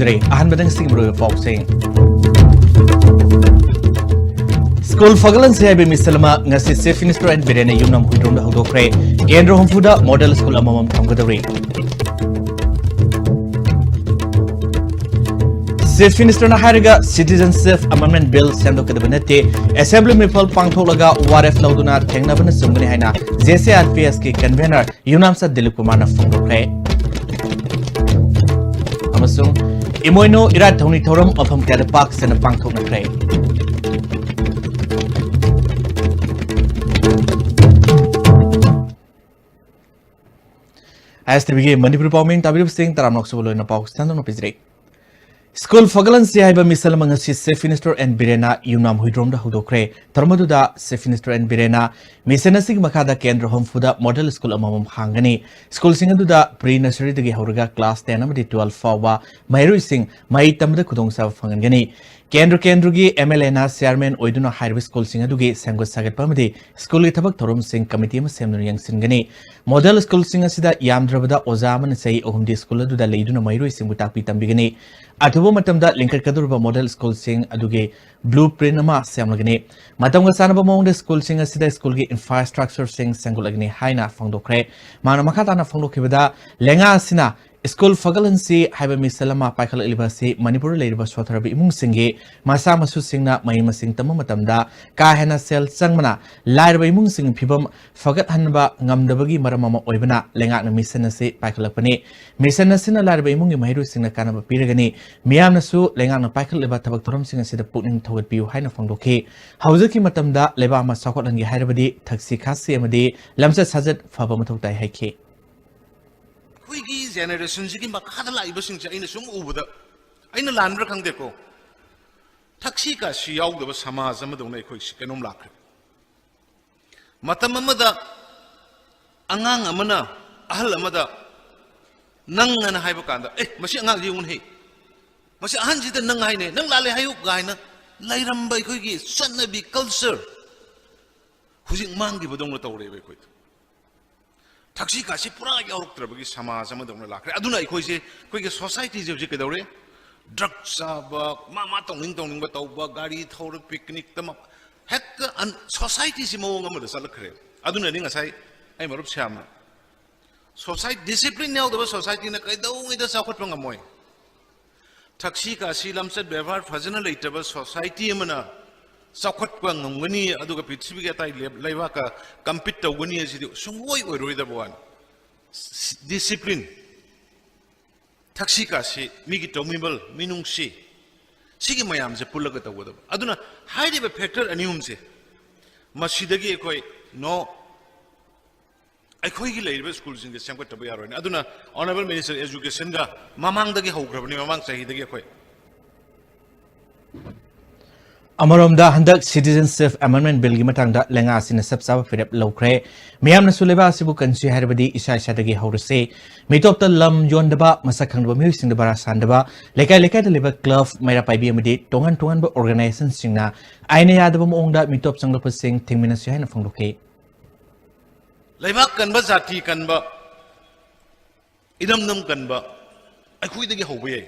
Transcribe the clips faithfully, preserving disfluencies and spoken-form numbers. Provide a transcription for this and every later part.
ꯇꯥꯔꯦ꯫ ꯑꯍꯥꯟꯕꯗ ꯉꯁꯤꯒꯤ ꯃꯔꯨꯑꯣꯏꯕ ꯄꯥꯎꯁꯤꯡ꯫ ꯁ꯭ꯀꯨꯜ ꯐꯒꯠꯍꯟꯁꯤ ꯍꯥꯏꯕ ꯃꯤꯁꯟ ꯑꯃ ꯉꯁꯤ Chief Minister N ꯕꯤꯔꯦꯟꯅ ꯌꯨꯝꯅꯥꯝ ꯍꯨꯏꯗ꯭ꯔꯣꯝꯗ ꯍꯧꯗꯣꯛꯈ꯭ꯔꯦ꯫ ꯀꯦꯟꯗ꯭ꯔ ꯍꯨꯝꯐꯨꯗ ꯃꯣꯗꯦꯜ ꯁ꯭ꯀꯨꯜ ꯑꯃꯃꯝ ꯊꯝꯒꯗꯧꯔꯤ꯫ Chief Ministerꯅ ꯍꯥꯏꯔꯒ Citizenship Amendment Bill ꯁꯦꯝꯗꯣꯛꯀꯗꯕ ꯅꯠꯇꯦ, Assembly ꯃꯤꯐꯝ ꯄꯥꯡꯊꯣꯛꯂꯒ ꯋꯥꯔꯦꯞ ꯂꯧꯗꯨꯅ ꯊꯦꯡꯅꯕꯅ ꯆꯨꯝꯒꯅꯤ ꯍꯥꯏꯅ JCRPSꯀꯤ convener ꯌꯨꯝꯅꯥꯝꯆꯥ ꯗꯤꯂꯤꯞ ꯀꯨꯃꯥꯔꯅ ꯐꯣꯡꯗꯣꯛꯈ꯭ꯔꯦ꯫ ꯑꯃꯁꯨꯡ ꯏꯃꯣꯏꯅꯨ ꯏꯔꯥꯠ ꯊꯧꯅꯤ ꯊꯧꯔꯝ ꯃꯐꯝ ꯀꯌꯥꯗ ꯄꯥꯛ ꯁꯟꯅ ꯄꯥꯡꯊꯣꯛꯅꯈ꯭ꯔꯦ꯫ ISTVꯒꯤ ꯃꯅꯤꯄꯨꯔꯤ ꯄꯥꯎꯃꯤ ꯇꯥꯕꯤꯔꯤꯕꯁꯤꯡ ꯇꯔꯥꯝꯅ ꯑꯣꯛꯆꯕ ꯂꯣꯏꯅ ꯄꯥꯎ ꯁꯟꯗꯣꯛꯅ ꯄꯤꯖꯔꯤ꯫ ꯁ꯭ꯀꯨꯜ ꯐꯒꯠꯍꯟꯁꯤ ꯍꯥꯏꯕ ꯃꯤꯁꯟ ꯑꯃ ꯉꯁꯤ Chief Minister N ꯕꯤꯔꯦꯟꯅ ꯌꯨꯝꯅꯥꯝ ꯍꯨꯏꯗ꯭ꯔꯣꯝꯗ ꯍꯧꯗꯣꯛꯈ꯭ꯔꯦ꯫ ꯊꯧꯔꯝ ꯑꯗꯨꯗ Chief Minister N ꯕꯤꯔꯦꯟꯅ ꯃꯤꯁꯟ ꯑꯁꯤꯒꯤ ꯃꯈꯥꯗ ꯀꯦꯟꯗ꯭ꯔ ꯍꯨꯝꯐꯨꯗ ꯃꯣꯗꯦꯜ ꯁ꯭ꯀꯨꯜ ꯑꯃꯃꯝ ꯍꯥꯡꯒꯅꯤ꯫ ꯁ꯭ꯀꯨꯜꯁꯤꯡ ꯑꯗꯨꯗ pre nurseryꯗꯒꯤ ꯍꯧꯔꯒ class ten ꯑꯃꯗꯤ twelve ꯐꯥꯎꯕ ꯃꯍꯩꯔꯣꯏꯁꯤꯡ ꯃꯍꯩ ꯇꯝꯕꯗ ꯈꯨꯗꯣꯡꯆꯥꯕ ꯐꯪꯍꯟꯒꯅꯤ꯫ ꯀꯦꯟꯗ꯭ꯔ ꯀꯦꯟꯗ꯭ꯔꯒꯤ MLAꯅ chairman ꯑꯣꯏꯗꯨꯅ ꯍꯥꯏꯔꯤꯕ ꯁ꯭ꯀꯨꯜꯁꯤꯡ ꯑꯗꯨꯒꯤ ꯁꯦꯝꯒꯠ ꯁꯥꯒꯠꯄ ꯑꯃꯗꯤ ꯁ꯭ꯀꯨꯜꯒꯤ ꯊꯕꯛ ꯊꯧꯔꯝꯁꯤꯡ committee ꯑꯃ ꯁꯦꯝꯗꯨꯅ ꯌꯦꯡꯁꯤꯟꯒꯅꯤ꯫ ꯃꯣꯗꯦꯜ ꯁ꯭ꯀꯨꯜꯁꯤꯡ ꯑꯁꯤꯗ ꯌꯥꯝꯗ꯭ꯔꯕꯗ ꯑꯣꯖꯥ ꯑꯃꯅ ꯆꯍꯤ ꯑꯍꯨꯝꯗꯤ ꯁ꯭ꯀꯨꯜ ꯑꯗꯨꯗ ꯂꯩꯗꯨꯅ ꯃꯍꯩꯔꯣꯏꯁꯤꯡꯕꯨ ꯇꯥꯛꯄꯤ ꯇꯝꯕꯤꯒꯅꯤ꯫ ꯑꯊꯨꯕ ꯃꯇꯝꯗ ꯂꯤꯡꯈꯠꯀꯗꯧꯔꯤꯕ ꯃꯣꯗꯦꯜ ꯁ꯭ꯀꯨꯜꯁꯤꯡ ꯑꯗꯨꯒꯤ blueprint ꯑꯃ ꯁꯦꯝꯂꯒꯅꯤ꯫ ꯃꯇꯝꯒ ꯆꯥꯟꯅꯕ ꯃꯑꯣꯡꯗ ꯁ꯭ꯀꯨꯜꯁꯤꯡ ꯑꯁꯤꯗ ꯁ꯭ꯀꯨꯜꯒꯤ infrastructureꯁꯤꯡ ꯁꯦꯝꯒꯠꯂꯒꯅꯤ ꯍꯥꯏꯅ ꯐꯣꯡꯗꯣꯛꯈ꯭ꯔꯦ꯫ ꯃꯥꯅ ꯃꯈꯥ ꯇꯥꯅ ꯐꯣꯡꯗꯣꯛꯈꯤꯕꯗ, ꯂꯩꯉꯥꯛ ꯑꯁꯤꯅ ꯁ꯭ꯀꯨꯜ ꯐꯒꯠꯍꯟꯁꯤ ꯍꯥꯏꯕ ꯃꯤꯁꯟ ꯑꯃ ꯄꯥꯏꯈꯠꯂꯛꯂꯤꯕ ꯑꯁꯤ ꯃꯅꯤꯄꯨꯔꯗ ꯂꯩꯔꯤꯕ ꯁꯣꯠꯊꯔꯕ ꯏꯃꯨꯡꯁꯤꯡꯒꯤ ꯃꯆꯥ ꯃꯁꯨꯁꯤꯡꯅ ꯃꯍꯩ ꯃꯁꯤꯡ ꯇꯝꯕ ꯃꯇꯝꯗ ꯀꯥ ꯍꯦꯟꯅ ꯁꯦꯜ ꯆꯪꯕꯅ ꯂꯥꯏꯔꯕ ꯏꯃꯨꯡꯁꯤꯡꯒꯤ ꯐꯤꯕꯝ ꯐꯒꯠꯍꯟꯕ ꯉꯝꯗꯕꯒꯤ ꯃꯔꯝ ꯑꯃ ꯑꯣꯏꯕꯅ ꯂꯩꯉꯥꯛꯅ ꯃꯤꯁꯟ ꯑꯁꯤ ꯄꯥꯏꯈꯠꯂꯛꯄꯅꯤ꯫ ꯃꯤꯁꯟ ꯑꯁꯤꯅ ꯂꯥꯏꯔꯕ ꯏꯃꯨꯡꯒꯤ ꯃꯍꯩꯔꯣꯏꯁꯤꯡꯅ ꯀꯥꯟꯅꯕ ꯄꯤꯔꯒꯅꯤ꯫ ꯃꯤꯌꯥꯝꯅꯁꯨ ꯂꯩꯉꯥꯛꯅ ꯄꯥꯏꯈꯠꯂꯤꯕ ꯊꯕꯛ ꯊꯧꯔꯝꯁꯤꯡ ꯑꯁꯤꯗ ꯄꯨꯛꯅꯤꯡ ꯊꯧꯒꯠꯄꯤꯌꯨ ꯍꯥꯏꯅ ꯐꯣꯡꯗꯣꯛꯈꯤ꯫ ꯍꯧꯖꯤꯛꯀꯤ ꯃꯇꯝꯗ ꯂꯩꯕꯥꯛ ꯑꯃ ꯆꯥꯎꯈꯠꯍꯟꯒꯦ ꯍꯥꯏꯔꯕꯗꯤ ꯊꯛꯁꯤ ꯈꯥꯁꯤ ꯑꯃꯗꯤ ꯂꯝꯆꯠ ꯁꯥꯖꯠ ꯐꯕ ꯃꯊꯧ ꯇꯥꯏ ꯍꯥꯏꯈꯤ꯫ ꯑꯩꯈꯣꯏꯒꯤ generationꯁꯤꯒꯤ ꯃꯈꯥꯗ ꯂꯥꯛꯏꯕꯁꯤꯡꯁꯦ ꯑꯩꯅ ꯁꯨꯝ ꯎꯕꯗ, ꯑꯩꯅ ꯂꯥꯟꯕ꯭ꯔꯥ ꯈꯪꯗꯦꯀꯣ, ꯊꯛꯁꯤ ꯈꯥꯁꯤ ꯌꯥꯎꯗꯕ ꯁꯃꯥꯖ ꯑꯃꯗꯧꯅ ꯑꯩꯈꯣꯏꯁꯤ ꯀꯩꯅꯣꯝ ꯂꯥꯛꯈ꯭ꯔꯦ꯫ ꯃꯇꯝ ꯑꯃꯗ ꯑꯉꯥꯡ ꯑꯃꯅ ꯑꯍꯜ ꯑꯃꯗ "ꯅꯪ" ꯑꯅ ꯍꯥꯏꯕ ꯀꯥꯟꯗ, "ꯑꯦ, ꯃꯁꯤ ꯑꯉꯥꯡꯁꯤ ꯌꯦꯡꯉꯨꯅꯦꯍꯦ, ꯃꯁꯤ ꯑꯍꯟꯁꯤꯗ ꯅꯪ ꯍꯥꯏꯅꯦ, ꯅꯪ ꯂꯥꯜꯂꯦ ꯍꯥꯏꯌꯨ" ꯀꯥꯏꯅ ꯂꯩꯔꯝꯕ ꯑꯩꯈꯣꯏꯒꯤ ꯆꯠꯅꯕꯤ, culture, ꯍꯧꯖꯤꯛ ꯃꯥꯡꯈꯤꯕꯗꯧꯅ ꯇꯧꯔꯦꯕ꯫ ꯑꯩꯈꯣꯏꯗ ꯊꯛꯁꯤ ꯈꯥꯁꯤ ꯄꯨꯔꯥ ꯌꯥꯎꯔꯛꯇ꯭ꯔꯕꯒꯤ ꯁꯃꯥꯖ ꯑꯃꯗꯧꯅ ꯂꯥꯛꯈ꯭ꯔꯦ꯫ ꯑꯗꯨꯅ ꯑꯩꯈꯣꯏꯁꯦ, ꯑꯩꯈꯣꯏꯒꯤ societyꯁꯦ ꯍꯧꯖꯤꯛ ꯀꯩꯗꯧꯔꯦ? ꯗ꯭ꯔꯒ ꯆꯥꯕ, ꯃꯥ ꯃꯥ ꯇꯧꯅꯤꯡ ꯇꯧꯅꯤꯡꯕ ꯇꯧꯕ, ꯒꯥꯔꯤ ꯊꯧꯔ ꯄꯤꯛꯅꯤꯛꯇ ꯃ-, ꯍꯦꯛꯇ ꯑꯟ-, ꯁꯣꯁꯥꯏꯇꯤꯁꯤ ꯃꯑꯣꯡ ꯑꯃꯗ ꯆꯠꯂꯛꯈ꯭ꯔꯦ꯫ ꯑꯗꯨꯅꯅꯤ ꯉꯁꯥꯏ ꯑꯩ ꯃꯔꯨꯞ ꯁ꯭ꯌꯥꯝꯅ ꯁꯣꯁꯥꯏ-, ꯗꯤꯁꯤꯄ꯭ꯂꯤꯟ ꯌꯥꯎꯗꯕ ꯁꯣꯁꯥꯏꯇꯤꯅ ꯀꯩꯗꯧꯉꯩꯗ ꯆꯥꯎꯈꯠꯄ ꯉꯝꯃꯣꯏ꯫ ꯊꯛꯁꯤ ꯈꯥꯁꯤ ꯂꯝꯆꯠ ꯕꯦꯕꯥꯔ ꯐꯖꯅ ꯂꯩꯇꯕ ꯁꯣꯁꯥꯏꯇꯤ ꯑꯃꯅ ꯆꯥꯎꯈꯠꯄ ꯉꯝꯒꯅꯤ, ꯑꯗꯨꯒ ꯄ꯭ꯔꯤꯊꯤꯕꯤꯒꯤ ꯑꯇꯩ ꯂꯩ-, ꯂꯩꯕꯥꯛꯀ ꯀꯝꯄꯤꯠ ꯇꯧꯒꯅꯤ ꯍꯥꯏꯁꯤꯗꯤ ꯁꯨꯡꯑꯣꯏ ꯑꯣꯏꯔꯣꯏꯗꯕ ꯋꯥꯅꯤ꯫ ꯗꯤꯁꯤꯄ꯭ꯂꯤꯟ, ꯊꯛꯁꯤ ꯈꯥꯁꯤ, ꯃꯤꯒꯤ ꯇꯧꯃꯤꯕꯜ, ꯃꯤꯅꯨꯡꯁꯤ, ꯁꯤꯒꯤ ꯃꯌꯥꯝꯁꯦ ꯄꯨꯜꯂꯒ ꯇꯧꯒꯗꯕ꯫ ꯑꯗꯨꯅ ꯍꯥꯏꯔꯤꯕ ꯐꯦꯛꯇꯔ ꯑꯅꯤ ꯑꯍꯨꯝꯁꯦ, ꯃꯁꯤꯗꯒꯤ ꯑꯩꯈꯣꯏ ꯅꯣ ꯑꯩꯈꯣꯏꯒꯤ ꯂꯩꯔꯤꯕ ꯁ꯭ꯀꯨꯜꯁꯤꯡꯁꯦ ꯁꯦꯝꯒꯠꯇꯕ ꯌꯥꯔꯣꯏꯅꯦ꯫ ꯑꯗꯨꯅ Honourable Minister Educationꯒ ꯃꯃꯥꯡꯗꯒꯤ ꯍꯧꯈ꯭ꯔꯕꯅꯤ, ꯃꯃꯥꯡ ꯆꯍꯤꯗꯒꯤ ꯑꯩꯈꯣꯏ꯫ ꯑꯃꯔꯣꯝꯗ, ꯍꯟꯗꯛ Citizenship Amendment Billꯒꯤ ꯃꯇꯥꯡꯗ ꯂꯩꯉꯥꯛ ꯑꯁꯤꯅ ꯆꯞ ꯆꯥꯕ ꯐꯤꯔꯦꯞ ꯂꯧꯈ꯭ꯔꯦ꯫ ꯃꯤꯌꯥꯝꯅꯁꯨ ꯂꯩꯕꯥꯛ ꯑꯁꯤꯕꯨ ꯀꯟꯁꯤ ꯍꯥꯏꯔꯕꯗꯤ ꯏꯁꯥ ꯏꯁꯥꯗꯒꯤ ꯍꯧꯔꯁꯤ꯫ ꯃꯤꯇꯣꯞꯇ ꯂꯝ ꯌꯣꯟꯗꯕ, ꯃꯁꯛ ꯈꯪꯗꯕ ꯃꯤꯑꯣꯏꯁꯤꯡꯗ ꯚꯔꯥ ꯁꯥꯟꯗꯕ, ꯂꯩꯀꯥꯏ ꯂꯩꯀꯥꯏꯗ ꯂꯩꯕ ꯀ꯭ꯂꯕ, ꯃꯩꯔꯥ ꯄꯥꯏꯕꯤ ꯑꯃꯗꯤ ꯇꯣꯉꯥꯟ ꯇꯣꯉꯥꯟꯕ organizationꯁꯤꯡꯅ ꯑꯥꯏꯟꯅ ꯌꯥꯗꯕ ꯃꯑꯣꯡꯗ ꯃꯤꯇꯣꯞ ꯆꯪꯂꯛꯄꯁꯤꯡ ꯊꯤꯡꯃꯤꯟꯅꯁꯤ ꯍꯥꯏꯅ ꯐꯣꯡꯗꯣꯛꯈꯤ꯫ ꯂꯩꯕꯥꯛ ꯀꯟꯕ, ꯖꯥꯇꯤ ꯀꯟꯕ, ꯏꯔꯝꯗꯝ ꯀꯟꯕ ꯑꯩꯈꯣꯏꯗꯒꯤ ꯍꯧꯕ ꯌꯥꯏ꯫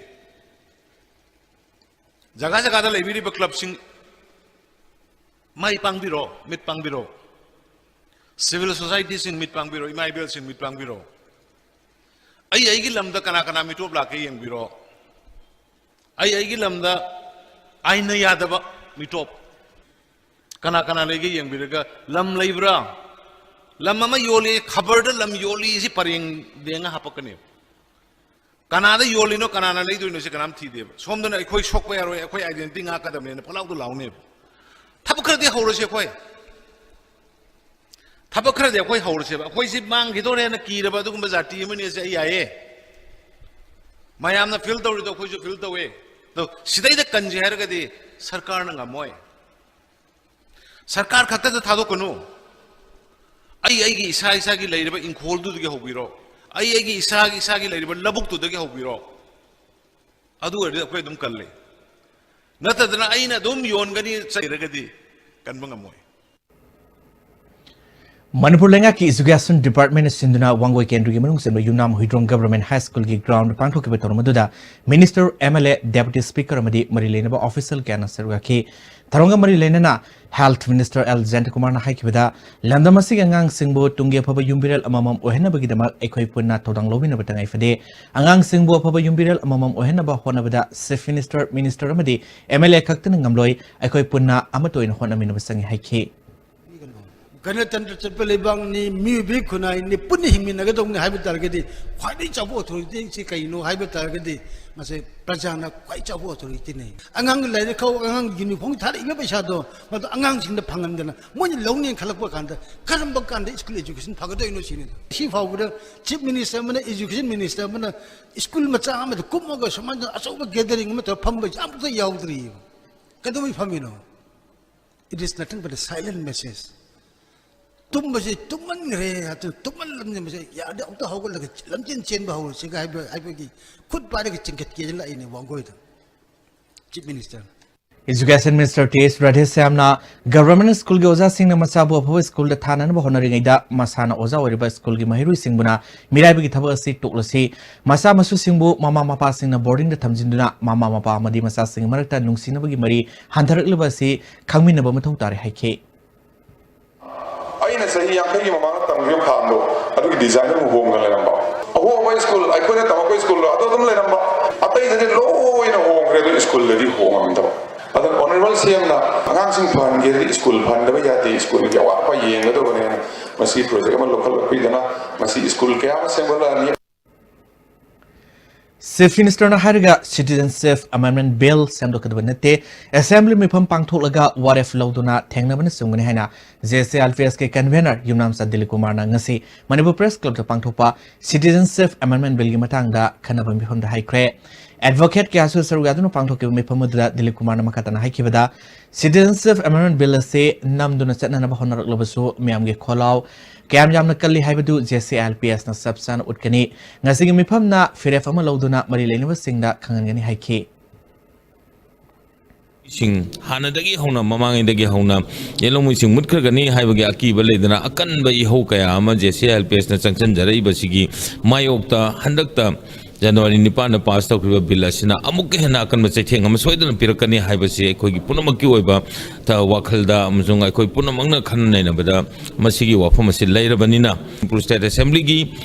ꯖꯒꯥ ꯖꯒꯥꯗ ꯂꯩꯕꯤꯔꯤꯕ ꯀ꯭ꯂꯕꯁꯤꯡ, ꯃꯥꯏ ꯄꯥꯡꯕꯤꯔꯣ, ꯃꯤꯠ ꯄꯥꯡꯕꯤꯔꯣ꯫ Civil societyꯁꯤꯡ ꯃꯤꯠ ꯄꯥꯡꯕꯤꯔꯣ, ꯏꯃꯥ ꯏꯕꯦꯜꯁꯤꯡ ꯃꯤꯠ ꯄꯥꯡꯕꯤꯔꯣ꯫ ꯑꯩ ꯑꯩꯒꯤ ꯂꯝꯗ ꯀꯅꯥ ꯀꯅꯥ ꯃꯤꯇꯣꯞ ꯂꯥꯛꯀꯦ ꯌꯦꯡꯕꯤꯔꯣ꯫ ꯑꯩ ꯑꯩꯒꯤ ꯂꯝꯗ ꯑꯥꯏꯟꯅ ꯌꯥꯗꯕ ꯃꯤꯇꯣꯞ ꯀꯅꯥ ꯀꯅꯥ ꯂꯩꯒꯦ ꯌꯦꯡꯕꯤꯔꯒ, ꯂꯝ ꯂꯩꯕ꯭ꯔꯥ? ꯂꯝ ꯑꯃ ꯌꯣꯜꯂꯤ, ꯈꯕꯔꯗ ꯂꯝ ꯌꯣꯜꯂꯤ, ꯁꯤ ꯄꯔꯦꯡ ꯂꯦꯡꯉ ꯍꯥꯄꯛꯀꯅꯦꯕ꯫ ꯀꯅꯥꯗ ꯌꯣꯜꯂꯤꯅꯣ, ꯀꯅꯥꯅ ꯂꯩꯗꯣꯏꯅꯣ, ꯁꯤ ꯀꯅꯥꯝ ꯊꯤꯗꯦꯕ꯫ ꯁꯣꯝꯗꯅ ꯑꯩꯈꯣꯏ ꯁꯣꯛꯄ ꯌꯥꯔꯣꯏ, ꯑꯩꯈꯣꯏ identity ꯉꯥꯛꯀꯗꯕꯅꯦꯅ ꯄꯪꯂꯥꯎꯗ ꯂꯥꯎꯅꯦꯕ꯫ ꯊꯕꯛ ꯈꯔꯗꯤ ꯍꯧꯔꯁꯤ ꯑꯩꯈꯣꯏ꯫ ꯊꯕꯛ ꯈꯔꯗꯤ ꯑꯩꯈꯣꯏ ꯍꯧꯔꯁꯦꯕ꯫ ꯑꯩꯈꯣꯏꯁꯤ ꯃꯥꯡꯈꯤꯗꯧꯔꯦꯅ ꯀꯤꯔꯕ ꯑꯗꯨꯒꯨꯝꯕ ꯖꯥꯇꯤ ꯑꯃꯅꯤ, ꯑꯁꯤ ꯑꯩ ꯌꯥꯏꯌꯦ꯫ ꯃꯌꯥꯝꯅ ꯐꯤꯜ ꯇꯧꯔꯤꯗꯣ ꯑꯩꯈꯣꯏꯁꯨ ꯐꯤꯜ ꯇꯧꯋꯦ꯫ ꯑꯗꯣ ꯁꯤꯗꯩꯗ ꯀꯟꯁꯦ ꯍꯥꯏꯔꯒꯗꯤ ꯁꯔꯀꯥꯔꯅ ꯉꯝꯃꯣꯏ꯫ ꯁꯔꯀꯥꯔ ꯈꯛꯇꯗ ꯊꯥꯗꯣꯛꯀꯅꯨ꯫ ꯑꯩ ꯑꯩꯒꯤ ꯏꯁꯥ ꯏꯁꯥꯒꯤ ꯂꯩꯔꯤꯕ ꯏꯪꯈꯣꯜꯗꯨꯗꯒꯤ ꯍꯧꯕꯤꯔꯣ꯫ ꯑꯩ ꯑꯩꯒꯤ ꯏꯁꯥꯒꯤ ꯏꯁꯥꯒꯤ ꯂꯩꯔꯤꯕ ꯂꯧꯕꯨꯛꯇꯨꯗꯒꯤ ꯍꯧꯕꯤꯔꯣ꯫ ꯑꯗꯨ ꯑꯣꯏꯔꯗꯤ ꯑꯩꯈꯣꯏ ꯑꯗꯨꯝ ꯀꯜꯂꯦ꯫ ꯅꯠꯇꯗꯅ ꯑꯩꯅ ꯑꯗꯨꯝ ꯌꯣꯟꯒꯅꯤ ꯆꯩꯔꯒꯗꯤ ꯀꯟꯕ ꯉꯝꯃꯣꯏ꯫ ꯃꯅꯤꯄꯨꯔ ꯂꯩꯉꯥꯛꯀꯤ Education Department ꯁꯤꯟꯗꯨꯅ ꯋꯥꯡꯒꯣꯏ ꯀꯦꯟꯗ꯭ꯔꯒꯤ ꯃꯅꯨꯡ ꯆꯟꯕ ꯌꯨꯝꯅꯥꯝ ꯍꯨꯏꯗ꯭ꯔꯣꯝ Government High School ꯒꯤ ground ꯗ ꯄꯥꯡꯊꯣꯛꯈꯤꯕ ꯊꯧꯔꯝ ꯑꯗꯨꯗ Minister, M L A, Deputy Speaker ꯑꯃꯗꯤ ꯃꯔꯤ ꯂꯩꯅꯕ official ꯀꯌꯥꯅ ꯁꯔꯨꯛ ꯌꯥꯈꯤ꯫ ꯊꯧꯔꯝꯒ ꯃꯔꯤ ꯂꯩꯅꯅ Health Minister ꯑꯦꯜ ꯖꯌꯟꯇꯀꯨꯃꯥꯔꯅ ꯍꯥꯏꯈꯤꯕꯗ, ꯂꯝꯗꯝ ꯑꯁꯤꯒꯤ ꯑꯉꯥꯡꯁꯤꯡꯕꯨ ꯇꯨꯡꯒꯤ ꯑꯐꯕ ꯌꯨꯝꯕꯤꯔꯦꯜ ꯑꯃꯃꯝ ꯑꯣꯏꯍꯟꯅꯕꯒꯤꯗꯃꯛ ꯑꯩꯈꯣꯏ ꯄꯨꯟꯅ ꯊꯧꯗꯥꯡ ꯂꯧꯃꯤꯟꯅꯕ ꯇꯉꯥꯏ ꯐꯗꯦ꯫ ꯑꯉꯥꯡꯁꯤꯡꯕꯨ ꯑꯐꯕ ꯌꯨꯝꯕꯤꯔꯦꯜ ꯑꯃꯃꯝ ꯑꯣꯏꯍꯟꯅꯕ ꯍꯣꯠꯅꯕꯗ Chief Minister, Minister ꯑꯃꯗꯤ M L A ꯈꯛꯇꯅ ꯉꯝꯂꯣꯏ꯫ ꯑꯩꯈꯣꯏ ꯄꯨꯟꯅ ꯑꯃꯠꯇ ꯑꯣꯏꯅ ꯍꯣꯠꯅꯃꯤꯟꯅꯕ ꯆꯪꯏ ꯍꯥꯏꯈꯤ꯫ ꯒꯅꯇꯟꯇ꯭ꯔ ꯆꯠꯄ ꯂꯩꯕꯥꯛꯅꯤ, ꯃꯤꯑꯣꯏꯕꯒꯤ ꯈꯨꯟꯅꯥꯏꯅꯤ, ꯄꯨꯟꯅ ꯍꯤꯡꯃꯤꯟꯅꯒꯗꯧꯕꯅꯤ ꯍꯥꯏꯕ ꯇꯥꯔꯒꯗꯤ, ꯈ꯭ꯋꯥꯏꯗꯒꯤ ꯆꯥꯎꯕ authority ꯁꯤ ꯀꯩꯅꯣ ꯍꯥꯏꯕ ꯇꯥꯔꯒꯗꯤ, ꯃꯁꯤ ꯄ꯭ꯔꯖꯥꯅ ꯈ꯭ꯋꯥꯏ ꯆꯥꯎꯕ authority ꯅꯤ꯫ ꯑꯉꯥꯡꯒꯤ ꯂꯥꯏꯔꯤꯛ ꯈꯧ, ꯑꯉꯥꯡꯒꯤ uniform ꯊꯥꯔꯛꯏꯕ ꯄꯩꯁꯥꯗꯣ, ꯃꯗꯨ ꯑꯉꯥꯡꯁꯤꯡꯗ ꯐꯪꯍꯟꯗꯅ ꯃꯣꯏꯅ ꯂꯧꯅꯦꯅ ꯈꯜꯂꯛꯄ ꯀꯥꯟꯗ, ꯀꯔꯝꯕ ꯀꯥꯟꯗ school education ꯐꯒꯗꯣꯏꯅꯣ ꯁꯤꯅꯤ꯫ ꯁꯤ ꯐꯥꯎꯕꯗ Chief Minister ꯑꯃꯅ, Education Minister ꯑꯃꯅ school ꯃꯆꯥ ꯑꯃꯗ ꯀꯨꯝꯃꯒ ꯁꯨꯃꯥꯏꯅ ꯑꯆꯧꯕ gathering ꯑꯃ ꯇꯧꯔꯒ ꯐꯝꯕꯁꯤ ꯑꯃꯨꯛꯇ ꯌꯥꯎꯗ꯭ꯔꯤꯕ꯫ ꯀꯩꯗꯧꯕꯩ ꯐꯝꯃꯤꯅꯣ? It is nothing but a silent message. ꯇꯨꯝꯕꯁꯤ ꯇꯨꯝꯃꯟꯈ꯭ꯔꯦ, ꯑꯗꯨ ꯇꯨꯝꯃꯟꯂꯕꯅꯤꯅ ꯃꯁꯤ ꯌꯥꯔꯗꯤ ꯑꯃꯨꯛꯇ ꯍꯧꯒꯠꯂꯒ ꯂꯝꯖꯦꯟ ꯆꯦꯟꯕ ꯍꯧꯔꯁꯤꯒ ꯍꯥꯏꯕ, ꯍꯥꯏꯕꯒꯤ ꯈꯨꯠ ꯄꯥꯏꯔꯒ ꯆꯤꯡꯈꯠꯀꯦꯅ ꯂꯥꯛꯏꯅꯦ ꯋꯥꯡꯒꯣꯏꯗ, Chief Minister꯫ Education Minister T S ꯔꯥꯙꯦꯁ꯭ꯌꯥꯝꯅ Government School ꯒꯤ ꯑꯣꯖꯥꯁꯤꯡꯅ ꯃꯆꯥꯕꯨ ꯑꯐꯕ school ꯗ ꯊꯥꯅꯅꯕ ꯍꯣꯠꯅꯔꯤꯉꯩꯗ ꯃꯁꯥꯅ ꯑꯣꯖꯥ ꯑꯣꯏꯔꯤꯕ school ꯒꯤ ꯃꯍꯩꯔꯣꯏꯁꯤꯡꯕꯨꯅ ꯃꯤꯔꯥꯏꯕꯒꯤ ꯊꯕꯛ ꯑꯁꯤ ꯇꯣꯛꯂꯁꯤ, ꯃꯆꯥ ꯃꯁꯨꯁꯤꯡꯕꯨ ꯃꯃꯥ ꯃꯄꯥꯁꯤꯡꯅ boarding ꯗ ꯊꯝꯖꯤꯟꯗꯨꯅ ꯃꯃꯥ ꯃꯄꯥ ꯑꯃꯗꯤ ꯃꯆꯥꯁꯤꯡꯒꯤ ꯃꯔꯛꯇ ꯅꯨꯡꯁꯤꯅꯕꯒꯤ ꯃꯔꯤ ꯍꯟꯊꯔꯛꯂꯤꯕ ꯑꯁꯤ ꯈꯪꯃꯤꯟꯅꯕ ꯃꯊꯧ ꯇꯥꯔꯦ ꯍꯥꯏꯈꯤ꯫ ꯑꯩꯅ ꯆꯍꯤ ꯌꯥꯡꯈꯩꯒꯤ ꯃꯃꯥꯡꯗ ꯇꯝꯈꯤꯕ ꯐꯥꯟꯗꯣ, ꯑꯗꯨꯒꯤ design ꯑꯗꯨꯝ ꯍꯣꯡꯗꯅ ꯂꯩꯔꯝꯕ꯫ ꯑꯍꯣꯡꯕ school, ꯑꯩꯈꯣꯏꯅ ꯇꯝꯃꯛꯄ school ꯗꯣ ꯑꯗꯨ ꯑꯗꯨꯝ ꯂꯩꯔꯝꯕ꯫ ꯑꯇꯩꯗꯗꯤ ꯂꯣꯏꯅ ꯍꯣꯡꯈ꯭ꯔꯦ, ꯑꯗꯨ school ꯗꯗꯤ ꯍꯣꯡꯉꯝꯗꯕ꯫ ꯑꯗꯨꯅ Honourable ꯁꯤ ꯑꯦꯝꯅ ꯑꯉꯥꯡꯁꯤꯡ ꯐꯍꯟꯒꯦꯗꯤ school ꯐꯍꯟꯗꯕ ꯌꯥꯗꯦ, school ꯒꯤ ꯑꯋꯥꯠ ꯑꯄꯥ ꯌꯦꯡꯒꯗꯧꯕꯅꯦꯅ ꯃꯁꯤ project ꯑꯃ ꯂꯧꯈꯠꯂꯛꯄꯤꯗꯅ ꯃꯁꯤ school ꯀꯌꯥ ꯑꯃ ꯁꯦꯝꯒꯠꯂꯛꯑꯅꯤ꯫ Chief Minister ꯅ ꯍꯥꯏꯔꯒ Citizenship Amendment Bill ꯁꯦꯝꯗꯣꯛꯀꯗꯕ ꯅꯠꯇꯦ, Assembly ꯃꯤꯐꯝ ꯄꯥꯡꯊꯣꯛꯂꯒ ꯋꯥꯔꯦꯞ ꯂꯧꯗꯨꯅ ꯊꯦꯡꯅꯕꯅ ꯆꯨꯝꯒꯅꯤ ꯍꯥꯏꯅ J C I L P S ꯀꯤ convener ꯌꯨꯝꯅꯥꯝꯆꯥ ꯗꯤꯂꯤꯞ ꯀꯨꯃꯥꯔꯅ ꯉꯁꯤ ꯃꯅꯤꯄꯨꯔ Press Club ꯇ ꯄꯥꯡꯊꯣꯛꯄ Citizenship Amendment Bill ꯒꯤ ꯃꯇꯥꯡꯗ ꯈꯟꯅꯕ ꯃꯤꯐꯝꯗ ꯍꯥꯏꯈ꯭ꯔꯦ꯫ Advocate ꯀꯌꯥꯁꯨ ꯁꯔꯨꯛ ꯌꯥꯗꯨꯅ ꯄꯥꯡꯊꯣꯛꯈꯤꯕ ꯃꯤꯐꯝ ꯑꯗꯨꯗ ꯗꯤꯂꯤꯞ ꯀꯨꯃꯥꯔꯅ ꯃꯈꯥ ꯇꯥꯅ ꯍꯥꯏꯈꯤꯕꯗ, Citizenship Amendment Bill ꯑꯁꯤ ꯅꯝꯗꯨꯅ ꯆꯠꯅꯅꯕ ꯍꯣꯠꯅꯔꯛꯂꯕꯁꯨ ꯃꯤꯌꯥꯝꯒꯤ ꯈꯣꯜꯂꯥꯎ ꯀꯌꯥꯝ ꯌꯥꯝꯅ ꯀꯜꯂꯤ ꯍꯥꯏꯕꯗꯨ J C I L P S ꯅ ꯆꯞ ꯆꯥꯅ ꯎꯠꯀꯅꯤ꯫ ꯉꯁꯤꯒꯤ ꯃꯤꯐꯝꯅ ꯐꯤꯔꯦꯞ ꯑꯃ ꯂꯧꯗꯨꯅ ꯃꯔꯤ ꯂꯩꯅꯕꯁꯤꯡꯗ ꯈꯪꯍꯟꯒꯅꯤ ꯍꯥꯏꯈꯤ꯫ ꯁꯤꯡ ꯍꯥꯟꯅꯗꯒꯤ ꯍꯧꯅ, ꯃꯃꯥꯡꯉꯩꯗꯒꯤ ꯍꯧꯅ ꯌꯦꯜꯍꯧꯃꯩꯁꯤꯡ ꯃꯨꯠꯈ꯭ꯔꯒꯅꯤ ꯍꯥꯏꯕꯒꯤ ꯑꯀꯤꯕ ꯂꯩꯗꯅ, ꯑꯀꯟꯕ ꯏꯍꯧ ꯀꯌꯥ ꯑꯃ ꯖꯦ ꯁꯤ ꯑꯦꯜ ꯄꯤ ꯑꯦꯁꯅ ꯆꯪꯁꯤꯟꯖꯔꯛꯏꯕꯁꯤꯒꯤ ꯃꯥꯌꯣꯛꯇ ꯍꯟꯗꯛꯇ ꯖꯅꯋꯥꯔꯤ ꯅꯤꯄꯥꯟꯗ ꯄꯥꯁ ꯇꯧꯈꯤꯕ ꯕꯤꯜ ꯑꯁꯤꯅ ꯑꯃꯨꯛꯀ ꯍꯦꯟꯅ ꯑꯀꯟꯕ ꯆꯩꯊꯦꯡ ꯑꯃ ꯁꯣꯏꯗꯅ ꯄꯤꯔꯛꯀꯅꯤ ꯍꯥꯏꯕꯁꯤ ꯑꯩꯈꯣꯏꯒꯤ ꯄꯨꯝꯅꯃꯛꯀꯤ ꯑꯣꯏꯕ ꯊ-, ꯋꯥꯈꯜꯗ ꯑꯃꯁꯨꯡ ꯑꯩꯈꯣꯏ ꯄꯨꯝꯅꯃꯛꯅ ꯈꯟꯅ ꯅꯩꯅꯕꯗ ꯃꯁꯤꯒꯤ ꯋꯥꯐꯝ ꯑꯁꯤ ꯂꯩꯔꯕꯅꯤꯅ, ꯃꯅꯤꯄꯨꯔ ꯁ꯭ꯇꯦꯠ ꯑꯦꯁꯦꯝꯕ꯭ꯂꯤꯒꯤ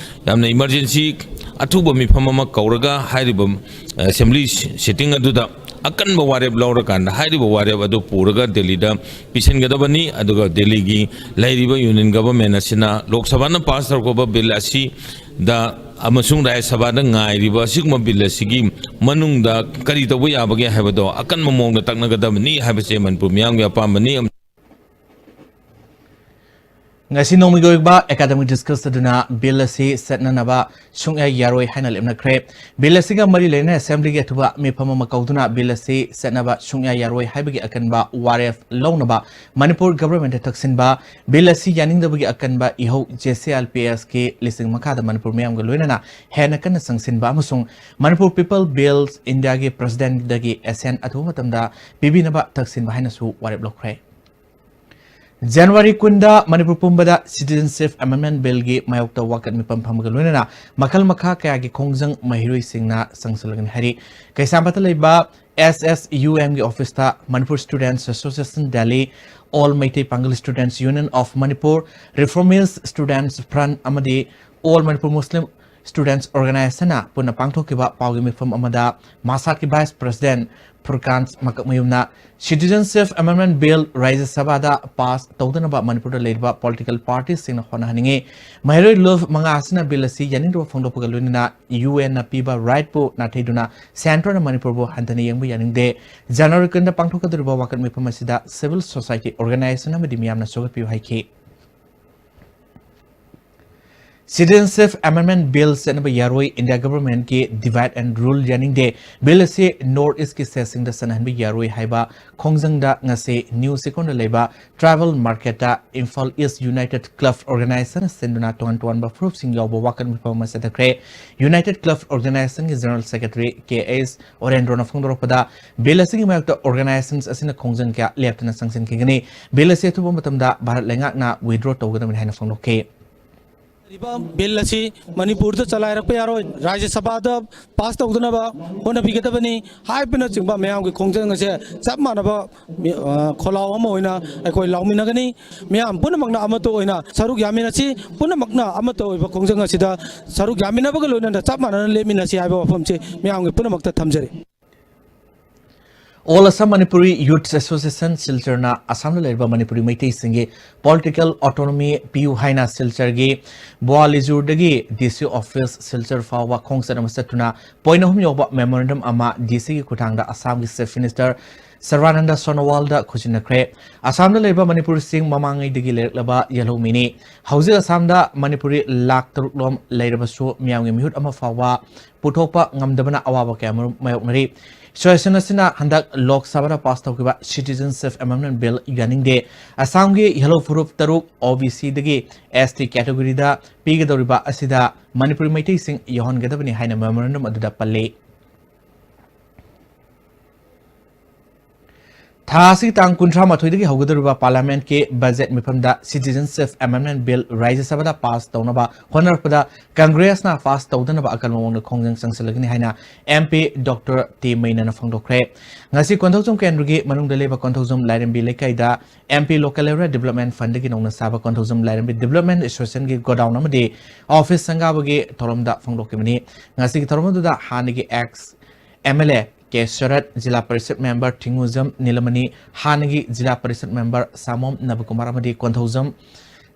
ꯌꯥꯝꯅ ꯏꯃꯔꯖꯦꯟꯁꯤ ꯑꯊꯨꯕ ꯃꯤꯐꯝ ꯑꯃ ꯀꯧꯔꯒ ꯍꯥꯏꯔꯤꯕ ꯑꯦꯁꯦꯝꯕ꯭ꯂꯤ ꯁꯤꯇꯤꯡ ꯑꯗꯨꯗ ꯑꯀꯟꯕ ꯋꯥꯔꯦꯞ ꯂꯧꯔꯀꯥꯟꯗ ꯍꯥꯏꯔꯤꯕ ꯋꯥꯔꯦꯞ ꯑꯗꯨ ꯄꯨꯔꯒ ꯗꯦꯜꯂꯤꯗ ꯄꯤꯁꯤꯟꯒꯗꯕꯅꯤ꯫ ꯑꯗꯨꯒ ꯗꯦꯜꯂꯤꯒꯤ ꯂꯩꯔꯤꯕ ꯌꯨꯅꯤꯌꯟ ꯒꯚꯔꯟꯃꯦꯟ ꯑꯁꯤꯅ ꯂꯣꯛ ꯁꯚꯥꯅ ꯄꯥꯁ ꯇꯧꯔꯛꯄ ꯕꯤꯜ ꯑꯁꯤꯗ ꯑꯃꯁꯨꯡ ꯔꯥꯖ꯭ꯌ ꯁꯚꯥꯗ ꯉꯥꯏꯔꯤꯕ ꯑꯁꯤꯒꯨꯝꯕ ꯕꯤꯜ ꯑꯁꯤꯒꯤ ꯃꯅꯨꯡꯗ ꯀꯔꯤ ꯇꯧꯕ ꯌꯥꯕꯒꯦ ꯍꯥꯏꯕꯗꯣ ꯑꯀꯟꯕ ꯃꯑꯣꯡꯗ ꯇꯛꯅꯒꯗꯕꯅꯤ ꯍꯥꯏꯕꯁꯦ ꯃꯅꯤꯄꯨꯔ ꯃꯤꯌꯥꯝꯒꯤ ꯑꯄꯥꯝꯕꯅꯤ꯫ ꯉꯁꯤ ꯅꯣꯡꯃꯒꯤ ꯑꯣꯏꯕ ꯑꯦꯀꯥꯗꯃꯤꯛ ꯗꯤꯁꯀꯁ ꯑꯗꯨꯅ ꯕꯤꯜ ꯑꯁꯤ ꯆꯠꯅꯅꯕ ꯁꯨꯡꯌꯥ ꯌꯥꯔꯣꯏ ꯍꯥꯏꯅ ꯂꯦꯞꯅꯈ꯭ꯔꯦ꯫ ꯕꯤꯜ ꯑꯁꯤꯒ ꯃꯔꯤ ꯂꯩꯅꯅ ꯑꯦꯁꯦꯝꯕ꯭ꯂꯤꯒꯤ ꯑꯊꯨꯕ ꯃꯤꯐꯝ ꯑꯃ ꯀꯧꯗꯨꯅ ꯕꯤꯜ ꯑꯁꯤ ꯆꯠꯅꯕ ꯁꯨꯡꯌꯥ ꯌꯥꯔꯣꯏ ꯍꯥꯏꯕꯒꯤ ꯑꯀꯟꯕ ꯋꯥꯔꯦꯞ ꯂꯧꯅꯕ ꯃꯅꯤꯄꯨꯔ ꯒꯚꯔꯟꯃꯦꯟꯠꯇ ꯊꯛꯁꯤꯟꯕ, ꯕꯤꯜ ꯑꯁꯤ ꯌꯥꯅꯤꯡꯗꯕꯒꯤ ꯑꯀꯟꯕ ꯏꯍꯧ ꯖꯦ ꯁꯤ ꯑꯦꯜ ꯄꯤ ꯑꯦꯁꯀꯤ ꯂꯤꯁꯤꯡ ꯃꯈꯥꯗ ꯃꯅꯤꯄꯨꯔ ꯃꯤꯌꯥꯝꯒ ꯂꯣꯏꯅꯅ ꯍꯦꯟꯅ ꯀꯟꯅ ꯆꯪꯁꯤꯟꯕ ꯑꯃꯁꯨꯡ ꯃꯅꯤꯄꯨꯔ ꯄꯤꯄꯜ ꯕꯤꯜꯁ ꯏꯟꯗꯤꯌꯥꯒꯤ ꯄ꯭ꯔꯁꯤꯗꯦꯟꯠꯗꯒꯤ ꯑꯦꯁꯦꯟ ꯑꯊꯨꯕ ꯃꯇꯝꯗ ꯄꯤꯕꯤꯅꯕ ꯊꯛꯁꯤꯟꯕ ꯍꯥꯏꯅꯁꯨ ꯋꯥꯔꯦꯞ ꯂꯧꯈ꯭ꯔꯦ꯫ ꯖꯅꯋꯥꯔꯤ ꯀꯨꯟꯗ ꯃꯅꯤꯄꯨꯔ ꯄꯨꯝꯕꯗ ꯁꯤꯇꯤꯖꯦꯟꯁꯤꯞ ꯑꯦꯃꯦꯟꯗꯃꯦꯟꯠ ꯕꯤꯜꯒꯤ ꯃꯥꯌꯣꯛꯇ ꯋꯥꯀꯠ ꯃꯤꯐꯝ ꯐꯝꯕꯒ ꯂꯣꯏꯅꯅ ꯃꯈꯜ ꯃꯈꯥ ꯀꯌꯥꯒꯤ ꯈꯣꯡꯖꯪ ꯃꯍꯩꯔꯣꯏꯁꯤꯡꯅ ꯆꯪꯁꯤꯜꯂꯒꯅꯤ ꯍꯥꯏꯔꯤ꯫ ꯀꯩꯁꯥꯝꯄꯥꯠꯇ ꯂꯩꯕ ꯑꯦꯁ ꯑꯦꯁ ꯌꯨ ꯑꯦꯝꯒꯤ ꯑꯣꯐꯤꯁꯇ Manipur students association Delhi, all Meitei Pangal students union of Manipur, reformist students front ꯑꯃꯗꯤ ꯑꯣꯜ ꯃꯅꯤꯄꯨꯔ ꯃꯨꯁꯂꯤꯝ ꯁ꯭ꯇꯨꯗꯦꯟꯠꯁ ꯑꯣꯔꯒꯅꯥꯏꯖꯦꯁꯟꯅ ꯄꯨꯟꯅ ꯄꯥꯡꯊꯣꯛꯈꯤꯕ ꯄꯥꯎꯒꯤ ꯃꯤꯐꯝ ꯑꯃꯗ ꯃꯥꯁꯥꯠꯀꯤ ꯚꯥꯏꯁ ꯄ꯭ꯔꯁꯤꯗꯦꯟꯠ ꯐꯨꯔꯀꯥꯟ ꯃꯀꯛꯃꯌꯨꯝꯅ ꯁꯤꯇꯤꯖꯦꯟꯁꯤꯞ ꯑꯦꯃꯦꯟꯗꯃꯦꯟꯠ ꯕꯤꯜ ꯔꯥꯖ꯭ꯌ ꯁꯚꯥꯗ ꯄꯥꯁ ꯇꯧꯗꯅꯕ ꯃꯅꯤꯄꯨꯔꯗ ꯂꯩꯔꯤꯕ ꯄꯣꯂꯤꯇꯤꯀꯦꯜ ꯄꯥꯔꯇꯤꯁꯤꯡꯅ ꯍꯣꯠꯅꯍꯟꯅꯤꯡꯏ꯫ ꯃꯍꯩꯔꯣꯏ ꯂꯨꯞ ꯃꯉꯥ ꯑꯁꯤꯅ ꯕꯤꯜ ꯑꯁꯤ ꯌꯥꯅꯤꯡꯗꯕ ꯐꯣꯡꯗꯣꯛꯄꯒ ꯂꯣꯏꯅꯅ ꯌꯨ ꯑꯦꯟꯅ ꯄꯤꯕ ꯔꯥꯏꯠꯄꯨ ꯅꯥꯊꯩꯗꯨꯅ ꯁꯦꯟꯇꯔꯅ ꯃꯅꯤꯄꯨꯔꯕꯨ ꯍꯟꯊꯅ ꯌꯦꯡꯕ ꯌꯥꯅꯤꯡꯗꯦ꯫ ꯖꯅꯋꯥꯔꯤ ꯀꯨꯟꯗ ꯄꯥꯡꯊꯣꯛꯀꯗꯧꯔꯤꯕ ꯋꯥꯀꯠ ꯃꯤꯐꯝ ꯑꯁꯤꯗ ꯁꯤꯚꯤꯜ ꯁꯣꯁꯥꯏꯇꯤ ꯑꯣꯔꯒꯅꯥꯏꯖꯦꯁꯟ ꯑꯃꯗꯤ ꯃꯤꯌꯥꯝꯅ ꯁꯧꯒꯠꯄꯤꯌꯨ ꯍꯥꯏꯈꯤ꯫ Citizenship Amendment Bill ꯆꯠꯅꯕ ꯌꯥꯔꯣꯏ, India Government ꯀꯤ Divide and Rule ꯌꯥꯅꯤꯡꯗꯦ, Bill ꯑꯁꯤ North East ꯀꯤ state ꯁꯤꯡꯗ ꯆꯠꯅꯍꯟꯕ ꯌꯥꯔꯣꯏ ꯍꯥꯏꯕ ꯈꯣꯡꯖꯪꯗ ꯉꯁꯤ New Ciconꯗ ꯂꯩꯕ Tribal Marketꯇ Imphal East United Club Organization ꯁꯤꯟꯗꯨꯅ ꯇꯣꯉꯥꯟ ꯇꯣꯉꯥꯟꯕ ꯐꯨꯔꯨꯞꯁꯤꯡ ꯌꯥꯎꯕ ꯋꯥꯀꯠ ꯃꯤꯐꯝ ꯑꯃ ꯆꯠꯊꯈ꯭ꯔꯦ꯫ United Club Organizationꯒꯤ General Secretary ꯀꯦ ꯑꯦꯁ ꯑꯣꯔꯦꯟꯗ꯭ꯔꯣꯅ ꯐꯣꯡꯗꯣꯔꯛꯄꯗ, Bill ꯑꯁꯤꯒꯤ ꯃꯥꯌꯣꯛꯇ organizations ꯑꯁꯤꯅ ꯈꯣꯡꯖꯪ ꯀꯌꯥ ꯂꯦꯞꯇꯅ ꯆꯪꯁꯤꯟꯈꯤꯒꯅꯤ꯫ Bill ꯑꯁꯤ ꯑꯊꯨꯕ ꯃꯇꯝꯗ ꯚꯥꯔꯠ ꯂꯩꯉꯥꯛꯅ withdraw ꯇꯧꯒꯗꯕꯅꯤ ꯍꯥꯏꯅ ꯐꯣꯡꯗꯣꯛꯈꯤ꯫ ꯍꯥꯏꯔꯤꯕ Bill ꯑꯁꯤ ꯃꯅꯤꯄꯨꯔꯗ ꯆꯂꯥꯏꯔꯛꯄ ꯌꯥꯔꯣꯏ, ꯔꯥꯖ꯭ꯌ ꯁꯚꯥꯗ pass ꯇꯧꯗꯅꯕ ꯍꯣꯠꯅꯕꯤꯒꯗꯕꯅꯤ ꯍꯥꯏꯕꯅꯆꯤꯡꯕ ꯃꯌꯥꯝꯒꯤ ꯈꯣꯡꯖꯪ ꯑꯁꯦ ꯆꯞ ꯃꯥꯟꯅꯕ ꯃꯤ-, ꯑ, ꯈꯣꯜꯂꯥꯎ ꯑꯃ ꯑꯣꯏꯅ ꯑꯩꯈꯣꯏ ꯂꯥꯎꯃꯤꯟꯅꯒꯅꯤ꯫ ꯃꯤꯌꯥꯝ ꯄꯨꯝꯅꯃꯛꯅ ꯑꯃꯠꯇ ꯑꯣꯏꯅ ꯁꯔꯨꯛ ꯌꯥꯃꯤꯟꯅꯁꯤ, ꯄꯨꯝꯅꯃꯛꯅ ꯑꯃꯠꯇ ꯑꯣꯏꯕ ꯈꯣꯡꯖꯪ ꯑꯁꯤꯗ ꯁꯔꯨꯛ ꯌꯥꯃꯤꯟꯅꯕꯒ ꯂꯣꯏꯅꯅ ꯆꯞ ꯃꯥꯟꯅꯅ ꯂꯦꯞꯃꯤꯟꯅꯁꯤ ꯍꯥꯏꯕ ꯋꯥꯐꯝꯁꯤ ꯃꯤꯌꯥꯝꯒꯤ ꯄꯨꯝꯅꯃꯛꯇ ꯊꯝꯖꯔꯤ꯫ All Assam Manipuri Youth Association ꯁꯤꯜꯆꯔꯅ ꯑꯁꯥꯝꯗ ꯂꯩꯔꯤꯕ ꯃꯅꯤꯄꯨꯔꯤ ꯃꯩꯇꯩꯁꯤꯡꯒꯤ political autonomy ꯄꯤꯌꯨ ꯍꯥꯏꯅ ꯁꯤꯜꯆꯔꯒꯤ ꯕꯣꯋꯥꯂꯤꯖꯨꯔꯗꯒꯤ ꯗꯤ ꯁꯤ office ꯁꯤꯜꯆꯔ ꯐꯥꯎꯕ ꯈꯣꯡꯆꯠ ꯑꯃ ꯆꯠꯇꯨꯅ point ꯑꯍꯨꯝ ꯌꯥꯎꯕ memorandum ꯑꯃ ꯗꯤ ꯁꯤꯒꯤ ꯈꯨꯠꯊꯥꯡꯗ ꯑꯁꯥꯝꯒꯤ Chief Minister ꯁꯔꯕꯥꯅꯟꯗ ꯁꯣꯅꯣꯋꯥꯜꯗ ꯈꯨꯠꯁꯤꯟꯅꯈ꯭ꯔꯦ꯫ ꯑꯁꯥꯝꯗ ꯂꯩꯔꯤꯕ ꯃꯅꯤꯄꯨꯔꯤꯁꯤꯡ ꯃꯃꯥꯡꯉꯩꯗꯒꯤ ꯂꯩꯔꯛꯂꯕ ꯌꯦꯜꯍꯧꯃꯤꯅꯤ꯫ ꯍꯧꯖꯤꯛ ꯑꯁꯥꯝꯗ ꯃꯅꯤꯄꯨꯔꯤ ꯂꯥꯈ ꯇꯔꯨꯛ ꯂꯣꯝ ꯂꯩꯔꯕꯁꯨ ꯃꯤꯌꯥꯝꯒꯤ ꯃꯤꯍꯨꯠ ꯑꯃ ꯐꯥꯎꯕ ꯄꯨꯊꯣꯛꯄ ꯉꯝꯗꯕꯅ ꯑꯋꯥꯕ ꯀꯌꯥ ꯃꯔꯨꯝ ꯃꯥꯌꯣꯛꯅꯔꯤ꯫ Association ꯑꯁꯤꯅ ꯍꯟꯗꯛ ꯂꯣꯛ ꯁꯚꯥꯗ pass ꯇꯧꯈꯤꯕ Citizenship Amendment Bill ꯌꯥꯅꯤꯡꯗꯦ꯫ ꯑꯁꯥꯝꯒꯤ ꯌꯦꯜꯍꯧ ꯐꯨꯔꯨꯞ ꯇꯔꯨꯛ, ꯑꯣ ꯕꯤ ꯁꯤꯗꯒꯤ ꯑꯦꯁ ꯇꯤ categoryꯗ ꯄꯤꯒꯗꯧꯔꯤꯕ ꯑꯁꯤꯗ ꯃꯅꯤꯄꯨꯔꯤ ꯃꯩꯇꯩꯁꯤꯡ ꯌꯥꯎꯍꯟꯒꯗꯕꯅꯤ ꯍꯥꯏꯅ memorandum ꯑꯗꯨꯗ ꯄꯜꯂꯤ꯫ ꯊꯥ ꯑꯁꯤꯒꯤ ꯇꯥꯡ ꯀꯨꯟꯊ꯭ꯔꯥ ꯃꯥꯊꯣꯏꯗꯒꯤ ꯍꯧꯒꯗꯧꯔꯤꯕ Parliamentꯀꯤ budget ꯃꯤꯐꯝꯗ Citizenship Amendment Bill ꯔꯥꯖ꯭ꯌ ꯁꯚꯥꯗ pass ꯇꯧꯅꯕ ꯍꯣꯠꯅꯔꯛꯄꯗ Congressꯅ pass ꯇꯧꯗꯅꯕ ꯑꯀꯟꯕ ꯃꯑꯣꯡꯗ ꯈꯣꯡꯖꯪ ꯆꯪꯁꯤꯜꯂꯒꯅꯤ ꯍꯥꯏꯅ M P Doctor ꯇꯦ ꯃꯩꯅꯅ ꯐꯣꯡꯗꯣꯛꯈ꯭ꯔꯦ꯫ ꯉꯁꯤ ꯀꯣꯟꯊꯧꯖꯝ ꯀꯦꯟꯗ꯭ꯔꯒꯤ ꯃꯅꯨꯡꯗ ꯂꯩꯕ ꯀꯣꯟꯊꯧꯖꯝ ꯂꯥꯏꯔꯦꯝꯕꯤ ꯂꯩꯀꯥꯏꯗ M P Local Area Development Fundꯒꯤ ꯅꯧꯅ ꯁꯥꯕ ꯀꯣꯟꯊꯧꯖꯝ ꯂꯥꯏꯔꯦꯝꯕꯤ Development Associationꯒꯤ godown ꯑꯃꯗꯤ office ꯁꯪꯒꯥꯕꯒꯤ ꯊꯧꯔꯝꯗ ꯐꯣꯡꯗꯣꯛꯈꯤꯕꯅꯤ꯫ ꯉꯁꯤꯒꯤ ꯊꯧꯔꯝ ꯑꯗꯨꯗ ꯍꯥꯟꯅꯒꯤ ex M L A K shirt, zila parishad member ꯊꯤꯡꯉꯨꯖꯝ ꯅꯤꯂꯃꯅꯤ, ꯍꯥꯟꯅꯒꯤ ꯖꯤꯂꯥ ꯄꯔꯤꯁꯠ member ꯁꯥꯃꯣꯝ ꯅꯕꯀꯨꯃꯥꯔ ꯑꯃꯗꯤ ꯀꯣꯟꯊꯧꯖꯝ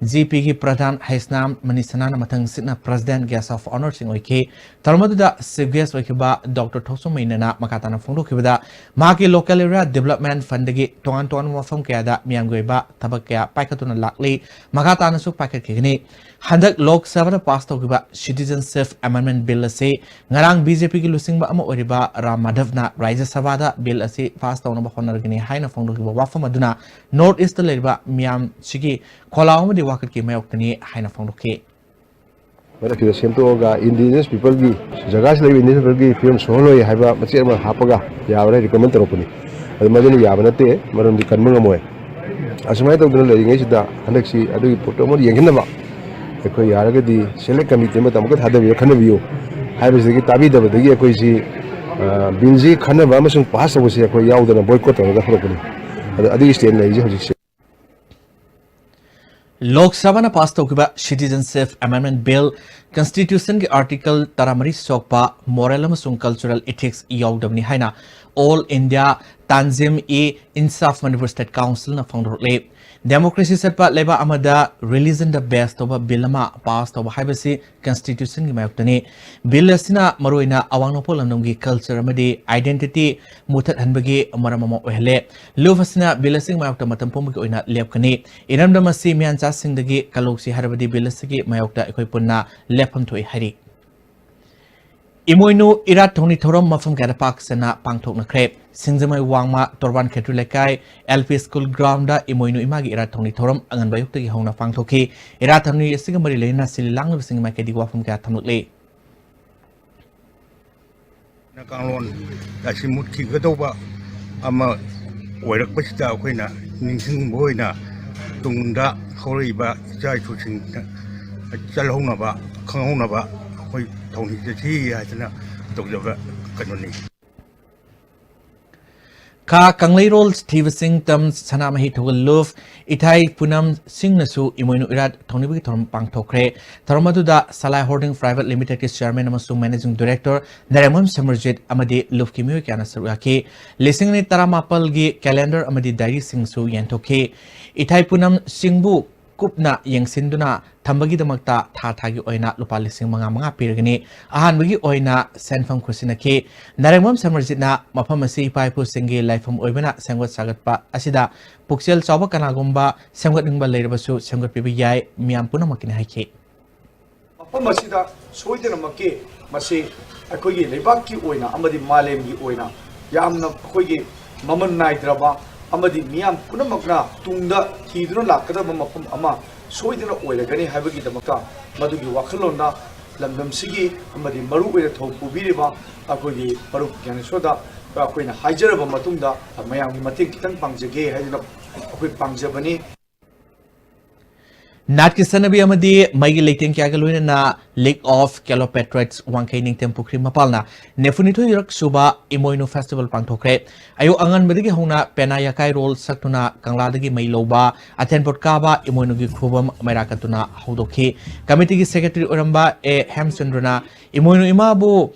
G Pꯒꯤ ꯄ꯭ꯔꯙꯥꯟ ꯍꯩꯁꯅꯥꯝ ꯃꯅꯤꯁꯅꯥꯅ ꯃꯊꯪ ꯁꯤꯠꯅ President Guest of Honourꯁꯤꯡ ꯑꯣꯏꯈꯤ꯫ ꯊꯧꯔꯝ ꯑꯗꯨꯗ Chief Guest ꯑꯣꯏꯈꯤꯕ Doctor ꯊꯣꯛꯆꯣꯝ ꯃꯩꯅꯅ ꯃꯈꯥ ꯇꯥꯅ ꯐꯣꯡꯗꯣꯛꯈꯤꯕꯗ, ꯃꯍꯥꯛꯀꯤ Local Area Development Fundꯗꯒꯤ ꯇꯣꯉꯥꯟ ꯇꯣꯉꯥꯟꯕ ꯃꯐꯝ ꯀꯌꯥꯗ ꯃꯤꯌꯥꯝꯒꯤ ꯑꯣꯏꯕ ꯊꯕꯛ ꯀꯌꯥ ꯄꯥꯏꯈꯠꯇꯨꯅ ꯂꯥꯛꯂꯤ, ꯃꯈꯥ ꯇꯥꯅꯁꯨ ꯄꯥꯏꯈꯠꯈꯤꯒꯅꯤ꯫ ꯍꯟꯗꯛ ꯂꯣꯛ ꯁꯚꯥꯗ ꯄꯥꯁ ꯇꯧꯈꯤꯕ Citizenship Amendment Bill ꯑꯁꯤ ꯉꯔꯥꯡ ꯕꯤ ꯖꯦ ꯄꯤꯒꯤ ꯂꯨꯆꯤꯡꯕ ꯑꯃ ꯑꯣꯏꯔꯤꯕ ꯔꯥꯝ ꯃꯥꯙꯕꯅ ꯔꯥꯖ꯭ꯌ ꯁꯚꯥꯗ ꯕꯤꯜ ꯑꯁꯤ ꯄꯥꯁ ꯇꯧꯅꯕ ꯍꯣꯠꯅꯔꯒꯅꯤ ꯍꯥꯏꯅ ꯐꯣꯡꯗꯣꯛꯈꯤꯕ ꯋꯥꯐꯝ ꯑꯗꯨꯅ ꯅꯣꯔꯠ ꯏꯁꯇ ꯂꯩꯔꯤꯕ ꯃꯤꯌꯥꯝꯁꯤꯒꯤ ꯈꯣꯜꯂꯥꯎ ꯑꯃꯗꯤ ꯋꯥꯀꯠꯀꯤ ꯃꯥꯌꯣꯛꯇꯅꯤ ꯍꯥꯏꯅ ꯐꯣꯡꯗꯣꯛꯈꯤ꯫ ꯃꯔꯛꯁꯤꯗ ꯁꯦꯝꯗꯣꯛꯑꯒ indigenous peopleꯒꯤ ꯖꯒꯥꯁꯤ ꯂꯩꯕ indigenous peopleꯒꯤ ꯐꯤꯕꯝ ꯁꯣꯛꯍꯜꯂꯣꯏ ꯍꯥꯏꯕ ꯃꯆꯦꯠ ꯑꯃ ꯍꯥꯞꯄꯒ ꯌꯥꯕ꯭ꯔꯥ recommend ꯇꯧꯔꯛꯄꯅꯤ꯫ ꯑꯗꯨ ꯃꯗꯨꯅ ꯌꯥꯕ ꯅꯠꯇꯦ, ꯃꯔꯝꯗꯤ ꯀꯟꯕ ꯉꯝꯃꯣꯏ꯫ ꯑꯁꯨꯃꯥꯏꯅ ꯇꯧꯗꯅ ꯂꯩꯔꯤꯉꯩꯁꯤꯗ ꯍꯟꯗꯛꯁꯤ ꯑꯗꯨꯒꯤ ꯄꯣꯠꯇꯣ ꯑꯃꯨꯛ ꯌꯦꯡꯁꯤꯟꯅꯕ ꯑꯩꯈꯣꯏ ꯌꯥꯔꯒꯗꯤ select committee ꯑꯃ ꯑꯃꯨꯛꯀ ꯊꯥꯗꯕꯤꯌꯨ, ꯈꯟꯅꯕꯤꯌꯨ ꯍꯥꯏꯕꯁꯤꯗꯒꯤ ꯇꯥꯕꯤꯗꯕꯗꯒꯤ ꯑꯩꯈꯣꯏꯁꯤ, ꯑ, ꯕꯤꯜꯁꯤ ꯈꯟꯅꯕ ꯑꯃꯁꯨꯡ ꯄꯥꯁ ꯇꯧꯕꯁꯤ ꯑꯩꯈꯣꯏ ꯌꯥꯎꯗꯅ boycott ꯇꯧꯔꯒ ꯍꯧꯔꯛꯄꯅꯤ꯫ ꯑꯗ ꯑꯗꯨꯒꯤ stand ꯂꯩꯔꯤꯁꯦ ꯍꯧꯖꯤꯛꯁꯦ꯫ ꯂꯣꯛ ꯁꯚꯥꯅ ꯄꯥꯁ ꯇꯧꯈꯤꯕ Citizenship Amendment Bill, Constitutionꯒꯤ Article ꯇꯔꯥꯃꯔꯤ ꯁꯣꯛꯄ moral ꯑꯃꯁꯨꯡ cultural ethics ꯌꯥꯎꯗꯕꯅꯤ ꯍꯥꯏꯅ All India Tanzim-e-Insaf Manipur State Councilꯅ ꯐꯣꯡꯗꯣꯔꯛꯂꯤ꯫ Democracy ꯆꯠꯄ ꯂꯩꯕꯥꯛ ꯑꯃꯗ religionꯗ base ꯇꯧꯕ bill ꯑꯃ ꯄꯥꯁ ꯇꯧꯕ ꯍꯥꯏꯕꯁꯤ Constitutionꯒꯤ ꯃꯥꯌꯣꯛꯇꯅꯤ꯫ Bill ꯑꯁꯤꯅ ꯃꯔꯨꯑꯣꯏꯅ ꯑꯋꯥꯡ ꯅꯣꯡꯄꯣꯛ ꯂꯝꯗꯝꯒꯤ culture ꯑꯃꯗꯤ identity ꯃꯨꯊꯠꯍꯟꯕꯒꯤ ꯃꯔꯝ ꯑꯃ ꯑꯣꯏꯍꯜꯂꯦ꯫ ꯂꯨꯞ ꯑꯁꯤꯅ bill ꯑꯁꯤꯒꯤ ꯃꯥꯌꯣꯛꯇ ꯃꯇꯝ ꯄꯨꯝꯕꯒꯤ ꯑꯣꯏꯅ ꯂꯦꯞꯀꯅꯤ꯫ ꯏꯔꯝꯗꯝ ꯑꯁꯤ ꯃꯤꯌꯥꯟꯆꯥꯁꯤꯡꯗꯒꯤ ꯀꯜꯂꯧꯁꯤ ꯍꯥꯏꯔꯕꯗꯤ bill ꯑꯁꯤꯒꯤ ꯃꯥꯌꯣꯛꯇ ꯑꯩꯈꯣꯏ ꯄꯨꯟꯅ ꯂꯦꯞꯐꯝ ꯊꯣꯛꯏ ꯍꯥꯏꯔꯤ꯫ ꯏꯃꯣꯏꯅꯨ ꯏꯔꯥꯠ ꯊꯧꯅꯤ ꯊꯧꯔꯝ ꯃꯐꯝ ꯀꯌꯥꯗ ꯄꯥꯛ ꯁꯟꯅ ꯄꯥꯡꯊꯣꯛꯅꯈ꯭ꯔꯦ꯫ ꯁꯤꯡꯖꯃꯩ ꯋꯥꯡꯃ ꯇꯣꯔꯕꯥꯟ ꯈꯦꯇ꯭ꯔꯤ ꯂꯩꯀꯥꯏ L P school groundꯗ ꯏꯃꯣꯏꯅꯨ ꯏꯃꯥꯒꯤ ꯏꯔꯥꯠ ꯊꯧꯅꯤ ꯊꯧꯔꯝ ꯑꯉꯟꯕ ꯑꯌꯨꯛꯇꯒꯤ ꯍꯧꯅ ꯄꯥꯡꯊꯣꯛꯈꯤ꯫ ꯏꯔꯥꯠ ꯊꯧꯅꯤ ꯑꯁꯤꯒ ꯃꯔꯤ ꯂꯩꯅꯅ ꯁꯤꯜ ꯂꯥꯡꯂꯤꯕꯁꯤꯡꯒꯤ ꯃꯥꯏꯀꯩꯗꯒꯤ ꯋꯥꯐꯝ ꯀꯌꯥ ꯊꯝꯂꯛꯂꯤ꯫ ꯀꯥꯡꯂꯣꯟ ꯑꯁꯤ ꯃꯨꯠꯈꯤꯒꯗꯧꯕ ꯑꯃ ꯑꯣꯏꯔꯛꯄꯁꯤꯗ ꯑꯩꯈꯣꯏꯅ ꯅꯤꯡꯁꯤꯡꯕ ꯑꯣꯏꯅ ꯇꯨꯡꯗ ꯍꯧꯔꯛꯏꯕ ꯏꯆꯥ ꯏꯁꯨꯁꯤꯡꯅ ꯆꯠꯍꯧꯅꯕ, ꯈꯪꯍꯧꯅꯕ ꯑꯩꯈꯣꯏ ꯊꯧꯅꯤ ꯆꯠꯁꯤ ꯍꯥꯏꯗꯅ ꯇꯧꯖꯕ ꯀꯩꯅꯣꯅꯤ꯫ ꯈꯥ ꯀꯪꯂꯩꯔꯣꯜ ꯊꯤꯕ ꯆꯤꯡ ꯇꯝ ꯁꯅꯥꯃꯍꯤ ꯊꯧꯒꯜ ꯂꯨꯞ ꯏꯊꯥꯏ ꯄꯨꯅꯝ ꯁꯤꯡꯅꯁꯨ ꯏꯃꯣꯏꯅꯨ ꯏꯔꯥꯠ ꯊꯧꯅꯤꯕꯒꯤ ꯊꯧꯔꯝ ꯄꯥꯡꯊꯣꯛꯈ꯭ꯔꯦ꯫ ꯊꯧꯔꯝ ꯑꯗꯨꯗ ꯁꯂꯥꯏ Holding Private Limitedꯀꯤ chairman ꯑꯃꯁꯨꯡ managing director ꯅꯔꯦꯝꯕꯝ ꯁꯃꯔꯖꯤꯠ ꯑꯃꯗꯤ ꯂꯨꯞꯀꯤ ꯃꯤꯑꯣꯏ ꯀꯌꯥꯅ ꯁꯔꯨꯛ ꯌꯥꯈꯤ꯫ ꯂꯤꯁꯤꯡ ꯑꯅꯤ ꯇꯔꯥꯃꯥꯄꯜꯒꯤ calendar ꯑꯃꯗꯤ diaryꯁꯤꯡꯁꯨ ꯌꯦꯟꯊꯣꯛꯈꯤ꯫ ꯏꯊꯥꯏ ꯄꯨꯅꯝ ꯁꯤꯡꯕꯨ ꯀꯨꯞꯅ ꯌꯦꯡꯁꯤꯟꯗꯨꯅ ꯊꯝꯕꯒꯤꯗꯃꯛꯇ ꯊꯥ ꯊꯥꯒꯤ ꯑꯣꯏꯅ ꯂꯨꯄꯥ ꯂꯤꯁꯤꯡ ꯃꯉꯥ ꯃꯉꯥ ꯄꯤꯔꯒꯅꯤ꯫ ꯑꯍꯥꯟꯕꯒꯤ ꯑꯣꯏꯅ ꯁꯦꯟꯐꯝ ꯈꯨꯠꯁꯤꯟꯅꯈꯤ꯫ ꯅꯥꯔꯦꯡꯕꯝ ꯁꯃꯔꯖꯤꯠꯅ ꯃꯐꯝ ꯑꯁꯤ ꯏꯄꯥ ꯏꯄꯨꯁꯤꯡꯒꯤ ꯂꯥꯏꯐꯝ ꯑꯣꯏꯕꯅ ꯁꯦꯝꯒꯠ ꯁꯥꯒꯠꯄ ꯑꯁꯤꯗ ꯄꯨꯛꯆꯦꯜ ꯆꯥꯎꯕ ꯀꯅꯥꯒꯨꯝꯕ ꯁꯦꯝꯒꯠꯅꯤꯡꯕ ꯂꯩꯔꯕꯁꯨ ꯁꯦꯝꯒꯠꯄꯤꯕ ꯌꯥꯏ, ꯃꯤꯌꯥꯝ ꯄꯨꯝꯅꯃꯛꯀꯤꯅꯤ ꯍꯥꯏꯈꯤ꯫ ꯃꯐꯝ ꯑꯁꯤꯗ ꯁꯣꯏꯗꯅꯃꯛꯀꯤ ꯃꯁꯤ ꯑꯩꯈꯣꯏꯒꯤ ꯂꯩꯕꯥꯛꯀꯤ ꯑꯣꯏꯅ ꯑꯃꯗꯤ ꯃꯥꯂꯦꯝꯒꯤ ꯑꯣꯏꯅ ꯌꯥꯝꯅ ꯑꯩꯈꯣꯏꯒꯤ ꯃꯃꯜ ꯅꯥꯏꯗ꯭ꯔꯕ ꯑꯃꯗꯤ ꯃꯤꯌꯥꯝ ꯄꯨꯝꯅꯃꯛꯅ ꯇꯨꯡꯗ ꯊꯤꯗꯨꯅ ꯂꯥꯛꯀꯗꯕ ꯃꯐꯝ ꯑꯃ ꯁꯣꯏꯗꯅ ꯑꯣꯏꯔꯒꯅꯤ ꯍꯥꯏꯕꯒꯤꯗꯃꯛꯇ ꯃꯗꯨꯒꯤ ꯋꯥꯈꯜꯂꯣꯟꯗ ꯂꯝꯗꯝꯁꯤꯒꯤ ꯑꯃꯗꯤ ꯃꯔꯨꯑꯣꯏꯅ ꯊꯧ ꯄꯨꯕꯤꯔꯤꯕ ꯑꯩꯈꯣꯏꯒꯤ ꯃꯔꯨꯞ ꯒ꯭ꯌꯥꯅꯦꯁꯣꯔꯗ ꯑꯩꯈꯣꯏꯅ ꯍꯥꯏꯖꯔꯕ ꯃꯇꯨꯡꯗ ꯃꯌꯥꯝꯒꯤ ꯃꯇꯦꯡ ꯈꯤꯇꯪ ꯄꯥꯡꯖꯒꯦ ꯍꯥꯏꯗꯨꯅ ꯑꯩꯈꯣꯏ ꯄꯥꯡꯖꯕꯅꯤ꯫ ꯅꯥꯠꯀꯤ ꯆꯠꯅꯕꯤ ꯑꯃꯗꯤ ꯃꯩꯒꯤ ꯂꯩꯇꯦꯡ ꯀꯌꯥꯒ ꯂꯣꯏꯅꯅ League of Calopatrites ꯋꯥꯡꯈꯩ ꯅꯤꯡꯊꯦꯝ ꯄꯨꯈ꯭ꯔꯤ ꯃꯄꯥꯜꯅ ꯅꯤꯐꯨꯅꯤꯊꯣꯏꯔꯛ ꯁꯨꯕ ꯏꯃꯣꯏꯅꯨ festival ꯄꯥꯡꯊꯣꯛꯈ꯭ꯔꯦ꯫ ꯑꯌꯨꯛ ꯑꯉꯟꯕꯗꯒꯤ ꯍꯧꯅ ꯄꯦꯅꯥ ꯌꯥꯀꯥꯏꯔꯣꯜ ꯁꯛꯇꯨꯅ ꯀꯪꯂꯥꯗꯒꯤ ꯃꯩ ꯂꯧꯕ, ꯑꯊꯦꯟꯄꯣꯠ ꯀꯥꯕ, ꯏꯃꯣꯏꯅꯨꯒꯤ ꯈꯨꯕꯝ ꯃꯩꯔꯥ ꯀꯠꯇꯨꯅ ꯍꯧꯗꯣꯛꯈꯤ꯫ ꯀꯃꯤꯇꯤꯒꯤ secretary ꯑꯣꯏꯔꯝꯕ ꯑꯦ ꯍꯦꯝꯆꯟꯗ꯭ꯔꯅ ꯏꯃꯣꯏꯅꯨ ꯏꯃꯥꯕꯨ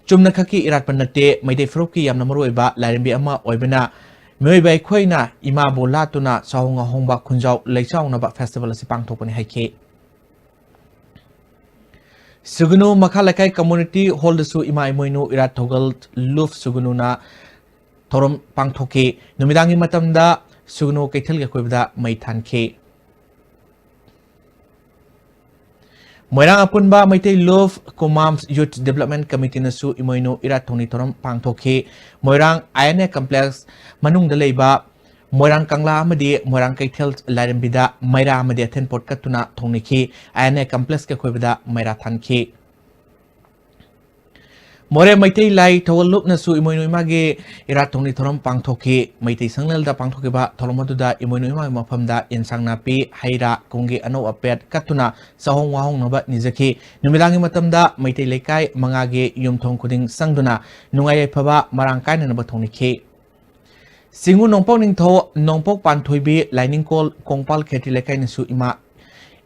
ꯆꯨꯝꯅꯈꯛꯀꯤ ꯏꯔꯥꯠꯄ ꯅꯠꯇꯦ, ꯃꯩꯇꯩ ꯐꯨꯔꯨꯞꯀꯤ ꯌꯥꯝꯅ ꯃꯔꯨꯑꯣꯏꯕ ꯂꯥꯏꯔꯦꯝꯕꯤ ꯑꯃ ꯑꯣꯏꯕꯅ ꯃꯤꯑꯣꯏꯕ ꯑꯩꯈꯣꯏꯅ ꯏꯃꯥꯕꯨ ꯂꯥꯠꯇꯨꯅ ꯆꯥꯍꯣꯡ ꯉꯥꯍꯣꯡꯕ ꯈꯨꯟꯖꯥꯎ ꯂꯩꯆꯥꯎꯅꯕ festival ꯑꯁꯤ ꯄꯥꯡꯊꯣꯛꯄꯅꯤ ꯍꯥꯏꯈꯤ꯫ ꯁꯨꯒꯨꯅꯨ ꯃꯈꯥ ꯂꯩꯀꯥꯏ community hallꯗꯁꯨ ꯏꯃꯥ ꯏꯃꯣꯏꯅꯨ ꯏꯔꯥꯠ ꯊꯧꯒꯜ ꯂꯨꯞ ꯁꯨꯒꯨꯅꯨꯅ ꯊꯧꯔꯝ ꯄꯥꯡꯊꯣꯛꯈꯤ꯫ ꯅꯨꯃꯤꯗꯥꯡꯒꯤ ꯃꯇꯝꯗ ꯁꯨꯒꯨꯅꯨ ꯀꯩꯊꯦꯜꯒꯤ ꯑꯀꯣꯏꯕꯗ ꯃꯩ ꯊꯥꯟꯈꯤ꯫ ꯃꯣꯏꯔꯥꯡ ꯑꯄꯨꯟꯕ ꯃꯩꯇꯩ ꯂꯨꯞ ꯀꯨꯃꯥꯝ Youth Development Committeeꯅꯁꯨ ꯏꯃꯣꯏꯅꯨ ꯏꯔꯥꯠ ꯊꯧꯅꯤ ꯊꯧꯔꯝ ꯄꯥꯡꯊꯣꯛꯈꯤ꯫ ꯃꯣꯏꯔꯥꯡ I N A complex ꯃꯅꯨꯡꯗ ꯂꯩꯕ ꯃꯣꯏꯔꯥꯡ ꯀꯪꯂꯥ ꯑꯃꯗꯤ ꯃꯣꯏꯔꯥꯡ ꯀꯩꯊꯦꯜ ꯂꯥꯏꯔꯦꯝꯕꯤꯗ ꯃꯩꯔꯥ ꯑꯃꯗꯤ ꯑꯊꯦꯟ ꯄꯣꯠ ꯀꯠꯇꯨꯅ ꯊꯧꯅꯤꯈꯤ꯫ I N A complexꯀꯤ ꯑꯀꯣꯏꯕꯗ ꯃꯩꯔꯥ ꯊꯥꯟꯈꯤ꯫ ꯃꯣꯔꯦ ꯃꯩꯇꯩ ꯂꯥꯏ ꯊꯧꯒꯜ ꯂꯨꯞꯅꯁꯨ ꯏꯃꯣꯏꯅꯨ ꯏꯃꯥꯒꯤ ꯏꯔꯥꯠ ꯊꯧꯅꯤ ꯊꯧꯔꯝ ꯄꯥꯡꯊꯣꯛꯈꯤ꯫ ꯃꯩꯇꯩ ꯁꯪꯂꯦꯜꯗ ꯄꯥꯡꯊꯣꯛꯈꯤꯕ ꯊꯧꯔꯝ ꯑꯗꯨꯗ ꯏꯃꯣꯏꯅꯨ ꯏꯃꯥꯒꯤ ꯃꯐꯝꯗ ꯏꯟꯁꯥꯡ ꯅꯥꯄꯤ, ꯍꯩ ꯔꯥ, ꯀꯨꯝꯒꯤ ꯑꯅꯧ ꯑꯄꯦꯠ ꯀꯠꯇꯨꯅ ꯆꯥꯍꯣꯡ ꯋꯥꯍꯣꯡꯅꯕ ꯅꯤꯖꯈꯤ꯫ ꯅꯨꯃꯤꯗꯥꯡꯒꯤ ꯃꯇꯝꯗ ꯃꯩꯇꯩ ꯂꯩꯀꯥꯏ ꯃꯉꯥꯒꯤ ꯌꯨꯝꯊꯣꯡ ꯈꯨꯗꯤꯡ ꯆꯪꯗꯨꯅ ꯅꯨꯡꯉꯥꯏ ꯌꯥꯏꯐꯕ ꯃꯔꯥꯡ ꯀꯥꯏꯅꯅꯕ ꯊꯧꯅꯤꯈꯤ꯫ ꯁꯤꯡꯉꯨ ꯅꯣꯡꯄꯣꯛ ꯅꯤꯡꯊꯧ ꯅꯣꯡꯄꯣꯛ ꯄꯥꯟꯊꯣꯏꯕꯤ ꯂꯥꯏꯅꯤꯡꯀꯣꯜ ꯀꯣꯡꯄꯥꯜ ꯈꯦꯇ꯭ꯔꯤ ꯂꯩꯀꯥꯏꯅꯁꯨ ꯏꯃꯥ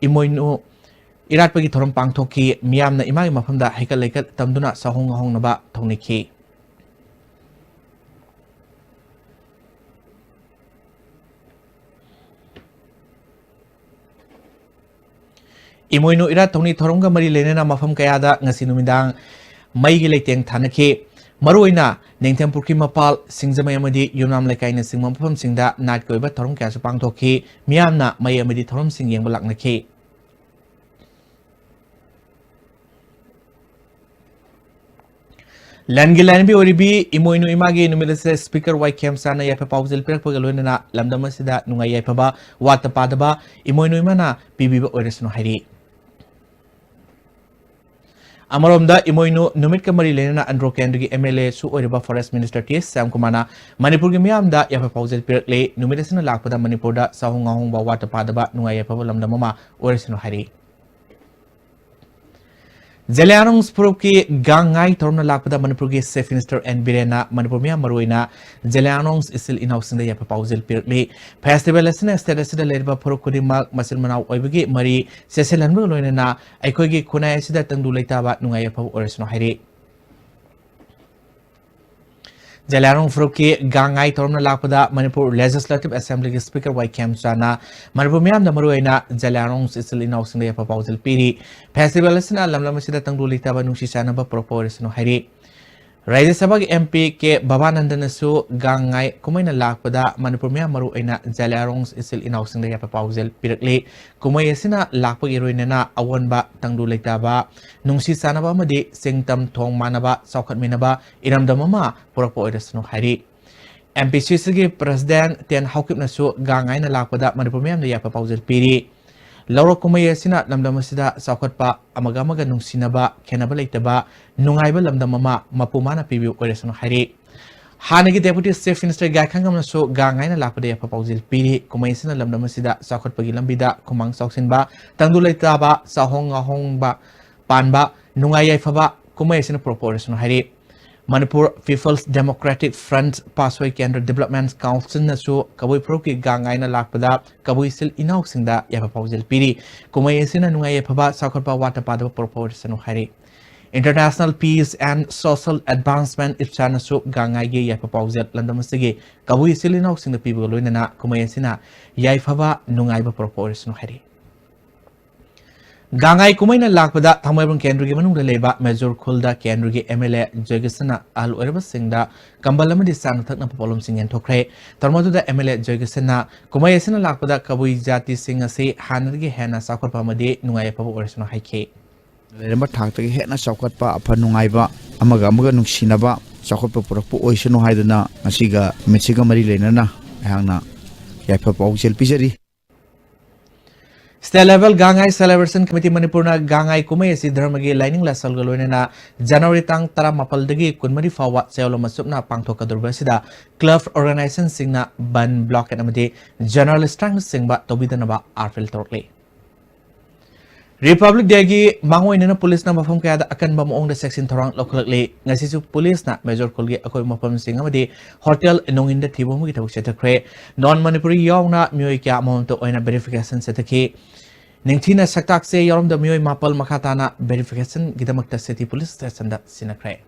ꯏꯃꯣꯏꯅꯨ ꯏꯔꯥꯠꯄꯒꯤ ꯊꯧꯔꯝ ꯄꯥꯡꯊꯣꯛꯈꯤ꯫ ꯃꯤꯌꯥꯝꯅ ꯏꯃꯥꯒꯤ ꯃꯐꯝꯗ ꯍꯩꯀꯠ ꯂꯩꯀꯠ ꯇꯝꯗꯨꯅ ꯆꯥꯍꯣꯡ ꯉꯥꯍꯣꯡꯅꯕ ꯊꯧꯅꯤꯈꯤ꯫ ꯏꯃꯣꯏꯅꯨ ꯏꯔꯥꯠ ꯊꯧꯅꯤ ꯊꯧꯔꯝꯒ ꯃꯔꯤ ꯂꯩꯅꯅ ꯃꯐꯝ ꯀꯌꯥꯗ ꯉꯁꯤ ꯅꯨꯃꯤꯗꯥꯡ ꯃꯩꯒꯤ ꯂꯩꯇꯦꯡ ꯊꯥꯅꯈꯤ꯫ ꯃꯔꯨꯑꯣꯏꯅ ꯅꯤꯡꯊꯦꯝ ꯄꯨꯈ꯭ꯔꯤ ꯃꯄꯥꯜ, ꯁꯤꯡꯖꯃꯩ ꯑꯃꯗꯤ ꯌꯨꯝꯅꯥꯝ ꯂꯩꯀꯥꯏꯅꯆꯤꯡꯕ ꯃꯐꯝꯁꯤꯡꯗ ꯅꯥꯠꯀꯤ ꯑꯣꯏꯕ ꯊꯧꯔꯝ ꯀꯌꯥꯁꯨ ꯄꯥꯡꯊꯣꯛꯈꯤ꯫ ꯃꯤꯌꯥꯝꯅ ꯃꯩ ꯑꯃꯗꯤ ꯊꯧꯔꯝꯁꯤꯡ ꯌꯦꯡꯕ ꯂꯥꯛꯅꯈꯤ꯫ ꯂꯟꯒꯤ ꯂꯥꯏꯔꯦꯝꯕꯤ ꯑꯣꯏꯔꯤꯕꯤ ꯏꯃꯣꯏꯅꯨ ꯏꯃꯥꯒꯤ ꯅꯨꯃꯤꯠ ꯑꯁꯤꯗ Speaker ꯋꯥꯏ ꯈꯦꯝꯆꯥꯅ ꯌꯥꯏꯐ ꯄꯥꯎꯖꯦꯜ ꯄꯤꯔꯛꯄꯒ ꯂꯣꯏꯅꯅ ꯂꯝꯗꯝ ꯑꯁꯤꯗ ꯅꯨꯡꯉꯥꯏ ꯌꯥꯏꯐꯕ, ꯋꯥꯠꯇ ꯄꯥꯗꯕ ꯏꯃꯣꯏꯅꯨ ꯏꯃꯥꯅ ꯄꯤꯕꯤꯕ ꯑꯣꯏꯔꯁꯅꯨ ꯍꯥꯏꯔꯤ꯫ ꯑꯃꯔꯣꯝꯗ ꯏꯃꯣꯏꯅꯨ ꯅꯨꯃꯤꯠꯀ ꯃꯔꯤ ꯂꯩꯅꯅ ꯑꯟꯗ꯭ꯔꯣ ꯀꯦꯟꯗ꯭ꯔꯒꯤ MLA ꯁꯨ ꯑꯣꯏꯔꯤꯕ Forest Minister ꯇꯤ ꯑꯦꯁ ꯁ꯭ꯌꯥꯝꯀꯨꯃꯥꯔꯅ ꯃꯅꯤꯄꯨꯔꯒꯤ ꯃꯤꯌꯥꯝꯗ ꯌꯥꯏꯐ ꯄꯥꯎꯖꯦꯜ ꯄꯤꯔꯛꯂꯦ꯫ ꯅꯨꯃꯤꯠ ꯑꯁꯤꯅ ꯂꯥꯛꯄꯗ ꯃꯅꯤꯄꯨꯔꯗ ꯆꯥꯍꯣꯡ ꯉꯥꯍꯣꯡꯕ, ꯋꯥꯠꯇ ꯄꯥꯗꯕ ꯅꯨꯡꯉꯥꯏ ꯌꯥꯏꯐꯕ ꯂꯝꯗꯝ ꯑꯃ ꯑꯣꯏꯔꯁꯅꯨ ꯍꯥꯏꯔꯤ꯫ ꯖꯦꯂꯤꯌꯥꯡꯔꯣꯡ ꯐꯨꯔꯨꯞꯀꯤ ꯒꯥꯡ ꯉꯥꯏ ꯊꯧꯔꯝꯅ ꯂꯥꯛꯄꯗ ꯃꯅꯤꯄꯨꯔꯒꯤ Chief Minister ꯑꯦꯟ ꯕꯤꯔꯦꯟꯅ ꯃꯅꯤꯄꯨꯔ ꯃꯤꯌꯥꯝ, ꯃꯔꯨꯑꯣꯏꯅ ꯖꯦꯂꯤꯌꯥꯡꯔꯣꯡ ꯏꯆꯤꯜ ꯏꯅꯥꯎꯁꯤꯡꯗ ꯌꯥꯏꯐ ꯄꯥꯎꯖꯦꯜ ꯄꯤꯔꯛꯂꯤ꯫ Festival ꯑꯁꯤꯅ state ꯑꯁꯤꯗ ꯂꯩꯔꯤꯕ ꯐꯨꯔꯨꯞ ꯈꯨꯗꯤꯡꯃꯛ ꯃꯆꯤꯟ ꯃꯅꯥꯎ ꯑꯣꯏꯕꯒꯤ ꯃꯔꯤ ꯆꯦꯠꯁꯤꯜꯍꯟꯕꯒ ꯂꯣꯏꯅꯅ ꯑꯩꯈꯣꯏꯒꯤ ꯈꯨꯟꯅꯥꯏ ꯑꯁꯤꯗ ꯇꯪꯗꯨ ꯂꯩꯇꯥꯕ ꯅꯨꯡꯉꯥꯏ ꯌꯥꯏꯐꯕ ꯑꯣꯏꯔꯁꯅꯨ ꯍꯥꯏꯔꯤ꯫ ꯖꯦꯂꯤꯌꯥꯡꯔꯣꯡ ꯐꯨꯔꯨꯞꯀꯤ ꯒꯥꯡ ꯉꯥꯏ ꯊꯧꯔꯝꯅ ꯂꯥꯛꯄꯗ ꯃꯅꯤꯄꯨꯔ Legislative Assembly ꯒꯤ Speaker ꯋꯥꯏ ꯈꯦꯝꯆꯥꯅ ꯃꯅꯤꯄꯨꯔ ꯃꯤꯌꯥꯝꯗ, ꯃꯔꯨꯑꯣꯏꯅ ꯖꯦꯂꯤꯌꯥꯡꯔꯣꯡ ꯏꯆꯤꯜ ꯏꯅꯥꯎꯁꯤꯡꯗ ꯌꯥꯏꯐ ꯄꯥꯎꯖꯦꯜ ꯄꯤꯔꯤ꯫ Festival ꯑꯁꯤꯅ ꯂꯝꯗꯝ ꯑꯁꯤꯗ ꯇꯪꯗꯨ ꯂꯩꯇꯥꯕ, ꯅꯨꯡꯁꯤ ꯆꯥꯟꯅꯕ ꯄꯨꯔꯛꯄ ꯑꯣꯏꯔꯁꯅꯨ ꯍꯥꯏꯔꯤ꯫ ꯔꯥꯖ꯭ꯌ ꯁꯚꯥꯒꯤ MP ꯀꯦ ꯕꯕꯥꯅꯟꯗꯅꯁꯨ ꯒꯥꯡ ꯉꯥꯏ ꯀꯨꯝꯍꯩꯅ ꯂꯥꯛꯄꯗ ꯃꯅꯤꯄꯨꯔ ꯃꯤꯌꯥꯝ, ꯃꯔꯨꯑꯣꯏꯅ ꯖꯦꯂꯤꯌꯥꯡꯔꯣꯡ ꯏꯆꯤꯜ ꯏꯅꯥꯎꯁꯤꯡꯗ ꯌꯥꯏꯐ ꯄꯥꯎꯖꯦꯜ ꯄꯤꯔꯛꯂꯤ꯫ ꯀꯨꯝꯍꯩ ꯑꯁꯤꯅ ꯂꯥꯛꯄꯒ ꯏꯔꯣꯏꯅꯅ ꯑꯑꯣꯟꯕ, ꯇꯪꯗꯨ ꯂꯩꯇꯥꯕ, ꯅꯨꯡꯁꯤ ꯆꯥꯟꯅꯕ ꯑꯃꯗꯤ ꯆꯤꯡ ꯇꯝ ꯊꯣꯡ ꯃꯥꯟꯅꯕ ꯆꯥꯎꯈꯠꯃꯤꯟꯅꯕ ꯏꯔꯝꯗꯝ ꯑꯃ ꯄꯨꯔꯛꯄ ꯑꯣꯏꯔꯁꯅꯨ ꯍꯥꯏꯔꯤ꯫ MPCC ꯒꯤ President ꯇꯦꯟ ꯍꯥꯎꯀꯤꯞꯅꯁꯨ ꯒꯥꯡ ꯉꯥꯏꯅ ꯂꯥꯛꯄꯗ ꯃꯅꯤꯄꯨꯔ ꯃꯤꯌꯥꯝꯗ ꯌꯥꯏꯐ ꯄꯥꯎꯖꯦꯜ ꯄꯤꯔꯤ꯫ ꯂꯧꯔꯛ ꯀꯨꯝꯍꯩ ꯑꯁꯤꯅ ꯂꯝꯗꯝ ꯑꯁꯤꯗ ꯆꯥꯎꯈꯠꯄ, ꯑꯃꯒ ꯑꯃꯒ ꯅꯨꯡꯁꯤꯅꯕ, ꯈꯦꯟꯅꯕ ꯂꯩꯇꯕ, ꯅꯨꯡꯉꯥꯏꯕ ꯂꯝꯗꯝ ꯑꯃ ꯃꯄꯨ ꯃꯥꯅ ꯄꯤꯕꯤꯌꯨ ꯑꯣꯏꯔꯁꯅꯨ ꯍꯥꯏꯔꯤ꯫ ꯍꯥꯟꯅꯒꯤ Deputy Chief Minister ꯒꯥꯏꯈꯥꯡꯉꯝꯅꯁꯨ ꯒꯥꯡ ꯉꯥꯏꯅ ꯂꯥꯛꯄꯗ ꯌꯥꯏꯐ ꯄꯥꯎꯖꯦꯜ ꯄꯤꯔꯤ꯫ ꯀꯨꯝꯍꯩ ꯑꯁꯤꯅ ꯂꯝꯗꯝ ꯑꯁꯤꯗ ꯆꯥꯎꯈꯠꯄꯒꯤ ꯂꯝꯕꯤꯗ ꯈꯨꯃꯥꯡ ꯆꯥꯎꯁꯤꯟꯕ, ꯇꯪꯗꯨ ꯂꯩꯇꯥꯕ, ꯆꯥꯍꯣꯡ ꯉꯥꯍꯣꯡꯕ ꯄꯥꯟꯕ, ꯅꯨꯡꯉꯥꯏ ꯌꯥꯏꯐꯕ ꯀꯨꯝꯍꯩ ꯑꯁꯤꯅ ꯄꯨꯔꯛꯄ ꯑꯣꯏꯔꯁꯅꯨ ꯍꯥꯏꯔꯤ꯫ ꯃꯅꯤꯄꯨꯔ People's Democratic Front ꯄꯥꯠꯁꯣꯏ ꯀꯦꯟꯗ꯭ꯔ Development Council ꯅꯁꯨ ꯀꯕꯨꯏ ꯐꯨꯔꯨꯞꯀꯤ ꯒꯥꯡ ꯉꯥꯏꯅ ꯂꯥꯛꯄꯗ ꯀꯕꯨꯏ ꯏꯆꯤꯜ ꯏꯅꯥꯎꯁꯤꯡꯗ ꯌꯥꯏꯐ ꯄꯥꯎꯖꯦꯜ ꯄꯤꯔꯤ꯫ ꯀꯨꯝꯍꯩ ꯑꯁꯤꯅ ꯅꯨꯡꯉꯥꯏ ꯌꯥꯏꯐꯕ, ꯆꯥꯎꯈꯠꯄ, ꯋꯥꯠꯇ ꯄꯥꯗꯕ ꯄꯨꯔꯛꯄ ꯑꯣꯏꯔꯁꯅꯨ ꯍꯥꯏꯔꯤ꯫ International Peace and Social Advancement, IPSANꯅꯁꯨ ꯒꯥꯡ ꯉꯥꯏꯒꯤ ꯌꯥꯏꯐ ꯄꯥꯎꯖꯦꯜ ꯂꯝꯗꯝ ꯑꯁꯤꯒꯤ ꯀꯕꯨꯏ ꯏꯆꯤꯜ ꯏꯅꯥꯎꯁꯤꯡꯗ ꯄꯤꯕꯒ ꯂꯣꯏꯅꯅ ꯀꯨꯝꯍꯩ ꯑꯁꯤꯅ ꯌꯥꯏꯐꯕ, ꯅꯨꯡꯉꯥꯏꯕ ꯄꯨꯔꯛꯄ ꯑꯣꯏꯔꯁꯅꯨ ꯍꯥꯏꯔꯤ꯫ ꯒꯥꯡꯉꯥꯏ ꯀꯨꯝꯍꯩꯅ ꯂꯥꯛꯄꯗ ꯊꯥꯡꯃꯩꯕꯟ ꯀꯦꯟꯗ꯭ꯔꯒꯤ ꯃꯅꯨꯡꯗ ꯂꯩꯕ ꯃꯦꯖꯣꯔ ꯈꯨꯜꯗ ꯀꯦꯟꯗ꯭ꯔꯒꯤ M L A ꯖꯣꯏꯀꯤꯁꯟꯅ ꯑꯍꯜ ꯑꯣꯏꯔꯕꯁꯤꯡꯗ ꯀꯝꯕꯜ ꯑꯃꯗꯤ ꯆꯥꯅ ꯊꯛꯅꯕ ꯄꯣꯠꯂꯝꯁꯤꯡ ꯌꯦꯟꯊꯣꯛꯈ꯭ꯔꯦ꯫ ꯊꯧꯔꯝ ꯑꯗꯨꯗ M L A ꯖꯣꯏꯀꯤꯁꯟꯅ ꯀꯨꯝꯍꯩ ꯑꯁꯤꯅ ꯂꯥꯛꯄꯗ ꯀꯕꯨꯏ ꯖꯥꯇꯤꯁꯤꯡ ꯑꯁꯤ ꯍꯥꯟꯅꯗꯒꯤ ꯍꯦꯟꯅ ꯆꯥꯎꯈꯠꯄ ꯑꯃꯗꯤ ꯅꯨꯡꯉꯥꯏ ꯌꯥꯏꯐꯕ ꯑꯣꯏꯔꯁꯅꯨ ꯍꯥꯏꯈꯤ꯫ ꯂꯩꯔꯝꯕ ꯊꯥꯛꯇꯒꯤ ꯍꯦꯟꯅ ꯆꯥꯎꯈꯠꯄ, ꯑꯐ ꯅꯨꯡꯉꯥꯏꯕ, ꯑꯃꯒ ꯑꯃꯒ ꯅꯨꯡꯁꯤꯅꯕ, ꯆꯥꯎꯈꯠꯄ ꯄꯨꯔꯛꯄ ꯑꯣꯏꯁꯅꯨ ꯍꯥꯏꯗꯨꯅ ꯉꯁꯤꯒ ꯅꯨꯃꯤꯠꯁꯤꯒ ꯃꯔꯤ ꯂꯩꯅꯅ ꯑꯩꯍꯥꯛꯅ ꯌꯥꯏꯐ ꯄꯥꯎꯖꯦꯜ ꯄꯤꯖꯔꯤ꯫ State Level ꯒꯥꯡꯉꯥꯏ Celebration Committee ꯃꯅꯤꯄꯨꯔꯅ ꯒꯥꯡꯉꯥꯏ ꯀꯨꯝꯍꯩ ꯑꯁꯤ ꯙꯔꯃꯒꯤ ꯂꯥꯏꯅꯤꯡ ꯂꯥꯏꯁꯣꯜꯒ ꯂꯣꯏꯅꯅ ꯖꯅꯋꯥꯔꯤ ꯇꯥꯡ ꯇꯔꯥꯃꯥꯄꯜꯗꯒꯤ ꯀꯨꯟꯃꯔꯤ ꯐꯥꯎꯕ ꯆꯌꯣꯜ ꯑꯃ ꯆꯨꯞꯅ ꯄꯥꯡꯊꯣꯛꯀꯗꯧꯔꯤꯕ ꯑꯁꯤꯗ club organizationꯁꯤꯡꯅ ꯕꯟ, blockade ꯑꯃꯗꯤ general strikeꯅꯆꯤꯡꯕ ꯇꯧꯕꯤꯗꯅꯕ appeal ꯇꯧꯔꯛꯂꯤ꯫ Republic Dayꯒꯤ ꯃꯥꯡꯑꯣꯏꯅꯅ ꯄꯨꯂꯤꯁꯅ ꯃꯐꯝ ꯀꯌꯥꯗ ꯑꯀꯟꯕ ꯃꯑꯣꯡꯗ ꯆꯦꯛꯁꯤꯟ ꯊꯧꯔꯥꯡ ꯂꯧꯈꯠꯂꯛꯂꯤ꯫ ꯉꯁꯤꯁꯨ ꯄꯨꯂꯤꯁꯅ ꯃꯦꯖꯣꯔ ꯈꯨꯜꯒꯤ ꯑꯀꯣꯏꯕ ꯃꯐꯝꯁꯤꯡ ꯑꯃꯗꯤ ꯍꯣꯇꯦꯜ ꯅꯣꯡꯏꯟꯗ ꯊꯤꯕ ꯍꯨꯝꯕꯒꯤ ꯊꯕꯛ ꯆꯠꯊꯈ꯭ꯔꯦ꯫ Non ꯃꯅꯤꯄꯨꯔꯤ ꯌꯥꯎꯅ ꯃꯤꯑꯣꯏ ꯀꯌꯥ ꯑꯃꯃꯝꯇ ꯑꯣꯏꯅ verification ꯆꯠꯊꯈꯤ꯫ ꯅꯤꯡꯊꯤꯅ ꯁꯛꯇꯥꯛ ꯆꯦ ꯌꯥꯎꯔꯝꯗꯕ ꯃꯤꯑꯣꯏ ꯃꯥꯄꯜ ꯃꯈꯥ ꯇꯥꯅ verificationꯒꯤꯗꯃꯛꯇ City Police Stationꯗ ꯁꯤꯟꯅꯈ꯭ꯔꯦ꯫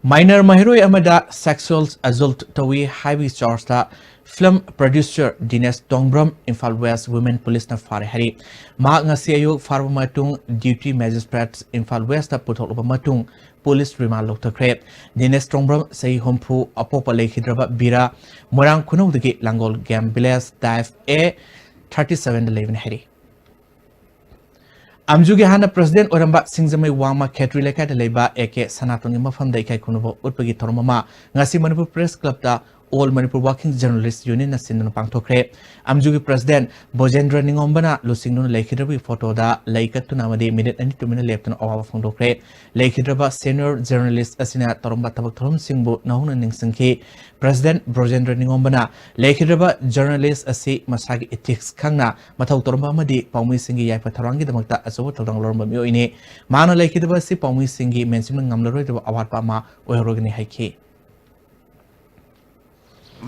Minor ꯃꯍꯩꯔꯣꯏ ꯑꯃꯗ sexual assault ꯇꯧꯏ ꯍꯥꯏꯕꯒꯤ chargeꯇ film producer ꯗꯤꯅꯦꯁ ꯇꯣꯡꯕ꯭ꯔꯝ ꯏꯝꯐꯥꯜ West Women Policeꯅ ꯐꯥꯔꯦ ꯍꯥꯏꯔꯤ꯫ ꯃꯍꯥꯛ ꯉꯁꯤ ꯑꯌꯨꯛ ꯐꯥꯔꯕ ꯃꯇꯨꯡ Deputy Magistrate ꯏꯝꯐꯥꯜ Westꯇ ꯄꯨꯊꯣꯛꯂꯕ ꯃꯇꯨꯡ police remand ꯂꯧꯊꯈ꯭ꯔꯦ꯫ ꯗꯤꯅꯦꯁ ꯇꯣꯡꯕ꯭ꯔꯝ ꯆꯍꯤ ꯍꯨꯝꯐꯨ, ꯑꯄꯣꯛꯄ ꯂꯩꯈꯤꯗ꯭ꯔꯕ ꯕꯤꯔꯥ, ꯃꯣꯏꯔꯥꯡ ꯈꯨꯅꯧꯗꯒꯤ ꯂꯥꯡꯒꯣꯜ Game Village Type A thirty sevenꯗ ꯂꯩꯕꯅꯤ ꯍꯥꯏꯔꯤ꯫ ꯑꯝꯖꯨꯒꯤ ꯍꯥꯟꯅ president ꯑꯣꯏꯔꯝꯕ ꯁꯤꯡꯖꯃꯩ ꯋꯥꯡꯃ ꯈꯦꯇ꯭ꯔꯤ ꯂꯩꯀꯥꯏꯗ ꯂꯩꯕ A K ꯁꯅꯥꯇꯣꯟꯒꯤ ꯃꯐꯝꯗ ꯏꯀꯥꯏ ꯈꯨꯝꯅꯕ ꯎꯠꯄꯒꯤ ꯊꯧꯔꯝ ꯑꯃ ꯉꯁꯤ Manipur Press Clubꯇ All Manipur Working Journalist Unionꯅ ꯁꯤꯟꯗꯨꯅ ꯄꯥꯡꯊꯣꯛꯈ꯭ꯔꯦ꯫ ꯑꯝꯖꯨꯒꯤ president ꯕꯣꯖꯦꯟꯗ꯭ꯔ ꯅꯤꯉꯣꯝꯕꯅ ꯂꯨꯆꯤꯡꯗꯨꯅ ꯂꯩꯈꯤꯗ꯭ꯔꯕꯒꯤ photoꯗ ꯂꯩ ꯀꯠꯇꯨꯅ ꯑꯃꯗꯤ minute ꯑꯅꯤ ꯇꯨꯃꯤꯟꯅ ꯂꯦꯞꯇꯨꯅ ꯑꯋꯥꯕ ꯐꯣꯡꯗꯣꯛꯈ꯭ꯔꯦ꯫ ꯂꯩꯈꯤꯗ꯭ꯔꯕ senior journalist ꯑꯁꯤꯅ ꯇꯧꯔꯝꯕ ꯊꯕꯛ ꯊꯧꯔꯝꯁꯤꯡꯕꯨ ꯅꯧꯍꯧꯅ ꯅꯤꯡꯁꯤꯡꯈꯤ꯫ President ꯕ꯭ꯔꯣꯖꯦꯟꯗ꯭ꯔ ꯅꯤꯉꯣꯝꯕꯅ ꯂꯩꯈꯤꯗ꯭ꯔꯕ journalist ꯑꯁꯤ ꯃꯁꯥꯒꯤ ethics ꯈꯪꯅ ꯃꯊꯧ ꯇꯧꯔꯝꯕ ꯑꯃꯗꯤ ꯄꯥꯎꯃꯤꯁꯤꯡꯒꯤ ꯌꯥꯏꯐ ꯊꯧꯔꯥꯡꯒꯤꯗꯃꯛꯇ ꯑꯆꯧꯕ ꯊꯧꯗꯥꯡ ꯂꯧꯔꯝꯕ ꯃꯤꯑꯣꯏꯅꯤ꯫ ꯃꯍꯥꯛꯅ ꯂꯩꯈꯤꯗꯕ ꯑꯁꯤ ꯄꯥꯎꯃꯤꯁꯤꯡꯒꯤ ꯃꯦꯟꯁꯤꯟꯕ ꯉꯝꯂꯔꯣꯏꯗꯕ ꯑꯋꯥꯠꯄ ꯑꯃ ꯑꯣꯏꯍꯧꯔꯒꯅꯤ ꯍꯥꯏꯈꯤ꯫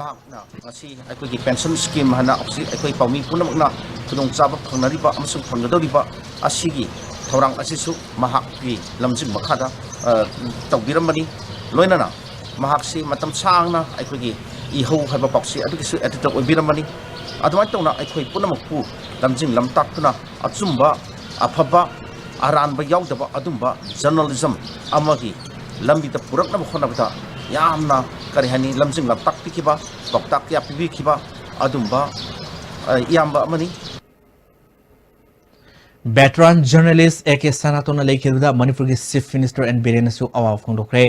ꯃꯍꯥꯛꯅ ꯉꯁꯤ ꯑꯩꯈꯣꯏꯒꯤ pension scheme ꯍꯥꯏꯅ ꯍꯧꯖꯤꯛ ꯑꯩꯈꯣꯏ ꯄꯥꯎꯃꯤ ꯄꯨꯝꯅꯃꯛꯅ ꯈꯨꯗꯣꯡꯆꯥꯕ ꯐꯪꯅꯔꯤꯕ ꯑꯃꯁꯨꯡ ꯐꯪꯒꯗꯧꯔꯤꯕ ꯑꯁꯤꯒꯤ ꯊꯧꯔꯥꯡ ꯑꯁꯤꯁꯨ ꯃꯍꯥꯛꯀꯤ ꯂꯝꯖꯤꯡ ꯃꯈꯥꯗ, ꯑ, ꯇꯧꯕꯤꯔꯝꯕꯅꯤ꯫ ꯂꯣꯏꯅꯅ ꯃꯍꯥꯛꯁꯤ ꯃꯇꯝ ꯁꯥꯡꯅ ꯑꯩꯈꯣꯏꯒꯤ ꯏꯍꯧ ꯍꯥꯏꯕ ꯄꯥꯎꯆꯦ ꯑꯗꯨꯒꯤꯁꯨ editor ꯑꯣꯏꯕꯤꯔꯝꯕꯅꯤ꯫ ꯑꯗꯨꯃꯥꯏꯅ ꯇꯧꯅ ꯑꯩꯈꯣꯏ ꯄꯨꯝꯅꯃꯛꯄꯨ ꯂꯝꯖꯤꯡ ꯂꯝꯇꯥꯛꯇꯨꯅ ꯑꯆꯨꯝꯕ, ꯑꯐꯕ, ꯑꯔꯥꯟꯕ ꯌꯥꯎꯗꯕ ꯑꯗꯨꯝꯕ journalism ꯑꯃꯒꯤ ꯂꯝꯕꯤꯗ ꯄꯨꯔꯛꯅꯕ ꯍꯣꯠꯅꯕꯗ ꯌꯥꯝꯅ, ꯀꯔꯤ ꯍꯥꯏꯅꯤ, ꯂꯝꯖꯤꯡ ꯂꯝꯇꯥꯛꯄꯤꯈꯤꯕ, ꯄꯥꯎꯇꯥꯛ ꯀꯌꯥ ꯄꯤꯕꯤꯈꯤꯕ ꯑꯗꯨꯝꯕ, ꯑ, ꯏꯌꯥꯝꯕ ꯑꯃꯅꯤ꯫ Veteran journalist A K ꯁꯅꯥꯇꯣꯟꯅ ꯂꯩꯈꯤꯗꯕꯗ ꯃꯅꯤꯄꯨꯔꯒꯤ Chief Minister N ꯕꯤꯔꯦꯟꯅꯁꯨ ꯑꯋꯥꯕ ꯐꯣꯡꯗꯣꯛꯈ꯭ꯔꯦ꯫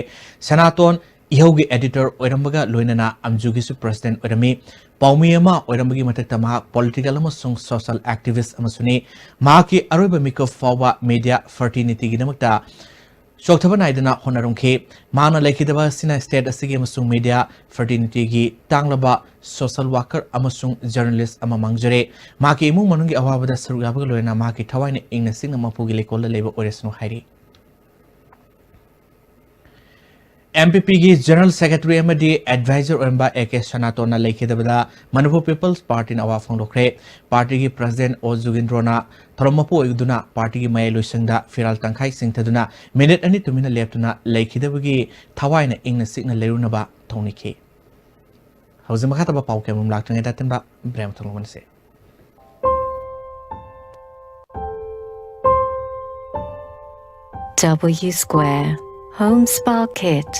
ꯁꯅꯥꯇꯣꯟ ꯏꯍꯧꯒꯤ editor ꯑꯣꯏꯔꯝꯕꯒ ꯂꯣꯏꯅꯅ ꯑꯝꯖꯨꯒꯤꯁꯨ president ꯑꯣꯏꯔꯝꯃꯤ꯫ ꯄꯥꯎꯃꯤ ꯑꯃ ꯑꯣꯏꯔꯝꯕꯒꯤ ꯃꯊꯛꯇ ꯃꯍꯥꯛ political ꯑꯃꯁꯨꯡ social activist ꯑꯃꯁꯨꯅꯤ꯫ ꯃꯍꯥꯛꯀꯤ ꯑꯔꯣꯏꯕ ꯃꯤꯀꯨꯞ ꯐꯥꯎꯕ media fraternityꯒꯤꯗꯃꯛꯇ ꯆꯣꯛꯊꯕ ꯅꯥꯏꯗꯅ ꯍꯣꯠꯅꯔꯝꯈꯤ꯫ ꯃꯍꯥꯛꯅ ꯂꯩꯈꯤꯗꯕ ꯑꯁꯤꯅ state ꯑꯁꯤꯒꯤ ꯑꯃꯁꯨꯡ media fraternityꯒꯤ ꯇꯥꯡꯂꯕ social worker ꯑꯃꯁꯨꯡ journalist ꯑꯃ ꯃꯥꯡꯖꯔꯦ꯫ ꯃꯍꯥꯛꯀꯤ ꯏꯃꯨꯡ ꯃꯅꯨꯡꯒꯤ ꯑꯋꯥꯕꯗ ꯁꯔꯨꯛ ꯌꯥꯕꯒ ꯂꯣꯏꯅꯅ ꯃꯍꯥꯛꯀꯤ ꯊꯋꯥꯏꯅ ꯏꯪꯅ ꯆꯤꯛꯅ ꯃꯄꯨꯒꯤ ꯂꯩꯀꯣꯜꯗ ꯂꯩꯕ ꯑꯣꯏꯔꯁꯅꯨ ꯍꯥꯏꯔꯤ꯫ M P Pꯒꯤ General Secretary ꯑꯃꯗꯤ Advisor ꯑꯣꯏꯔꯝꯕ A K ꯁꯅꯥꯇꯣꯟꯅ ꯂꯩꯈꯤꯗꯕꯗ Manipur People's Partyꯅ ꯑꯋꯥ ꯐꯣꯡꯗꯣꯛꯈ꯭ꯔꯦ꯫ Partyꯒꯤ President O ꯖꯨꯒꯤꯟꯗ꯭ꯔꯣꯅ ꯊꯧꯔꯝ ꯃꯄꯨ ꯑꯣꯏꯗꯨꯅ partyꯒꯤ ꯃꯌꯥꯏ ꯂꯣꯏꯁꯪꯗ ꯐꯤꯔꯥꯜ ꯇꯪꯈꯥꯏ ꯆꯤꯡꯊꯗꯨꯅ minute ꯑꯅꯤ ꯇꯨꯃꯤꯟꯅ ꯂꯦꯞꯇꯨꯅ ꯂꯩꯈꯤꯗꯕꯒꯤ ꯊꯋꯥꯏꯅ ꯏꯪꯅ ꯆꯤꯛꯅ ꯂꯩꯔꯨꯅꯕ ꯊꯧꯅꯤꯈꯤ꯫ ꯍꯧꯖꯤꯛ ꯃꯈꯥ ꯇꯥꯕ ꯄꯥꯎ ꯀꯌꯥꯃꯔꯨꯝ ꯂꯥꯛꯇ꯭ꯔꯤꯉꯩꯗ ꯑꯇꯦꯟꯕ break ꯑꯃ ꯊꯣꯛꯂꯛꯃꯤꯟꯅꯁꯤ꯫ W Square Home Spa Kit.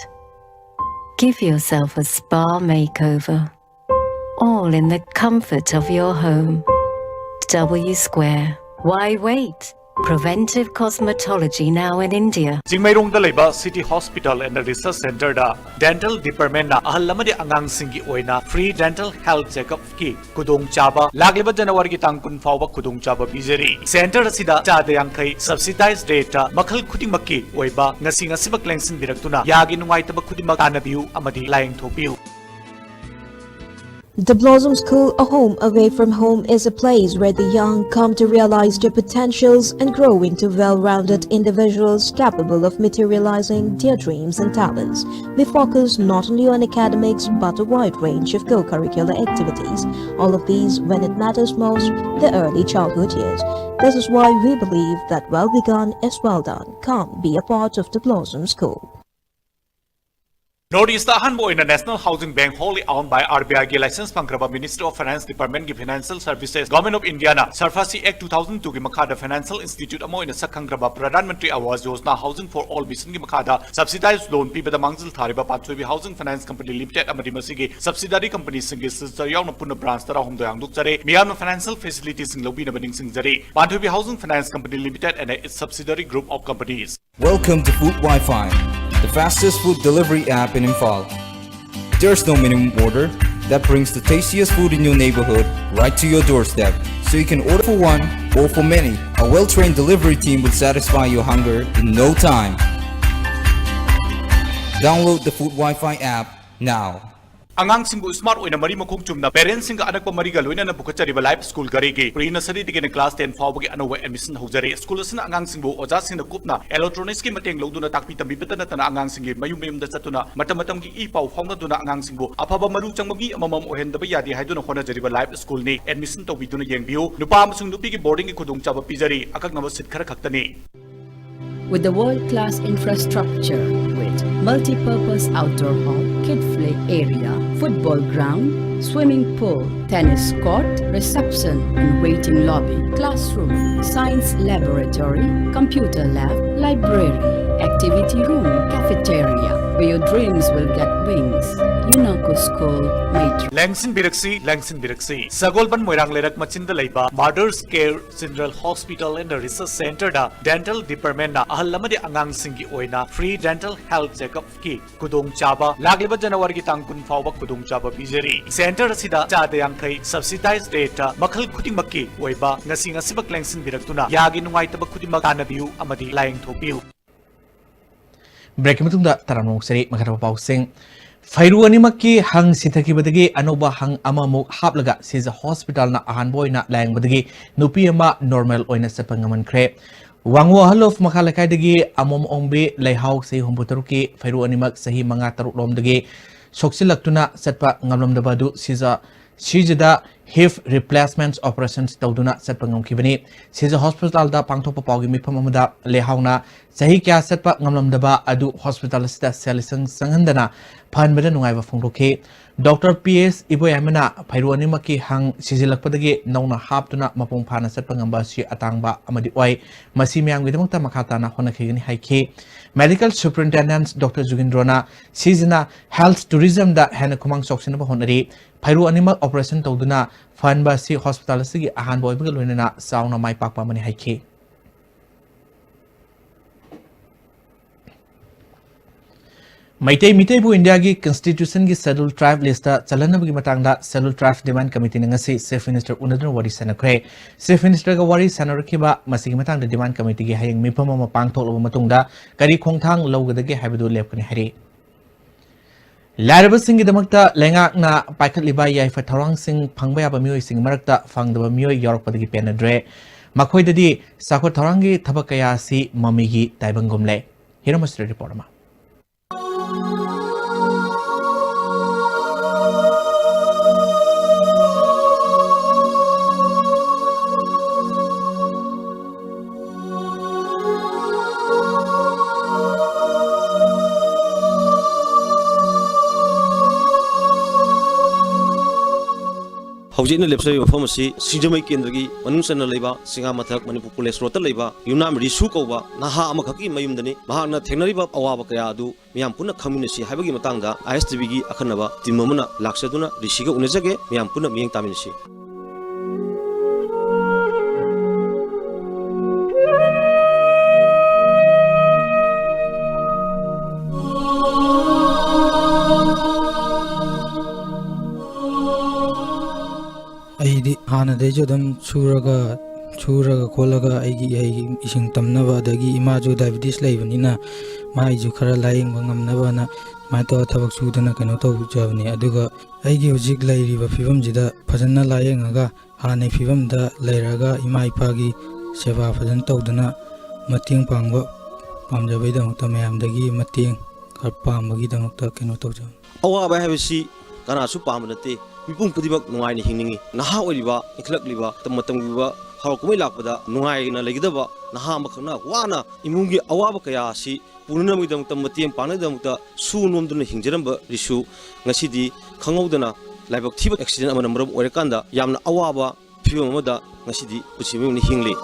Give yourself a spa makeover, all in the comfort of your home. W Square. Why wait? Preventive cosmetology now in India. ꯆꯤꯡꯃꯩꯔꯣꯡꯗ ꯂꯩꯕ City Hospital and Research Centerꯗ dental departmentꯅ ꯑꯍꯜ ꯑꯃꯗꯤ ꯑꯉꯥꯡꯁꯤꯡꯒꯤ ꯑꯣꯏꯅ free dental health checkupꯀꯤ ꯈꯨꯗꯣꯡꯆꯥꯕ ꯂꯥꯛꯂꯤꯕ Januaryꯒꯤ ꯇꯥꯡ ꯀꯨꯟ ꯐꯥꯎꯕ ꯈꯨꯗꯣꯡꯆꯥꯕ ꯄꯤꯖꯔꯤ꯫ Centre ꯑꯁꯤꯗ ꯆꯥꯗ ꯌꯥꯡꯈꯩ subsidized rateꯇ ꯃꯈꯜ ꯈꯨꯗꯤꯡꯃꯛꯀꯤ ꯑꯣꯏꯕ ꯉꯁꯤ ꯉꯁꯤꯃꯛ ꯂꯦꯡꯁꯤꯟꯕꯤꯔꯛꯇꯨꯅ ꯌꯥꯒꯤ ꯅꯨꯡꯉꯥꯏꯇꯕ ꯈꯨꯗꯤꯡꯃꯛ ꯇꯥꯟꯅꯕꯤꯌꯨ ꯑꯃꯗꯤ ꯂꯥꯌꯦꯡꯊꯣꯛꯄꯤꯌꯨ꯫ The Blossom School, a home away from home, is a place where the young come to realize their potentials and grow into well-rounded individuals capable of materializing their dreams and talents. We focus not only on academics but a wide range of co-curricular activities, all of these when it matters most, the early childhood years. This is why we believe that well begun is well done. Come be a part of the Blossom School. North East ꯑꯍꯥꯟꯕ ꯑꯣꯏꯅ National Housing Bank, wholly owned by R B I ꯒꯤ license ꯐꯪꯈ꯭ꯔꯕ Ministry of Finance Department ꯒꯤ Financial Services, Government of India ꯅ SARFAESI Act two thousand two ꯒꯤ ꯃꯈꯥꯗ financial institute ꯑꯃ ꯑꯣꯏꯅ ꯁꯛꯈꯪꯈ꯭ꯔꯕ Pradhan Mantri Awas Yojana Housing for All mission ꯒꯤ ꯃꯈꯥꯗ subsidized loan ꯄꯤꯕꯗ ꯃꯥꯡꯖꯤꯜ ꯊꯥꯔꯤꯕ ꯄꯥꯟꯊꯣꯏꯕꯤ Housing Finance Company Limited ꯑꯃꯗꯤ ꯃꯁꯤꯒꯤ subsidiary company ꯁꯤꯡꯒꯤ signature ꯌꯥꯎꯅ ꯄꯨꯟꯅ branch ꯇꯔꯥꯍꯨꯝꯗꯣꯏ ꯍꯥꯡꯗꯣꯛꯆꯔꯦ꯫ ꯃꯤꯌꯥꯝꯅ financial facility ꯁꯤꯡ ꯂꯧꯕꯤꯅꯕ ꯅꯤꯡꯁꯤꯡꯖꯔꯤ꯫ ꯄꯥꯟꯊꯣꯏꯕꯤ Housing Finance Company Limited and its subsidiary group of companies. Welcome to Food Wi-Fi, the fastest food delivery app in Imphal. There's no minimum order. That brings the tastiest food in your neighborhood right to your doorstep. So you can order for one or for many. A well-trained delivery team will satisfy your hunger in no time. Download the Food Wi-Fi app now. ꯑꯉꯥꯡꯁꯤꯡꯕꯨ smart ꯑꯣꯏꯅ ꯃꯔꯤ ꯃꯈꯣꯡ ꯆꯨꯝꯅ parents ꯁꯤꯡꯒ ꯑꯅꯛꯄ ꯃꯔꯤꯒ ꯂꯣꯏꯅꯅ ꯄꯨꯈꯠꯆꯔꯤꯕ Life School ꯘꯔꯤꯒꯤ pre nursery ꯗꯒꯤꯅ class ten ꯐꯥꯎꯕꯒꯤ ꯑꯅꯧꯕ admission ꯍꯧꯖꯔꯦ꯫ School ꯑꯁꯤꯅ ꯑꯉꯥꯡꯁꯤꯡꯕꯨ ꯑꯣꯖꯥꯁꯤꯡꯅ ꯀꯨꯞꯅ electronics ꯀꯤ ꯃꯇꯦꯡ ꯂꯧꯗꯨꯅ ꯇꯥꯛꯄꯤ ꯇꯝꯕꯤꯕꯇ ꯅꯠꯇꯅ ꯑꯉꯥꯡꯁꯤꯡꯒꯤ ꯃꯌꯨꯝ ꯃꯌꯨꯝꯗ ꯆꯠꯇꯨꯅ ꯃꯇꯝ ꯃꯇꯝꯒꯤ ꯏ ꯄꯥꯎ ꯐꯥꯎꯅꯗꯨꯅ ꯑꯉꯥꯡꯁꯤꯡꯕꯨ ꯑꯐꯕ ꯃꯔꯨ ꯆꯪꯕ ꯃꯤ ꯑꯃꯃꯝ ꯑꯣꯏꯍꯟꯗꯕ ꯌꯥꯗꯦ ꯍꯥꯏꯗꯨꯅ ꯍꯣꯠꯅꯖꯔꯤꯕ Life School ꯅꯤ꯫ Admission ꯇꯧꯕꯤꯗꯨꯅ ꯌꯦꯡꯕꯤꯌꯨ꯫ ꯅꯨꯄꯥ ꯑꯃꯁꯨꯡ ꯅꯨꯄꯤꯒꯤ boarding ꯒꯤ ꯈꯨꯗꯣꯡꯆꯥꯕ ꯄꯤꯖꯔꯤ꯫ ꯑꯀꯛꯅꯕ seat ꯈꯔ ꯈꯛꯇꯅꯤ꯫ With the world-class infrastructure with multi-purpose outdoor hall, kid play area, football ground, swimming pool, tennis court, reception and waiting lobby, classroom, science laboratory, computer lab, library, activity room, cafeteria, where your dreams will get wings. UNACO School, Maitri. ꯂꯦꯡꯁꯤꯟꯕꯤꯔꯛꯁꯤ, ꯂꯦꯡꯁꯤꯟꯕꯤꯔꯛꯁꯤ꯫ ꯁꯒꯣꯜꯕꯟ ꯃꯣꯏꯔꯥꯡ ꯂꯩꯔꯛ ꯃꯆꯤꯟꯗ ꯂꯩꯕ Mother's Care General Hospital and Research Center the dental department ꯅ ꯑꯍꯜ ꯑꯃꯗꯤ ꯑꯉꯥꯡꯁꯤꯡꯒꯤ ꯑꯣꯏꯅ free dental health checkup ꯀꯤ ꯈꯨꯗꯣꯡꯆꯥꯕ ꯂꯥꯛꯂꯤꯕ ꯖꯅꯋꯥꯔꯤꯒꯤ ꯇꯥꯡ ꯀꯨꯟ ꯐꯥꯎꯕ ꯈꯨꯗꯣꯡꯆꯥꯕ ꯄꯤꯖꯔꯤ꯫ Center ꯑꯁꯤꯗ ꯆꯥꯗ ꯌꯥꯡꯈꯩ subsidized rate ꯇ ꯃꯈꯜ ꯈꯨꯗꯤꯡꯃꯛꯀꯤ ꯑꯣꯏꯕ ꯉꯁꯤ ꯉꯁꯤꯃꯛ ꯂꯦꯡꯁꯤꯟꯕꯤꯔꯛꯇꯨꯅ ꯌꯥꯒꯤ ꯅꯨꯡꯉꯥꯏꯇꯕ ꯈꯨꯗꯤꯡꯃꯛ ꯇꯥꯟꯅꯕꯤꯌꯨ ꯑꯃꯗꯤ ꯂꯥꯌꯦꯡꯊꯣꯛꯄꯤꯌꯨ꯫ Break ꯀꯤ ꯃꯇꯨꯡꯗ ꯇꯔꯥꯝꯅ ꯑꯣꯛꯆꯔꯤ꯫ ꯃꯈꯥ ꯇꯥꯕ ꯄꯥꯎꯁꯤꯡ꯫ ꯐꯩꯔꯨ ꯑꯅꯤꯃꯛꯀꯤ ꯍꯪ ꯁꯤꯊꯈꯤꯕꯗꯒꯤ ꯑꯅꯧꯕ ꯍꯪ ꯑꯃꯃꯨꯛ ꯍꯥꯞꯂꯒ ꯁꯤꯖ hospital ꯅ ꯑꯍꯥꯟꯕ ꯑꯣꯏꯅ ꯂꯥꯌꯦꯡꯕꯗꯒꯤ ꯅꯨꯄꯤ ꯑꯃ normal ꯑꯣꯏꯅ ꯆꯠꯄ ꯉꯝꯍꯟꯈ꯭ꯔꯦ꯫ ꯋꯥꯡꯉꯨ ꯑꯍꯜ ꯑꯣꯐ ꯃꯈꯥ ꯂꯩꯀꯥꯏꯗꯒꯤ ꯑꯃꯣꯝ ꯑꯣꯡꯕꯤ ꯂꯩꯍꯥꯎ ꯆꯍꯤ ꯍꯨꯝꯐꯨ ꯇꯔꯨꯛꯀꯤ ꯐꯩꯔꯨ ꯑꯅꯤꯃꯛ ꯆꯍꯤ ꯃꯉꯥ ꯇꯔꯨꯛ ꯂꯣꯝꯗꯒꯤ ꯁꯣꯛꯆꯤꯜꯂꯛꯇꯨꯅ ꯆꯠꯄ ꯉꯝꯂꯝꯗꯕ ꯑꯗꯨ ꯁꯤꯖ, ꯁꯤꯖꯗ hip replacement operations ꯇꯧꯗꯨꯅ ꯆꯠꯄ ꯉꯝꯈꯤꯕꯅꯤ꯫ ꯁꯤꯖ ꯍꯣꯁꯄꯤꯇꯥꯜꯗ ꯄꯥꯡꯊꯣꯛꯄ ꯄꯥꯎꯒꯤ ꯃꯤꯐꯝ ꯑꯃꯗ ꯂꯦꯍꯥꯎꯅ ꯆꯍꯤ ꯀꯌꯥ ꯆꯠꯄ ꯉꯝꯂꯝꯗꯕ ꯑꯗꯨ ꯍꯣꯁꯄꯤꯇꯥꯜ ꯑꯁꯤꯗ ꯁꯦꯜ ꯂꯤꯁꯤꯡ ꯆꯪꯍꯟꯗꯅ ꯐꯍꯟꯕꯗ ꯅꯨꯡꯉꯥꯏꯕ ꯐꯣꯡꯗꯣꯛꯈꯤ꯫ ꯗꯣꯛꯇꯔ ꯄꯤ ꯑꯦꯁ ꯏꯕꯣꯌꯥꯏꯃꯅ ꯐꯩꯔꯨ ꯑꯅꯤꯃꯛꯀꯤ ꯍꯪ ꯁꯤꯖꯤꯜꯂꯛꯄꯗꯒꯤ ꯅꯧꯅ ꯍꯥꯞꯇꯨꯅ ꯃꯄꯨꯡ ꯐꯥꯅ ꯆꯠꯄ ꯉꯝꯕ ꯑꯁꯤ ꯑꯇꯥꯡꯕ ꯑꯃꯗꯤ ꯑꯣꯏ꯫ ꯃꯁꯤ ꯃꯤꯌꯥꯝꯒꯤꯗꯃꯛꯇ ꯃꯈꯥ ꯇꯥꯅ ꯍꯣꯠꯅꯈꯤꯒꯅꯤ ꯍꯥꯏꯈꯤ꯫ ꯃꯦꯗꯤꯀꯦꯜ ꯁꯨꯄꯔꯤꯟꯇꯦꯟꯗꯦꯟꯠ ꯗꯣꯛꯇꯔ ꯖꯨꯒꯤꯟꯗ꯭ꯔꯣꯅ ꯁꯤꯖꯅ ꯍꯦꯜꯊ ꯇꯨꯔꯤꯖꯝꯗ ꯍꯦꯟꯅ ꯈꯨꯃꯥꯡ ꯆꯥꯎꯁꯤꯟꯅꯕ ꯍꯣꯠꯅꯔꯤ꯫ ꯐꯩꯔꯨ ꯑꯅꯤꯃꯛ ꯑꯣꯄꯔꯦꯁꯟ ꯇꯧꯗꯨꯅ ꯐꯍꯟꯕ ꯑꯁꯤ ꯍꯣꯁꯄꯤꯇꯥꯜ ꯑꯁꯤꯒꯤ ꯑꯍꯥꯟꯕ ꯑꯣꯏꯕꯒ ꯂꯣꯏꯅꯅ ꯆꯥꯎꯅ ꯃꯥꯏ ꯄꯥꯛꯄ ꯑꯃꯅꯤ ꯍꯥꯏꯈꯤ꯫ ꯃꯩꯇꯩ ꯃꯤꯇꯩꯕꯨ ꯏꯟꯗꯤꯌꯥꯒꯤ ꯀꯟꯁꯇꯤꯇ꯭ꯌꯨꯁꯟꯒꯤ ꯁꯦꯗ꯭ꯌꯨꯜ ꯇ꯭ꯔꯥꯏꯕ ꯂꯤꯁꯇ ꯆꯜꯍꯟꯅꯕꯒꯤ ꯃꯇꯥꯡꯗ ꯁꯦꯗ꯭ꯌꯨꯜ ꯇ꯭ꯔꯥꯏꯕ ꯗꯤꯃꯥꯟ ꯀꯃꯤꯇꯤꯅ ꯉꯁꯤ ꯆꯤꯐ ꯃꯤꯅꯤꯁꯇꯔ ꯎꯅꯗꯨꯅ ꯋꯥꯔꯤ ꯁꯥꯟꯅꯈ꯭ꯔꯦ꯫ ꯆꯤꯐ ꯃꯤꯅꯤꯁꯇꯔꯒ ꯋꯥꯔꯤ ꯁꯥꯟꯅꯔꯛꯈꯤꯕ ꯃꯁꯤꯒꯤ ꯃꯇꯥꯡꯗ ꯗꯤꯃꯥꯟ ꯀꯃꯤꯇꯤꯒꯤ ꯍꯌꯦꯡ ꯃꯤꯐꯝ ꯑꯃ ꯄꯥꯡꯊꯣꯛꯂꯕ ꯃꯇꯨꯡꯗ ꯀꯔꯤ ꯈꯣꯡꯊꯥꯡ ꯂꯧꯒꯗꯒꯦ ꯍꯥꯏꯕꯗꯨ ꯂꯦꯞꯀꯅꯤ ꯍꯥꯏꯔꯤ꯫ ꯂꯥꯏꯔꯕꯁꯤꯡꯒꯤꯗꯃꯛꯇ ꯂꯩꯉꯥꯛꯅ ꯄꯥꯏꯈꯠꯂꯤꯕ ꯌꯥꯏꯐ ꯊꯧꯔꯥꯡꯁꯤꯡ ꯐꯪꯕ ꯌꯥꯕ ꯃꯤꯑꯣꯏꯁꯤꯡꯒꯤ ꯃꯔꯛꯇ ꯐꯪꯗꯕ ꯃꯤꯑꯣꯏ ꯌꯥꯎꯔꯛꯄꯗꯒꯤ ꯄꯦꯟꯅꯗ꯭ꯔꯦ꯫ ꯃꯈꯣꯏꯗꯗꯤ ꯆꯥꯎꯈꯠ ꯊꯧꯔꯥꯡꯒꯤ ꯊꯕꯛ ꯀꯌꯥ ꯑꯁꯤ ꯃꯃꯤꯒꯤ ꯇꯥꯏꯕꯪꯒꯨꯝ ꯂꯩ꯫ ꯍꯤꯔꯝ ꯑꯁꯤꯗ ꯔꯤꯄꯣꯔꯠ ꯑꯃ꯫ ꯍꯧꯖꯤꯛ ꯑꯩꯅ ꯂꯦꯞꯆꯔꯤꯕ ꯃꯐꯝ ꯑꯁꯤ ꯁꯤꯡꯖꯃꯩ ꯀꯦꯟꯗ꯭ꯔꯒꯤ ꯃꯅꯨꯡ ꯆꯟꯅ ꯂꯩꯕ ꯁꯤꯡꯉꯥ ꯃꯊꯛ ꯃꯅꯤꯄꯨꯔ ꯀꯣꯂꯦꯖ ꯔꯣꯗꯇ ꯂꯩꯕ ꯌꯨꯝꯅꯥꯝ ꯔꯤꯁꯨ ꯀꯧꯕ ꯅꯍꯥ ꯑꯃꯈꯛꯀꯤ ꯃꯌꯨꯝꯗꯅꯤ꯫ ꯃꯍꯥꯛꯅ ꯊꯦꯡꯅꯔꯤꯕ ꯑꯋꯥꯕ ꯀꯌꯥ ꯑꯗꯨ ꯃꯤꯌꯥꯝ ꯄꯨꯟꯅ ꯈꯪꯃꯤꯟꯅꯁꯤ ꯍꯥꯏꯕꯒꯤ ꯃꯇꯥꯡꯗ ꯑꯥꯏ ꯑꯦꯁ ꯇꯤ ꯚꯤꯒꯤ ꯑꯈꯟꯅꯕ ꯇꯤꯝ ꯑꯃꯅ ꯂꯥꯛꯆꯗꯨꯅ ꯔꯤꯁꯤꯒ ꯎꯅꯖꯒꯦ꯫ ꯃꯤꯌꯥꯝ ꯄꯨꯟꯅ ꯃꯤꯠꯌꯦꯡ ꯇꯥꯃꯤꯟꯅꯁꯤ꯫ ꯑꯩꯗꯤ ꯍꯥꯟꯅꯗꯩꯁꯨ ꯑꯗꯨꯝ ꯁꯨꯔꯒ, ꯁꯨꯔꯒ ꯈꯣꯠꯂꯒ ꯑꯩꯒꯤ ꯏꯍꯩ ꯏꯁꯤꯡ ꯇꯝꯅꯕ, ꯑꯗꯒꯤ ꯏꯃꯥꯁꯨ ꯗꯥꯏꯕꯤꯇꯤꯁ ꯂꯩꯕꯅꯤꯅ ꯃꯥꯏꯁꯨ ꯈꯔ ꯂꯥꯌꯦꯡꯕ ꯉꯝꯅꯕꯅ ꯁꯨꯃꯥꯏꯅ ꯇꯧꯔ ꯊꯕꯛ ꯁꯨꯗꯅ ꯀꯩꯅꯣ ꯇꯧꯖꯕꯅꯤ꯫ ꯑꯗꯨꯒ ꯑꯩꯒꯤ ꯍꯧꯖꯤꯛ ꯂꯩꯔꯤꯕ ꯐꯤꯕꯝꯁꯤꯗ ꯐꯖꯅ ꯂꯥꯌꯦꯡꯉꯒ ꯍꯥꯟꯅꯩ ꯐꯤꯕꯝꯗ ꯂꯩꯔꯒ ꯏꯃꯥ ꯏꯄꯥꯒꯤ ꯁꯦꯕꯥ ꯐꯖꯅ ꯇꯧꯗꯨꯅ ꯃꯇꯦꯡ ꯄꯥꯡꯕ ꯄꯥꯝꯖꯕꯒꯤꯗꯃꯛꯇ ꯃꯌꯥꯝꯗꯒꯤ ꯃꯇꯦꯡ ꯈꯔ ꯄꯥꯝꯕꯒꯤꯗꯃꯛꯇ ꯀꯩꯅꯣ ꯇꯧꯖꯕꯅꯤ꯫ ꯑꯋꯥꯕ ꯍꯥꯏꯕꯁꯤ ꯀꯅꯥꯁꯨ ꯄꯥꯝꯕ ꯅꯠꯇꯦ꯫ ꯃꯤꯄꯨꯝ ꯈꯨꯗꯤꯡꯃꯛ ꯅꯨꯡꯉꯥꯏꯅ ꯍꯤꯡꯅꯤꯡꯏ꯫ ꯅꯍꯥ ꯑꯣꯏꯔꯤꯕ, ꯏꯟꯈꯠꯂꯛꯂꯤꯕ, ꯃꯇꯝ ꯃꯇꯝꯒꯤ ꯑꯣꯏꯕ ꯍꯔꯥꯎ ꯀꯨꯝꯍꯩ ꯂꯥꯛꯄꯗ ꯅꯨꯡꯉꯥꯏꯅ ꯂꯩꯒꯗꯕ ꯅꯍꯥ ꯑꯃꯈꯛꯅ ꯋꯥꯅ ꯏꯃꯨꯡꯒꯤ ꯑꯋꯥꯕ ꯀꯌꯥ ꯑꯁꯤ ꯄꯨꯅꯅꯕꯒꯤꯗꯃꯛꯇ, ꯃꯇꯦꯡ ꯄꯥꯡꯅꯕꯒꯤꯗꯃꯛꯇ ꯁꯨ ꯅꯣꯝꯗꯨꯅ ꯍꯤꯡꯖꯔꯝꯕ ꯔꯤꯁꯨ ꯉꯁꯤꯗꯤ ꯈꯪꯍꯧꯗꯅ ꯂꯥꯏꯕꯛ ꯊꯤꯕ ꯑꯦꯛꯁꯤꯗꯦꯟ ꯑꯃꯅ ꯃꯔꯝ ꯑꯣꯏꯔꯀꯥꯟꯗ ꯌꯥꯝꯅ ꯑꯋꯥꯕ ꯐꯤꯕꯝ ꯑꯃꯗ ꯉꯁꯤꯗꯤ ꯄꯨꯟꯁꯤ ꯃꯍꯤꯡ ꯍꯤꯡꯂꯤ꯫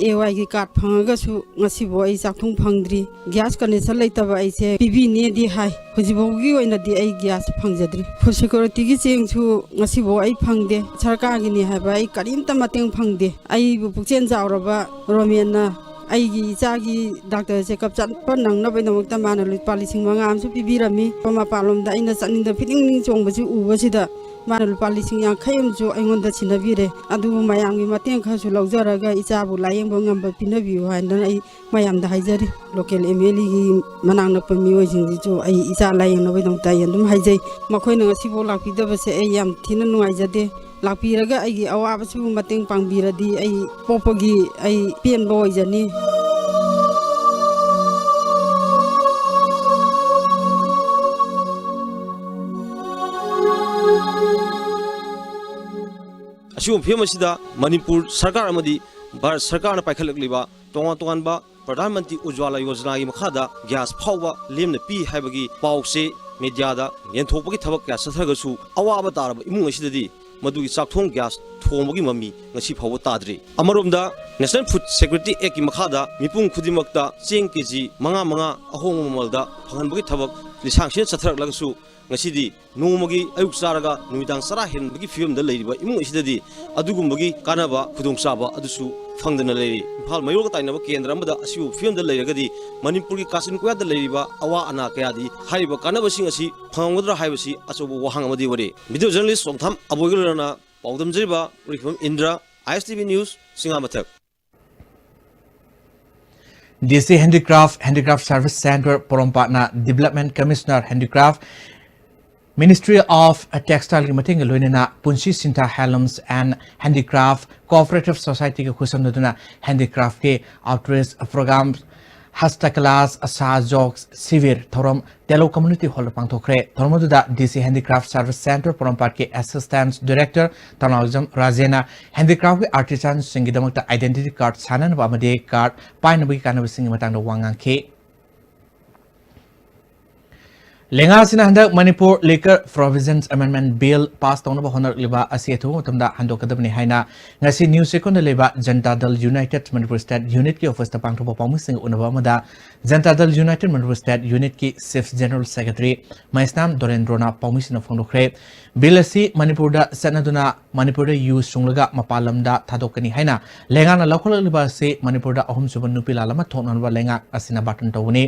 ꯑꯦ ꯋꯥꯏꯒꯤ ꯀꯥꯔꯗ ꯐꯪꯉꯒꯁꯨ ꯉꯁꯤꯐꯥꯎ ꯑꯩ ꯆꯥꯛꯊꯨꯡ ꯐꯪꯗ꯭ꯔꯤ꯫ ꯒ꯭ꯌꯥꯁ ꯀꯅꯦꯛꯁꯟ ꯂꯩꯇꯕ ꯑꯩꯁꯦ ꯄꯤꯕꯤꯅꯦꯗꯤ ꯍꯥꯏ꯫ ꯍꯧꯖꯤꯛꯐꯥꯎꯒꯤ ꯑꯣꯏꯅꯗꯤ ꯑꯩ ꯒ꯭ꯌꯥꯁ ꯐꯪꯖꯗ꯭ꯔꯤ꯫ ꯐꯨꯗ ꯁꯦꯀ꯭ꯌꯨꯔꯤꯇꯤꯒꯤ ꯆꯦꯡꯁꯨ ꯉꯁꯤꯐꯥꯎ ꯑꯩ ꯐꯪꯗꯦ꯫ ꯁꯔꯀꯥꯔꯒꯤꯅꯤ ꯍꯥꯏꯕ ꯑꯩ ꯀꯔꯤꯝꯇ ꯃꯇꯦꯡ ꯐꯪꯗꯦ꯫ ꯑꯩꯕꯨ ꯄꯨꯛꯆꯦꯜ ꯆꯥꯎꯔꯕ ꯔꯣꯃꯦꯟꯅ ꯑꯩꯒꯤ ꯏꯆꯥꯒꯤ ꯗꯥꯛꯇꯔ ꯆꯦꯛꯀꯞ ꯆꯠꯄ ꯅꯪꯅꯕꯒꯤꯗꯃꯛꯇ ꯃꯥꯅ ꯂꯨꯄꯥ ꯂꯤꯁꯤꯡ ꯃꯉꯥ ꯑꯃꯁꯨ ꯄꯤꯕꯤꯔꯝꯃꯤ꯫ ꯃꯄꯥꯟꯂꯣꯝꯗ ꯑꯩꯅ ꯆꯠꯅꯤꯡꯗ ꯐꯤꯅꯤꯡ ꯅꯤꯡ ꯆꯣꯡꯕꯁꯤ ꯎꯕꯁꯤꯗ ꯃꯥꯅ ꯂꯨꯄꯥ ꯂꯤꯁꯤꯡ ꯌꯥꯡꯈꯩ ꯑꯃꯁꯨ ꯑꯩꯉꯣꯟꯗ ꯁꯤꯟꯅꯕꯤꯔꯦ꯫ ꯑꯗꯨꯕꯨ ꯃꯌꯥꯝꯒꯤ ꯃꯇꯦꯡ ꯈꯔꯁꯨ ꯂꯧꯖꯔꯒ ꯏꯆꯥꯕꯨ ꯂꯥꯌꯦꯡꯕ ꯉꯝꯕ ꯄꯤꯅꯕꯤꯌꯨ ꯍꯥꯏꯗꯅ ꯑꯩ ꯃꯌꯥꯝꯗ ꯍꯥꯏꯖꯔꯤ꯫ ꯂꯣꯀꯦꯜ ꯑꯦꯝ ꯑꯦꯜ ꯑꯦꯒꯤ ꯃꯅꯥꯛ ꯅꯛꯄ ꯃꯤꯑꯣꯏꯁꯤꯡꯁꯤꯁꯨ ꯑꯩ ꯏꯆꯥ ꯂꯥꯌꯦꯡꯅꯕꯒꯤꯗꯃꯛꯇ ꯑꯩ ꯑꯗꯨꯝ ꯍꯥꯏꯖꯩ꯫ ꯃꯈꯣꯏꯅ ꯉꯁꯤꯐꯥꯎ ꯂꯥꯛꯄꯤꯗꯕꯁꯦ ꯑꯩ ꯌꯥꯝ ꯊꯤꯅ ꯅꯨꯡꯉꯥꯏꯖꯗꯦ꯫ ꯂꯥꯛꯄꯤꯔꯒ ꯑꯩꯒꯤ ꯑꯋꯥꯕꯁꯤꯕꯨ ꯃꯇꯦꯡ ꯄꯥꯡꯕꯤꯔꯗꯤ ꯑꯩ ꯄꯣꯛꯄꯒꯤ ꯑꯩ ꯄꯦꯟꯕ ꯑꯣꯏꯖꯅꯤ꯫ ꯑꯁꯤꯒꯨꯝꯕ ꯐꯤꯕꯝ ꯑꯁꯤꯗ ꯃꯅꯤꯄꯨꯔ ꯁꯔꯀꯥꯔ ꯑꯃꯗꯤ ꯚꯥꯔꯠ ꯁꯔꯀꯥꯔꯅ ꯄꯥꯏꯈꯠꯂꯛꯂꯤꯕ ꯇꯣꯉꯥꯟ ꯇꯣꯉꯥꯟꯕ ꯄ꯭ꯔꯙꯥꯟ ꯃꯟꯇ꯭ꯔꯤ ꯎꯖ꯭ꯋꯥꯂꯥ ꯌꯣꯖꯅꯥꯒꯤ ꯃꯈꯥꯗ ꯒ꯭ꯌꯥꯁ ꯐꯥꯎꯕ ꯂꯦꯝꯅ ꯄꯤ ꯍꯥꯏꯕꯒꯤ ꯄꯥꯎꯁꯦ ꯃꯦꯗꯤꯌꯥꯗ ꯌꯦꯟꯊꯣꯛꯄꯒꯤ ꯊꯕꯛ ꯀꯌꯥ ꯆꯠꯊꯔꯒꯁꯨ, ꯑꯋꯥꯕ ꯇꯥꯔꯕ ꯏꯃꯨꯡ ꯑꯁꯤꯗꯗꯤ ꯃꯗꯨꯒꯤ ꯆꯥꯛꯊꯣꯡ ꯒ꯭ꯌꯥꯁ ꯊꯣꯡꯕꯒꯤ ꯃꯃꯤ ꯉꯁꯤ ꯐꯥꯎꯕ ꯇꯥꯗ꯭ꯔꯤ꯫ ꯑꯃꯔꯣꯝꯗ, ꯅꯦꯁꯅꯦꯜ ꯐꯨꯗ ꯁꯦꯀ꯭ꯌꯨꯔꯤꯇꯤ ꯑꯦꯛꯀꯤ ꯃꯈꯥꯗ ꯃꯤꯄꯨꯝ ꯈꯨꯗꯤꯡꯃꯛꯇ ꯆꯦꯡ ꯀꯦ ꯖꯤ ꯃꯉꯥ ꯃꯉꯥ ꯑꯍꯣꯡꯕ ꯃꯃꯜꯗ ꯐꯪꯍꯟꯕꯒꯤ ꯊꯕꯛ ꯂꯤꯁꯥꯡꯁꯤꯠꯅ ꯆꯠꯊꯔꯛꯂꯒꯁꯨ, ꯉꯁꯤꯗꯤ ꯅꯣꯡꯃꯒꯤ ꯑꯌꯨꯛ ꯆꯥꯔꯒ ꯅꯨꯃꯤꯗꯥꯡ ꯆꯔꯥ ꯍꯦꯟꯕꯒꯤ ꯐꯤꯕꯝꯗ ꯂꯩꯔꯤꯕ ꯏꯃꯨꯡ ꯑꯁꯤꯗꯗꯤ ꯑꯗꯨꯒꯨꯝꯕꯒꯤ ꯀꯥꯟꯅꯕ ꯈꯨꯗꯣꯡꯆꯥꯕ ꯑꯗꯨꯁꯨ ꯐꯪꯗꯅ ꯂꯩꯔꯤ꯫ ꯏꯝꯐꯥꯜ ꯃꯌꯣꯜꯒ ꯇꯥꯏꯅꯕ ꯀꯦꯟꯗ꯭ꯔ ꯑꯃꯗ ꯑꯁꯤꯒꯨꯝꯕ ꯐꯤꯕꯝꯗ ꯂꯩꯔꯒꯗꯤ ꯃꯅꯤꯄꯨꯔꯒꯤ ꯀꯥꯆꯤꯟ ꯀꯣꯌꯥꯗ ꯂꯩꯔꯤꯕ ꯑꯋꯥ ꯑꯅꯥ ꯀꯌꯥꯗꯤ ꯍꯥꯏꯔꯤꯕ ꯀꯥꯟꯅꯕꯁꯤꯡ ꯑꯁꯤ ꯐꯪꯉꯝꯒꯗ꯭ꯔꯥ ꯍꯥꯏꯕꯁꯤ ꯑꯆꯧꯕ ꯋꯥꯍꯪ ꯑꯃꯗꯤ ꯑꯣꯏꯔꯦ꯫ ꯚꯤꯗꯤꯑꯣ ꯖꯔꯅꯦꯂꯤꯁ ꯆꯣꯡꯊꯥꯝ ꯑꯕꯣꯏꯒ ꯂꯣꯏꯅꯅ ꯄꯥꯎꯗꯝꯖꯔꯤꯕ ꯎꯔꯤꯐꯝ Indra, I S T V news, ꯁꯤꯡꯉꯥꯃꯊꯛ꯫ D C handicraft, handicraft service centre ꯄꯣꯔꯣꯝꯄꯥꯠꯅ development commissioner handicraft, ministry of ꯇꯦꯛꯁꯇꯥꯏꯜꯒꯤ ꯃꯇꯦꯡꯒ ꯂꯣꯏꯅꯅ ꯄꯨꯟꯁꯤ ꯁꯤꯟꯊꯥ ꯍꯦꯟꯂꯨꯝꯁ ꯑꯦꯟ ꯍꯦꯟꯗꯤꯀ꯭ꯔꯥꯐ ꯀꯣꯑꯣꯄꯔꯦꯇꯤꯚ ꯁꯣꯁꯥꯏꯇꯤꯒ ꯈꯨꯠꯁꯝꯅꯗꯨꯅ ꯍꯦꯟꯗꯤꯀ꯭ꯔꯥꯐꯀꯤ outreach program Hastakalas Asahayog Shivir ꯊꯧꯔꯝ ꯇꯦꯂꯧ Community Hall ꯗ ꯄꯥꯡꯊꯣꯛꯈ꯭ꯔꯦ꯫ ꯊꯧꯔꯝ ꯑꯗꯨꯗ D C Handicraft Service Centre ꯄꯣꯔꯣꯝꯄꯥꯠꯀꯤ Assistant Director ꯇꯅꯥꯎꯖꯝ ꯔꯥꯖꯦꯟꯅ handicraft ꯀꯤ artisan ꯁꯤꯡꯒꯤꯗꯃꯛꯇ identity card ꯁꯥꯅꯅꯕ ꯑꯃꯗꯤ card ꯄꯥꯏꯅꯕꯒꯤ ꯀꯥꯟꯅꯕꯁꯤꯡꯒꯤ ꯃꯇꯥꯡꯗ ꯋꯥ ꯉꯥꯡꯈꯤ꯫ ꯂꯩꯉꯥꯛ ꯑꯁꯤꯅ ꯍꯟꯗꯛ Manipur Liquor Provisions Amendment Bill pass ꯇꯧꯅꯕ ꯍꯣꯠꯅꯔꯛꯂꯤꯕ ꯑꯁꯤ ꯑꯊꯨꯕ ꯃꯇꯝꯗ ꯍꯟꯗꯣꯛꯀꯗꯕꯅꯤ ꯍꯥꯏꯅ ꯉꯁꯤ ꯅ꯭ꯌꯨ ꯆꯦꯛꯀꯣꯟꯗ ꯂꯩꯕ ꯖꯅꯇꯥ ꯗꯜ ꯌꯨꯅꯥꯏꯇꯦꯗ ꯃꯅꯤꯄꯨꯔ ꯁ꯭ꯇꯦꯠ ꯌꯨꯅꯤꯠꯀꯤ ꯑꯣꯐꯤꯁꯇ ꯄꯥꯡꯊꯣꯛꯄ ꯄꯥꯎꯃꯤꯁꯤꯡꯒ ꯎꯅꯕ ꯑꯃꯗ ꯖꯅꯇꯥ ꯗꯜ ꯌꯨꯅꯥꯏꯇꯦꯗ ꯃꯅꯤꯄꯨꯔ ꯁ꯭ꯇꯦꯠ ꯌꯨꯅꯤꯠꯀꯤ ꯆꯤꯐ ꯖꯦꯅꯔꯦꯜ ꯁꯦꯀ꯭ꯔꯦꯇꯔꯤ ꯃꯍꯦꯁꯅꯥꯝ ꯗꯣꯔꯦꯟꯗ꯭ꯔꯣꯅ ꯄꯥꯎꯃꯤꯁꯤꯡꯅ ꯐꯣꯡꯗꯣꯛꯈ꯭ꯔꯦ꯫ ꯕꯤꯜ ꯑꯁꯤ ꯃꯅꯤꯄꯨꯔꯗ ꯆꯠꯅꯗꯨꯅ ꯃꯅꯤꯄꯨꯔꯗ ꯌꯨ ꯁꯨꯡꯂꯒ ꯃꯄꯥꯟ ꯂꯝꯗ ꯊꯥꯗꯣꯛꯀꯅꯤ ꯍꯥꯏꯅ ꯂꯩꯉꯥꯛꯅ ꯂꯧꯈꯠꯂꯛꯂꯤꯕ ꯑꯁꯤ ꯃꯅꯤꯄꯨꯔꯗ ꯑꯍꯨꯝꯁꯨꯕ ꯅꯨꯄꯤ ꯂꯥꯜ ꯑꯃ ꯊꯣꯛꯅꯅꯕ ꯂꯩꯉꯥꯛ ꯑꯁꯤꯅ ꯕꯥꯇꯣꯟ ꯇꯧꯕꯅꯤ꯫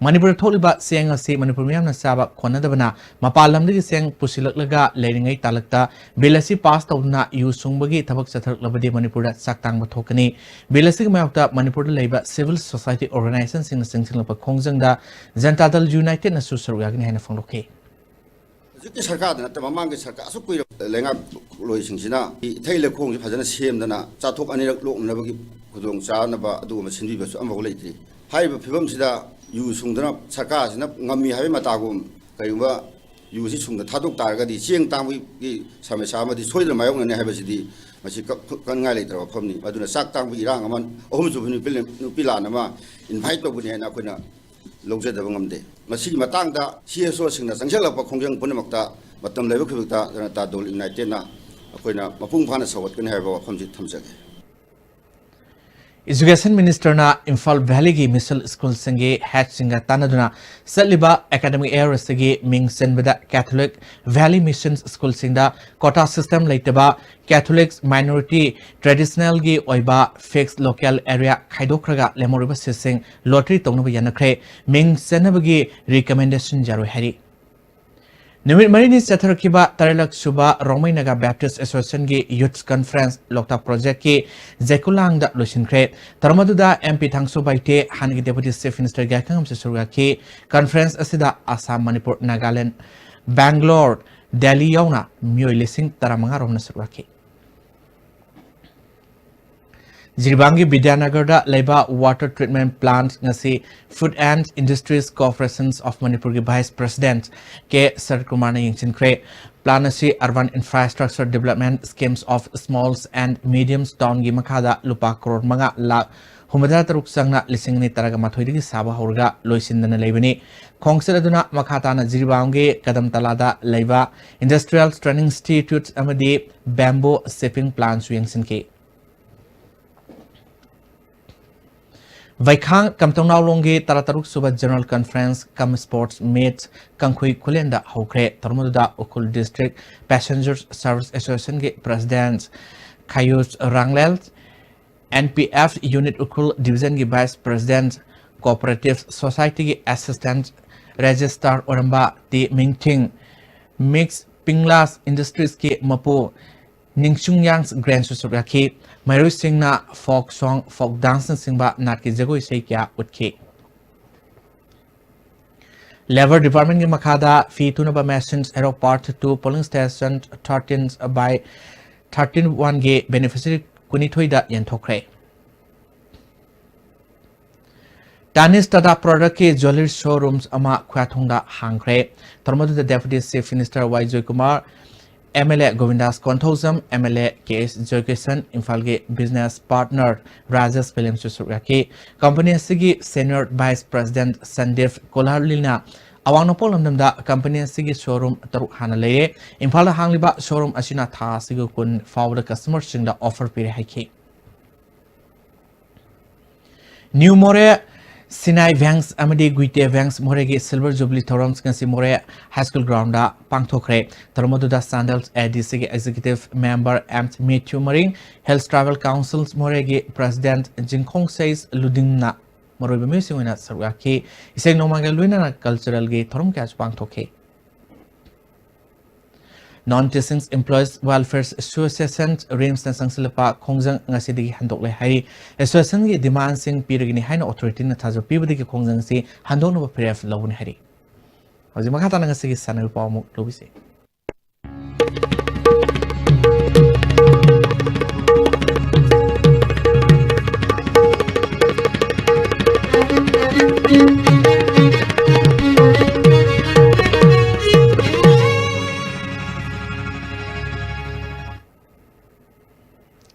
ꯃꯅꯤꯄꯨꯔꯗ ꯊꯣꯛꯂꯤꯕ ꯆꯦꯡ ꯑꯁꯤ ꯃꯅꯤꯄꯨꯔ ꯃꯤꯌꯥꯝꯅ ꯆꯥꯕ ꯀꯣꯟꯅꯗꯕꯅ ꯃꯄꯥꯟ ꯂꯝꯗꯒꯤ ꯆꯦꯡ ꯄꯨꯁꯤꯜꯂꯛꯂꯒ ꯂꯩꯔꯤꯉꯩ ꯇꯥꯂꯛꯇ ꯕꯤꯜ ꯑꯁꯤ ꯄꯥꯁ ꯇꯧꯗꯨꯅ ꯌꯨ ꯁꯨꯡꯕꯒꯤ ꯊꯕꯛ ꯆꯠꯊꯔꯛꯂꯕꯗꯤ ꯃꯅꯤꯄꯨꯔꯗ ꯆꯥꯛ ꯇꯥꯡꯕ ꯊꯣꯛꯀꯅꯤ꯫ ꯕꯤꯜ ꯑꯁꯤꯒꯤ ꯃꯥꯌꯣꯛꯇ ꯃꯅꯤꯄꯨꯔꯗ ꯂꯩꯕ civil society organizationꯁꯤꯡꯅ ꯆꯪꯁꯤꯜꯂꯛꯄ ꯈꯣꯡꯖꯪꯗ ꯖꯅꯇꯥ ꯗꯜ ꯌꯨꯅꯥꯏꯇꯦꯗꯅꯁꯨ ꯁꯔꯨꯛ ꯌꯥꯒꯅꯤ ꯍꯥꯏꯅ ꯐꯣꯡꯗꯣꯛꯈꯤ꯫ ꯍꯧꯖꯤꯛꯀꯤ ꯁꯔꯀꯥꯔꯗ ꯅꯠꯇꯕ ꯃꯃꯥꯡꯒꯤ ꯁꯔꯀꯥꯔ ꯑꯁꯨꯛ ꯀꯨꯏꯔꯕ ꯂꯩꯉꯥꯛꯂꯣꯏꯁꯤꯡꯁꯤꯅ ꯏꯊꯩ ꯂꯩꯈꯣꯡꯁꯤ ꯐꯖꯅ ꯁꯦꯝꯗꯅ ꯆꯥꯊꯣꯛ ꯑꯅꯤꯔꯛ ꯂꯣꯛꯅꯅꯕꯒꯤ ꯈꯨꯗꯣꯡ ꯆꯥꯅꯕ ꯑꯗꯨꯒꯨꯝꯕ ꯁꯤꯟꯕꯤꯕꯁꯨ ꯑꯃꯐꯥꯎ ꯂꯩꯇ꯭ꯔꯤ꯫ ꯍꯥꯏꯔꯤꯕ ꯐꯤꯕꯝꯁꯤꯗ ꯌꯨ ꯁꯨꯡꯗꯅ ꯁꯔꯀꯥꯔꯁꯤꯅ ꯉꯝꯃꯤ ꯍꯥꯏꯕꯒꯤ ꯃꯇꯥꯒꯨꯝ ꯀꯔꯤꯒꯨꯝꯕ ꯌꯨꯁꯤ ꯁꯨꯡꯗ ꯊꯥꯗꯣꯛ ꯇꯥꯔꯒꯗꯤ ꯆꯦꯡ ꯇꯥꯡꯕꯒꯤ ꯁꯃꯁ꯭ꯌꯥ ꯑꯃꯗꯤ ꯁꯣꯏꯗꯅ ꯃꯥꯌꯣꯛꯅꯅꯤ ꯍꯥꯏꯕꯁꯤꯗꯤ ꯃꯁꯤ ꯀꯛ-, ꯀꯛꯅꯤꯡꯉꯥꯏ ꯂꯩꯇ꯭ꯔꯕ ꯋꯥꯐꯝꯅꯤ꯫ ꯑꯗꯨꯅ ꯆꯥꯛ ꯇꯥꯡꯕꯒꯤ ꯏꯔꯥꯡ ꯑꯃ ꯑꯍꯨꯝꯁꯨꯕ ꯅꯨꯄꯤ ꯂꯦ-, ꯅꯨꯄꯤ ꯂꯥꯟ ꯑꯃ invite ꯇꯧꯕꯅꯤ ꯍꯥꯏꯅ ꯑꯩꯈꯣꯏꯅ ꯂꯧꯖꯗꯕ ꯉꯝꯗꯦ꯫ ꯃꯁꯤꯒꯤ ꯃꯇꯥꯡꯗ CSOꯁꯤꯡꯅ ꯆꯪꯁꯤꯜꯂꯛꯄ ꯈꯣꯡꯖꯪ ꯄꯨꯝꯅꯃꯛꯇ ꯃꯇꯝ ꯂꯩꯕ ꯈꯨꯗꯤꯡꯃꯛꯇ ꯖꯅꯇꯥ ꯗꯜ ꯌꯨꯅꯥꯏꯇꯦꯗꯅ ꯑꯩꯈꯣꯏꯅ ꯃꯄꯨꯡ ꯐꯥꯅ ꯁꯧꯒꯠꯀꯅꯤ ꯍꯥꯏꯕ ꯋꯥꯐꯝꯁꯤ ꯊꯝꯖꯒꯦ꯫ Education Ministerꯅ ꯏꯝꯐꯥꯜ ꯚꯦꯂꯤꯒꯤ ꯃꯤꯁꯟ ꯁ꯭ꯀꯨꯜꯁꯤꯡꯒꯤ ꯍꯦꯗꯁꯤꯡꯒ ꯇꯥꯟꯅꯗꯨꯅ ꯆꯠꯂꯤꯕ academic year ꯑꯁꯤꯒꯤ ꯃꯤꯡ ꯆꯟꯕꯗ Catholic Valley Mission ꯁ꯭ꯀꯨꯜꯁꯤꯡꯗ quota system ꯂꯩꯇꯕ Catholic minority traditionalꯒꯤ ꯑꯣꯏꯕ fixed local area ꯈꯥꯏꯗꯣꯛꯈ꯭ꯔꯒ ꯂꯦꯝꯍꯧꯔꯤꯕ seatꯁꯤꯡ lottery ꯇꯧꯅꯕ ꯌꯥꯅꯈ꯭ꯔꯦ꯫ ꯃꯤꯡ ꯆꯟꯅꯕꯒꯤ recommendation ꯌꯥꯔꯣꯏ ꯍꯥꯏꯔꯤ꯫ ꯅꯨꯃꯤꯠ ꯃꯔꯤꯅꯤ ꯆꯠꯊꯔꯛꯈꯤꯕ ꯇꯔꯦꯠꯂꯛ ꯁꯨꯕ ꯔꯣꯡꯃꯩ ꯅꯥꯒꯥ ꯕꯦꯞꯇꯤꯁ ꯑꯦꯁꯣꯁꯤꯌꯦꯁꯟꯒꯤ Youth Conference ꯂꯣꯛꯇꯥꯛ ꯄ꯭ꯔꯣꯖꯦꯛꯀꯤ ꯖꯦꯀꯨꯂꯥꯡꯗ ꯂꯣꯏꯁꯤꯟꯈ꯭ꯔꯦ꯫ ꯊꯧꯔꯝ ꯑꯗꯨꯗ MP ꯊꯥꯡꯁꯨ ꯕꯥꯏꯇꯦ, ꯍꯥꯟꯅꯒꯤ Deputy Chief Minister ꯒꯥꯏꯈꯪꯉꯝꯁꯨ ꯁꯔꯨꯛ ꯌꯥꯈꯤ꯫ Conference ꯑꯁꯤꯗ ꯑꯁꯥꯝ, ꯃꯅꯤꯄꯨꯔ, ꯅꯥꯒꯥꯂꯦꯟ, ꯕꯦꯡꯒ꯭ꯂꯣꯔ, ꯗꯦꯜꯂꯤ ꯌꯥꯎꯅ ꯃꯤꯑꯣꯏ ꯂꯤꯁꯤꯡ ꯇꯔꯥꯃꯉꯥ ꯔꯣꯝꯅ ꯁꯔꯨꯛ ꯌꯥꯈꯤ꯫ ꯖꯤꯔꯤꯕꯥꯝꯒꯤ ꯕꯤꯗ꯭ꯌꯥꯅꯒꯔꯗ ꯂꯩꯕ water treatment plant ꯉꯁꯤ Food and Industries Corporations of Manipurꯒꯤ Vice President K ꯁꯔꯠꯀꯨꯃꯥꯔꯅ ꯌꯦꯡꯁꯤꯟꯈ꯭ꯔꯦ꯫ Plant ꯑꯁꯤ Urban Infrastructure Development Schemes of Small and Medium Townꯒꯤ ꯃꯈꯥꯗ ꯂꯨꯄꯥ ꯀ꯭ꯔꯣꯔ ꯃꯉꯥ ꯂꯥꯈ ꯍꯨꯝꯐꯨꯇꯔꯥ ꯇꯔꯨꯛ ꯆꯪꯅ ꯂꯤꯁꯤꯡ ꯑꯅꯤ ꯇꯔꯥꯒ ꯃꯥꯊꯣꯏꯗꯒꯤ ꯁꯥꯕ ꯍꯧꯔꯒ ꯂꯣꯏꯁꯤꯟꯗꯅ ꯂꯩꯕꯅꯤ꯫ ꯈꯣꯡꯆꯠ ꯑꯗꯨꯅ ꯃꯈꯥ ꯇꯥꯅ ꯖꯤꯔꯤꯕꯥꯝꯒꯤ ꯀꯗꯝꯇꯂꯥꯗ ꯂꯩꯕ Industrial Training Institute ꯑꯃꯗꯤ Bamboo Shaping Plantꯁꯨ ꯌꯦꯡꯁꯤꯟꯈꯤ꯫ ꯚꯩꯈꯥꯡ ꯀꯝꯇꯧꯅꯥꯎꯂꯣꯡꯒꯤ ꯇꯔꯥꯇꯔꯨꯛ ꯁꯨꯕ General Conference cum Sports Meet ꯀꯥꯡꯈꯨꯏ ꯈꯨꯂꯦꯟꯗ ꯍꯧꯈ꯭ꯔꯦ꯫ ꯊꯧꯔꯝ ꯑꯗꯨꯗ ꯎꯈ꯭ꯔꯨꯜ District Passenger Service Associationꯒꯤ President Khayus Ranglel, N P F Unit Ukhrul Divisionꯒꯤ Vice President, Cooperative Societyꯒꯤ Assistant Registrar ꯑꯣꯏꯔꯝꯕ ꯇꯤ ꯃꯤꯡꯊꯤꯡ, Mix Pinglas Industriesꯀꯤ ꯃꯄꯨ ꯅꯤꯡꯆꯨꯡꯌꯥꯡ ꯒ꯭ꯔꯦꯟꯁꯨ ꯁꯔꯨꯛ ꯌꯥꯈꯤ꯫ ꯃꯍꯩꯔꯣꯏꯁꯤꯡꯅ folk song, folk danceꯅꯆꯤꯡꯕ ꯅꯥꯠꯀꯤ ꯖꯒꯣꯏ ꯏꯁꯩ ꯀꯌꯥ ꯎꯠꯈꯤ꯫ Labour Departmentꯀꯤ ꯃꯈꯥꯗ ꯐꯤ ꯇꯨꯅꯕ machines Heirok Part two Polling Station thirteen by thirteen oneꯒꯤ beneficiary ꯀꯨꯟꯅꯤꯊꯣꯏꯗ ꯌꯦꯟꯊꯣꯛꯈ꯭ꯔꯦ꯫ Tanishq Tata Productꯀꯤ jewellery showrooms ꯑꯃ ꯈꯨꯌꯥꯊꯣꯡꯗ ꯍꯥꯡꯈ꯭ꯔꯦ꯫ ꯊꯧꯔꯝ ꯑꯗꯨꯗ Deputy Chief Minister Y Joykumar, M L A ꯒꯣꯕꯤꯟꯗꯥꯁ Konthoujam, M L A ꯀꯦ ꯑꯦꯁ ꯖꯣꯏꯀꯤꯁꯟ, ꯏꯝꯐꯥꯜꯒꯤ business partner ꯔꯥꯖꯦꯁ ꯐꯤꯂꯤꯝꯁꯨ ꯁꯔꯨꯛ ꯌꯥꯈꯤ꯫ ꯀꯝꯄꯅꯤ ꯑꯁꯤꯒꯤ Senior Vice President ꯁꯟꯗꯤꯞ ꯀꯣꯂꯥꯔꯂꯤꯅ ꯑꯋꯥꯡ ꯅꯣꯡꯄꯣꯛ ꯂꯝꯗꯝꯗ ꯀꯝꯄꯅꯤ ꯑꯁꯤꯒꯤ showroom ꯇꯔꯨꯛ ꯍꯥꯟꯅ ꯂꯩꯔꯦ꯫ ꯏꯝꯐꯥꯜꯗ ꯍꯥꯡꯂꯤꯕ showroom ꯑꯁꯤꯅ ꯊꯥ ꯑꯁꯤꯒꯤ ꯀꯨꯟ ꯐꯥꯎꯕꯗ customerꯁꯤꯡꯗ offer ꯄꯤꯔꯦ ꯍꯥꯏꯈꯤ꯫ New ꯃꯣꯔꯦ, ꯁꯤꯅꯥꯏ ꯚꯦꯡꯁ ꯑꯃꯗꯤ ꯒꯨꯏꯇꯦ ꯚꯦꯡꯁ ꯃꯣꯔꯦꯒꯤ Silver Jubilee ꯊꯧꯔꯝ ꯉꯁꯤ ꯃꯣꯔꯦ High School groundꯗ ꯄꯥꯡꯊꯣꯛꯈ꯭ꯔꯦ꯫ ꯊꯧꯔꯝ ꯑꯗꯨꯗ Sandals ADCꯒꯤ Executive Member M Matthew ꯃꯔꯤꯡ, Hills Tribal Council ꯃꯣꯔꯦꯒꯤ President ꯖꯤꯡꯈꯣꯡ ꯁꯩꯁ ꯂꯨꯗꯤꯡꯅ ꯃꯔꯨꯑꯣꯏꯕ ꯃꯤꯑꯣꯏꯁꯤꯡ ꯑꯣꯏꯅ ꯁꯔꯨꯛ ꯌꯥꯈꯤ꯫ ꯏꯁꯩ ꯅꯣꯡꯃꯥꯏꯒ ꯂꯣꯏꯅꯅ culturalꯒꯤ ꯊꯧꯔꯝ ꯀꯌꯥꯁꯨ ꯄꯥꯡꯊꯣꯛꯈꯤ꯫ Non Teaching Employees Welfare Association, RIEMSꯅ ꯆꯪꯁꯤꯜꯂꯛꯄ ꯈꯣꯡꯖꯪ ꯉꯁꯤꯗꯒꯤ ꯍꯟꯗꯣꯛꯂꯦ ꯍꯥꯏꯔꯤ꯫ Associationꯒꯤ demandꯁꯤꯡ ꯄꯤꯔꯒꯅꯤ ꯍꯥꯏꯅ authorityꯅ ꯊꯥꯖꯕ ꯄꯤꯕꯗꯒꯤ ꯈꯣꯡꯖꯪ ꯑꯁꯤ ꯍꯟꯗꯣꯛꯅꯕ ꯐꯤꯔꯦꯞ ꯂꯧꯒꯅꯤ ꯍꯥꯏꯔꯤ꯫ ꯍꯧꯖꯤꯛ ꯃꯈꯥ ꯇꯥꯅ ꯉꯁꯤꯒꯤ ꯁꯥꯟꯅꯕꯒꯤ ꯄꯥꯎ ꯑꯃꯨꯛ ꯂꯧꯕꯤꯁꯤ꯫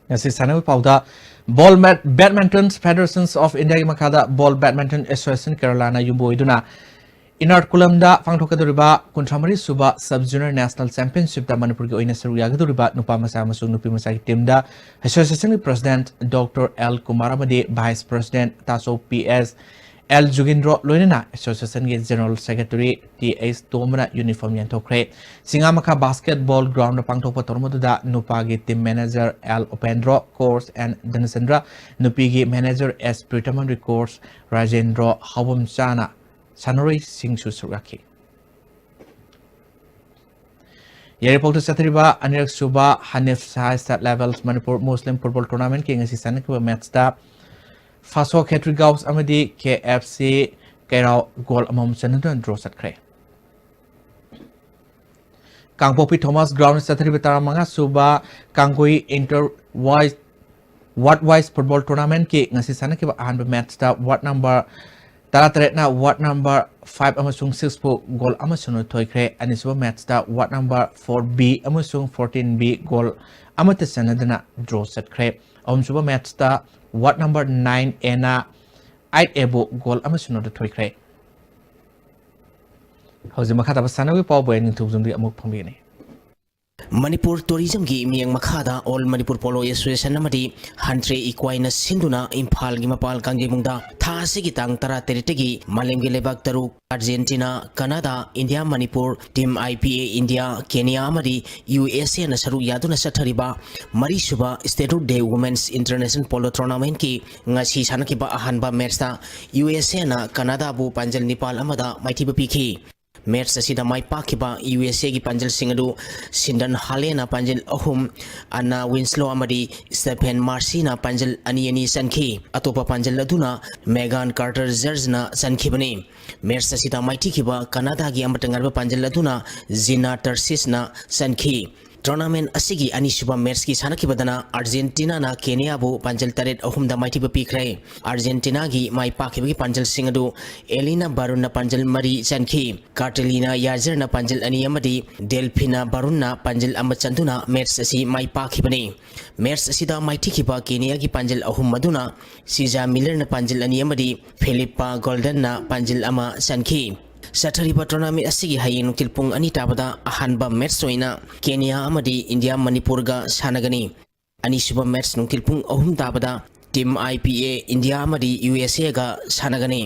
ꯉꯁꯤ ꯁꯥꯟꯅꯕ ꯄꯥꯎꯗ, Ball Bad-, Badminton Federations of Indiaꯒꯤ ꯃꯈꯥꯗ Ball Badminton Association Keralana ꯌꯨꯝꯕꯨ ꯑꯣꯏꯗꯨꯅ ꯏꯔꯅꯥꯀꯨꯂꯝꯗ ꯄꯥꯡꯊꯣꯛꯀꯗꯧꯔꯤꯕ ꯀꯨꯟꯊ꯭ꯔꯥ ꯃꯔꯤ ꯁꯨꯕ Sub Junior National Championshipꯇ ꯃꯅꯤꯄꯨꯔꯒꯤ ꯑꯣꯏꯅ ꯁꯔꯨꯛ ꯌꯥꯒꯗꯧꯔꯤꯕ ꯅꯨꯄꯥ ꯃꯆꯥ ꯑꯃꯁꯨꯡ ꯅꯨꯄꯤ ꯃꯆꯥꯒꯤ teamꯗ Associationꯒꯤ President Doctor L ꯀꯨꯃꯥꯔ ꯑꯃꯗꯤ Vice President ꯇꯥꯆꯧ P S L ꯖꯨꯒꯤꯟꯗ꯭ꯔꯣ ꯂꯣꯏꯅꯅ Associationꯒꯤ General Secretary T H ꯇꯣꯝꯕꯅ uniform ꯌꯦꯟꯊꯣꯛꯈ꯭ꯔꯦ꯫ ꯁꯤꯡꯉꯥꯃꯈꯥ basketball groundꯗ ꯄꯥꯡꯊꯣꯛꯄ ꯊꯧꯔꯝ ꯑꯗꯨꯗ ꯅꯨꯄꯥꯒꯤ team manager L ꯎꯄꯦꯟꯗ꯭ꯔꯣ, coach N ꯙꯅꯆꯟꯗ꯭ꯔ, ꯅꯨꯄꯤꯒꯤ manager S ꯄ꯭ꯔꯤꯇꯝ ꯑꯃꯗꯤ coach ꯔꯥꯖꯦꯟꯗ꯭ꯔꯣ ꯍꯥꯎꯕꯝꯆꯥꯅ ꯁꯥꯟꯅꯔꯣꯏꯁꯤꯡꯁꯨ ꯁꯔꯨꯛ ꯌꯥꯈꯤ꯫ ꯌꯥꯏꯔꯤꯄꯣꯛꯇ ꯆꯠꯊꯔꯤꯕ ꯑꯅꯤꯔꯛ ꯁꯨꯕ ꯍꯅꯤꯐ ꯁꯍꯥꯏ State Levels Manipur Muslim Football Tournamentꯀꯤ ꯉꯁꯤ ꯁꯥꯟꯅꯈꯤꯕ matchꯇ ꯐꯥꯁꯣ ꯈꯦꯇ꯭ꯔꯤꯒꯥꯎꯁ ꯑꯃꯗꯤ K F C ꯀꯩꯔꯥꯎ goal ꯑꯃꯃꯝ ꯆꯟꯅꯗꯨꯅ draw ꯆꯠꯈ꯭ꯔꯦ꯫ ꯀꯥꯡꯄꯣꯛꯄꯤ ꯊꯣꯃꯥꯁ groundꯗ ꯆꯠꯊꯔꯤꯕ ꯇꯔꯥꯃꯉꯥ ꯁꯨꯕ ꯀꯥꯡꯒꯨꯏ Inter Wise Ward Wise Football Tournamentꯀꯤ ꯉꯁꯤ ꯁꯥꯟꯅꯈꯤꯕ ꯑꯍꯥꯟꯕ matchꯇ ward number ꯇꯔꯥꯇꯔꯦꯠꯅ ward number five ꯑꯃꯁꯨꯡ sixꯄꯨ goal ꯑꯃ ꯁꯨꯅ ꯊꯣꯏꯈ꯭ꯔꯦ꯫ ꯑꯅꯤꯁꯨꯕ matchꯇ ward number four B ꯑꯃꯁꯨꯡ fourteen B goal ꯑꯃꯠꯇ ꯆꯟꯅꯗꯅ draw ꯆꯠꯈ꯭ꯔꯦ꯫ ꯑꯍꯨꯝꯁꯨꯕ matchꯇ ward number nine Aꯅ eight Aꯕꯨ goal ꯑꯃ ꯁꯨꯅꯗ ꯊꯣꯏꯈ꯭ꯔꯦ꯫ ꯍꯧꯖꯤꯛ ꯃꯈꯥ ꯇꯥꯕ ꯁꯥꯟꯅꯕꯒꯤ ꯄꯥꯎꯕꯨ ꯑꯩ ꯅꯤꯡꯊꯧꯖꯝꯗꯒꯤ ꯑꯃꯨꯛ ꯐꯣꯡꯕꯤꯒꯅꯤ꯫ ꯃꯅꯤꯄꯨꯔ Tourismꯒꯤ ꯃꯤꯠꯌꯦꯡ ꯃꯈꯥꯗ All Manipur Polo Association ꯑꯃꯗꯤ ꯍꯟꯇ꯭ꯔꯦ ꯏꯀ꯭ꯋꯥꯏꯅ ꯁꯤꯟꯗꯨꯅ ꯏꯝꯐꯥꯜꯒꯤ ꯃꯄꯥꯜ ꯀꯥꯡꯖꯩꯕꯨꯡꯗ ꯊꯥ ꯑꯁꯤꯒꯤ ꯇꯥꯡ ꯇꯔꯥꯇꯔꯦꯠꯇꯒꯤ ꯃꯥꯂꯦꯝꯒꯤ ꯂꯩꯕꯥꯛ ꯇꯔꯨꯛ, Argentina, Canada, India, Manipur, Team I P A India, Kenya ꯑꯃꯗꯤ U S Aꯅ ꯁꯔꯨꯛ ꯌꯥꯗꯨꯅ ꯆꯠꯊꯔꯤꯕ ꯃꯔꯤꯁꯨꯕ Statue Day Women's International Polo Tournamentꯀꯤ ꯉꯁꯤ ꯁꯥꯟꯅꯈꯤꯕ ꯑꯍꯥꯟꯕ matchꯇ U S Aꯅ ꯀꯅꯥꯗꯥꯕꯨ ꯄꯥꯟꯖꯜ ꯅꯤꯄꯥꯜ ꯑꯃꯗ ꯃꯥꯏꯊꯤꯕ ꯄꯤꯈꯤ꯫ Match ꯑꯁꯤꯗ ꯃꯥꯏ ꯄꯥꯛꯈꯤꯕ U S Aꯒꯤ ꯄꯥꯟꯖꯜꯁꯤꯡ ꯑꯗꯨ ꯁꯤꯟꯗꯟ ꯍꯥꯂꯦꯟꯅ ꯄꯥꯟꯖꯜ ꯑꯍꯨꯝ, ꯑꯟꯅꯥ ꯋꯤꯟꯁꯂꯣ ꯑꯃꯗꯤ ꯁ꯭ꯇꯦꯐꯦꯟ ꯃꯥꯔꯁꯤꯅ ꯄꯥꯟꯖꯜ ꯑꯅꯤ ꯑꯅꯤ ꯆꯟꯈꯤ꯫ ꯑꯇꯣꯞꯄ ꯄꯥꯟꯖꯜ ꯑꯗꯨꯅ ꯃꯦꯒꯥꯟ ꯀꯥꯔꯇꯔ ꯖꯔꯖꯅ ꯆꯟꯈꯤꯕꯅꯤ꯫ Match ꯑꯁꯤꯗ ꯃꯥꯏꯊꯤꯈꯤꯕ ꯀꯅꯥꯗꯥꯒꯤ ꯑꯃꯠꯇ ꯉꯥꯏꯔꯕ ꯄꯥꯟꯖꯜ ꯑꯗꯨꯅ ꯖꯤꯅꯥ ꯇꯔꯁꯤꯁꯅ ꯆꯟꯈꯤ꯫ Tournament ꯑꯁꯤꯒꯤ ꯑꯅꯤꯁꯨꯕ ꯃꯦꯠꯁꯀꯤ ꯁꯥꯟꯅꯈꯤꯕꯗꯅ ꯑꯥꯔꯖꯦꯟꯇꯤꯅꯥꯅ ꯀꯦꯅꯤꯌꯥꯕꯨ ꯄꯥꯟꯖꯜ ꯇꯔꯦꯠ ꯑꯍꯨꯝꯗ ꯃꯥꯏꯊꯤꯕ ꯄꯤꯈ꯭ꯔꯦ꯫ ꯑꯥꯔꯖꯦꯟꯇꯤꯅꯥꯒꯤ ꯃꯥꯏ ꯄꯥꯛꯈꯤꯕꯒꯤ ꯄꯥꯟꯖꯜꯁꯤꯡ ꯑꯗꯨ ꯑꯦꯂꯤꯅꯥ ꯕꯥꯔꯨꯟꯅ ꯄꯥꯟꯖꯜ ꯃꯔꯤ ꯆꯟꯈꯤ꯫ ꯀꯥꯔꯇꯦꯂꯤꯅꯥ ꯌꯥꯖꯔꯅ ꯄꯥꯟꯖꯜ ꯑꯅꯤ ꯑꯃꯗꯤ ꯗꯦꯜꯐꯤꯅꯥ ꯕꯥꯔꯨꯟꯅ ꯄꯥꯟꯖꯜ ꯑꯃ ꯆꯟꯗꯨꯅ ꯃꯦꯠꯁ ꯑꯁꯤ ꯃꯥꯏ ꯄꯥꯛꯈꯤꯕꯅꯤ꯫ ꯃꯦꯠꯁ ꯑꯁꯤꯗ ꯃꯥꯏꯊꯤꯈꯤꯕ ꯀꯦꯅꯤꯌꯥꯒꯤ ꯄꯥꯟꯖꯜ ꯑꯍꯨꯝ ꯑꯗꯨꯅ ꯁꯤꯖꯥ ꯃꯤꯂꯔꯅ ꯄꯥꯟꯖꯜ ꯑꯅꯤ ꯑꯃꯗꯤ ꯐꯤꯂꯤꯞꯄꯥ ꯒꯣꯜꯗꯟꯅ ꯄꯥꯟꯖꯜ ꯑꯃ ꯆꯟꯈꯤ꯫ ꯆꯠꯊꯔꯤꯕ ꯇꯣꯔꯅꯥꯃꯦꯟ ꯑꯁꯤꯒꯤ ꯍꯌꯦꯡ ꯅꯨꯡꯊꯤꯜ ꯄꯨꯡ ꯑꯅꯤ ꯇꯥꯕꯗ ꯑꯍꯥꯟꯕ ꯃꯦꯠꯁ ꯑꯣꯏꯅ ꯀꯦꯅꯤꯌꯥ ꯑꯃꯗꯤ ꯏꯟꯗꯤꯌꯥ ꯃꯅꯤꯄꯨꯔꯒ ꯁꯥꯟꯅꯒꯅꯤ꯫ ꯑꯅꯤꯁꯨꯕ ꯃꯦꯠꯁ ꯅꯨꯡꯊꯤꯜ ꯄꯨꯡ ꯑꯍꯨꯝ ꯇꯥꯕꯗ team I P A India ꯑꯃꯗꯤ ꯌꯨ ꯑꯦꯁ ꯑꯦꯒ ꯁꯥꯟꯅꯒꯅꯤ꯫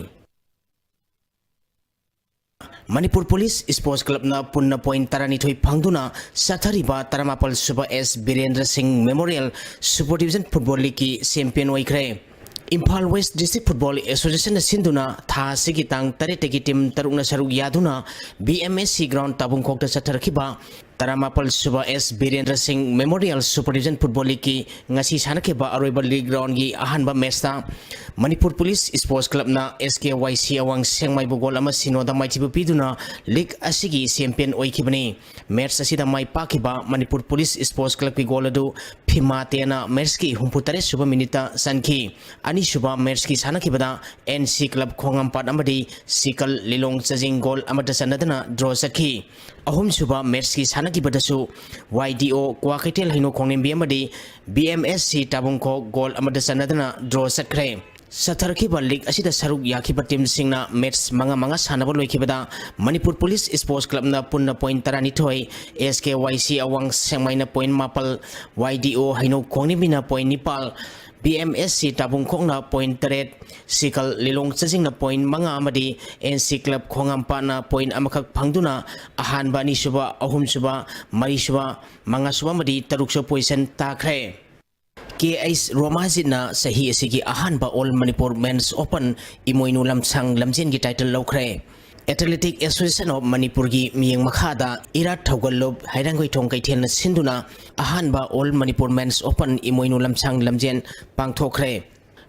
ꯃꯅꯤꯄꯨꯔ ꯄꯨꯂꯤꯁ ꯁ꯭ꯄꯣꯔꯠꯁ ꯀ꯭ꯂꯕꯅ ꯄꯨꯟꯅ ꯄꯣꯏꯟ ꯇꯔꯥꯅꯤꯊꯣꯏ ꯐꯪꯗꯨꯅ ꯆꯠꯊꯔꯤꯕ ꯇꯔꯥꯃꯥꯄꯜ ꯁꯨꯕ S Birendra Singh memorial super division football ꯂꯤꯒꯀꯤ ꯆꯦꯝꯄꯤꯌꯟ ꯑꯣꯏꯈ꯭ꯔꯦ꯫ ꯏꯝꯐꯥꯜ ꯋꯦꯁ ꯗꯤꯁꯇ꯭ꯔꯤꯛ ꯐꯨꯠꯕꯣꯜ ꯑꯦꯁꯣꯁꯤꯌꯦꯁꯟꯅ ꯁꯤꯟꯗꯨꯅ ꯊꯥ ꯑꯁꯤꯒꯤ ꯇꯥꯡ ꯇꯔꯦꯠꯇꯒꯤ ꯇꯤꯝ ꯇꯔꯨꯛꯅ ꯁꯔꯨꯛ ꯌꯥꯗꯨꯅ ꯕꯤ ꯑꯦꯝ ꯑꯦꯁ ꯁꯤ ꯒ꯭ꯔꯥꯎꯟ ꯇꯥꯕꯨꯡꯈꯣꯛꯇ ꯆꯠꯊꯔꯛꯈꯤꯕ ꯇꯔꯥꯃꯥꯄꯜ ꯁꯨꯕ S Birendra Singh memorial super division football ꯂꯤꯒꯀꯤ ꯉꯁꯤ ꯁꯥꯟꯅꯈꯤꯕ ꯑꯔꯣꯏꯕ ꯂꯤꯒ ꯔꯥꯎꯟꯒꯤ ꯑꯍꯥꯟꯕ ꯃꯦꯠꯁꯇ ꯃꯅꯤꯄꯨꯔ ꯄꯨꯂꯤꯁ ꯁ꯭ꯄꯣꯔꯠꯁ ꯀ꯭ꯂꯕꯅ ꯑꯦꯁ ꯀꯦ ꯋꯥꯏ ꯁꯤ ꯑꯋꯥꯡ ꯁꯦꯡꯃꯥꯏꯕꯨ ꯒꯣꯜ ꯑꯃ ꯁꯤꯅꯣꯗ ꯃꯥꯏꯊꯤꯕ ꯄꯤꯗꯨꯅ ꯂꯤꯒ ꯑꯁꯤꯒꯤ ꯆꯦꯝꯄꯤꯌꯟ ꯑꯣꯏꯈꯤꯕꯅꯤ꯫ ꯃꯦꯠꯁ ꯑꯁꯤꯗ ꯃꯥꯏ ꯄꯥꯛꯈꯤꯕ ꯃꯅꯤꯄꯨꯔ ꯄꯨꯂꯤꯁ ꯁ꯭ꯄꯣꯔꯠꯁ ꯀ꯭ꯂꯕꯀꯤ ꯒꯣꯜ ꯑꯗꯨ ꯐꯤꯃꯥꯇꯦꯅ ꯃꯦꯠꯁꯀꯤ ꯍꯨꯝꯐꯨ ꯇꯔꯦꯠ ꯁꯨꯕ ꯃꯤꯅꯤꯠꯇ ꯆꯟꯈꯤ꯫ ꯑꯅꯤꯁꯨꯕ ꯃꯦꯠꯁꯀꯤ ꯁꯥꯟꯅꯈꯤꯕꯗ ꯑꯦꯟ ꯁꯤ ꯀ꯭ꯂꯕ ꯈꯣꯡꯉꯥꯝꯄꯥꯠ ꯑꯃꯗꯤ ꯁꯤꯀꯜ ꯂꯤꯂꯣꯡ ꯆꯖꯤꯡ ꯒꯣꯜ ꯑꯃꯠꯇ ꯆꯟꯅꯗꯅ ꯗ꯭ꯔꯣ ꯆꯠꯈꯤ꯫ ꯑꯍꯨꯝꯁꯨꯕ ꯃꯦꯠꯁꯀꯤ ꯁꯥꯟꯅꯈꯤꯕꯗꯁꯨ ꯋꯥꯏ ꯗꯤ ꯑꯣ ꯀ꯭ꯋꯥꯀꯩꯊꯦꯜ ꯍꯩꯅꯧ ꯈꯣꯡꯅꯤꯡꯕꯤ ꯑꯃꯗꯤ ꯕꯤ ꯑꯦꯝ ꯑꯦꯁ ꯁꯤ ꯇꯥꯕꯨꯡꯈꯣꯛ ꯒꯣꯜ ꯑꯃꯠꯇ ꯆꯟꯅꯗꯅ ꯗ꯭ꯔꯣ ꯆꯠꯈ꯭ꯔꯦ꯫ ꯆꯠꯊꯔꯛꯈꯤꯕ ꯂꯤꯒ ꯑꯁꯤꯗ ꯁꯔꯨꯛ ꯌꯥꯈꯤꯕ ꯇꯤꯝꯁꯤꯡꯅ ꯃꯦꯠꯁ ꯃꯉꯥ ꯃꯉꯥ ꯁꯥꯟꯅꯕ ꯂꯣꯏꯈꯤꯕꯗ ꯃꯅꯤꯄꯨꯔ ꯄꯨꯂꯤꯁ ꯁ꯭ꯄꯣꯔꯠꯁ ꯀ꯭ꯂꯕꯅ ꯄꯨꯟꯅ ꯄꯣꯏꯟ ꯇꯔꯥꯅꯤꯊꯣꯏ, ꯑꯦꯁ ꯀꯦ ꯋꯥꯏ ꯁꯤ ꯑꯋꯥꯡ ꯁꯦꯡꯃꯥꯏꯅ ꯄꯣꯏꯟ ꯃꯥꯄꯜ, ꯋꯥꯏ ꯗꯤ ꯑꯣ ꯍꯩꯅꯧ ꯈꯣꯡꯅꯤꯡꯕꯤꯅ ꯄꯣꯏꯟ ꯅꯤꯄꯥꯜ, ꯕꯤ ꯑꯦꯝ ꯑꯦꯁ ꯁꯤ ꯇꯥꯕꯨꯡꯈꯣꯛꯅ ꯄꯣꯏꯟ ꯇꯔꯦꯠ, ꯁꯤꯀꯜ ꯂꯤꯂꯣꯡ ꯆꯖꯤꯡꯅ ꯄꯣꯏꯟ ꯃꯉꯥ ꯑꯃꯗꯤ ꯑꯦꯟ ꯁꯤ ꯀ꯭ꯂꯕ ꯈꯣꯡꯉꯥꯝꯄꯥꯠꯅ ꯄꯣꯏꯟ ꯑꯃꯈꯛ ꯐꯪꯗꯨꯅ ꯑꯍꯥꯟꯕ, ꯑꯅꯤꯁꯨꯕ, ꯑꯍꯨꯝꯁꯨꯕ, ꯃꯔꯤꯁꯨꯕ, ꯃꯉꯥꯁꯨꯕ ꯑꯃꯗꯤ ꯇꯔꯨꯛꯁꯨꯕ ꯄꯣꯖꯤꯁꯟ ꯇꯥꯈ꯭ꯔꯦ꯫ ꯀꯦ ꯑꯩꯆ ꯔꯣꯃꯥꯖꯤꯠꯅ ꯆꯍꯤ ꯑꯁꯤꯒꯤ ꯑꯍꯥꯟꯕ ꯑꯣꯜ ꯃꯅꯤꯄꯨꯔ ꯃꯦꯟꯁ ꯑꯣꯄꯟ ꯏꯃꯣꯏꯅꯨ ꯂꯝꯁꯥꯡ ꯂꯝꯖꯦꯟꯒꯤ ꯇꯥꯏꯇꯜ ꯂꯧꯈ꯭ꯔꯦ꯫ ꯑꯦꯊꯂꯦꯇꯤꯛ ꯑꯦꯁꯣꯁꯤꯌꯦꯁꯟ ꯑꯣꯐ ꯃꯅꯤꯄꯨꯔꯒꯤ ꯃꯤꯠꯌꯦꯡ ꯃꯈꯥꯗ ꯏꯔꯥꯠ ꯊꯧꯒꯜꯂꯨꯞ ꯍꯩꯔꯥꯡꯒꯣꯏꯊꯣꯡ ꯀꯩꯊꯦꯜꯅ ꯁꯤꯟꯗꯨꯅ ꯑꯍꯥꯟꯕ ꯑꯣꯜ ꯃꯅꯤꯄꯨꯔ ꯃꯦꯟꯁ ꯑꯣꯄꯟ ꯏꯃꯣꯏꯅꯨ ꯂꯝꯁꯥꯡ ꯂꯝꯖꯦꯟ ꯄꯥꯡꯊꯣꯛꯈ꯭ꯔꯦ꯫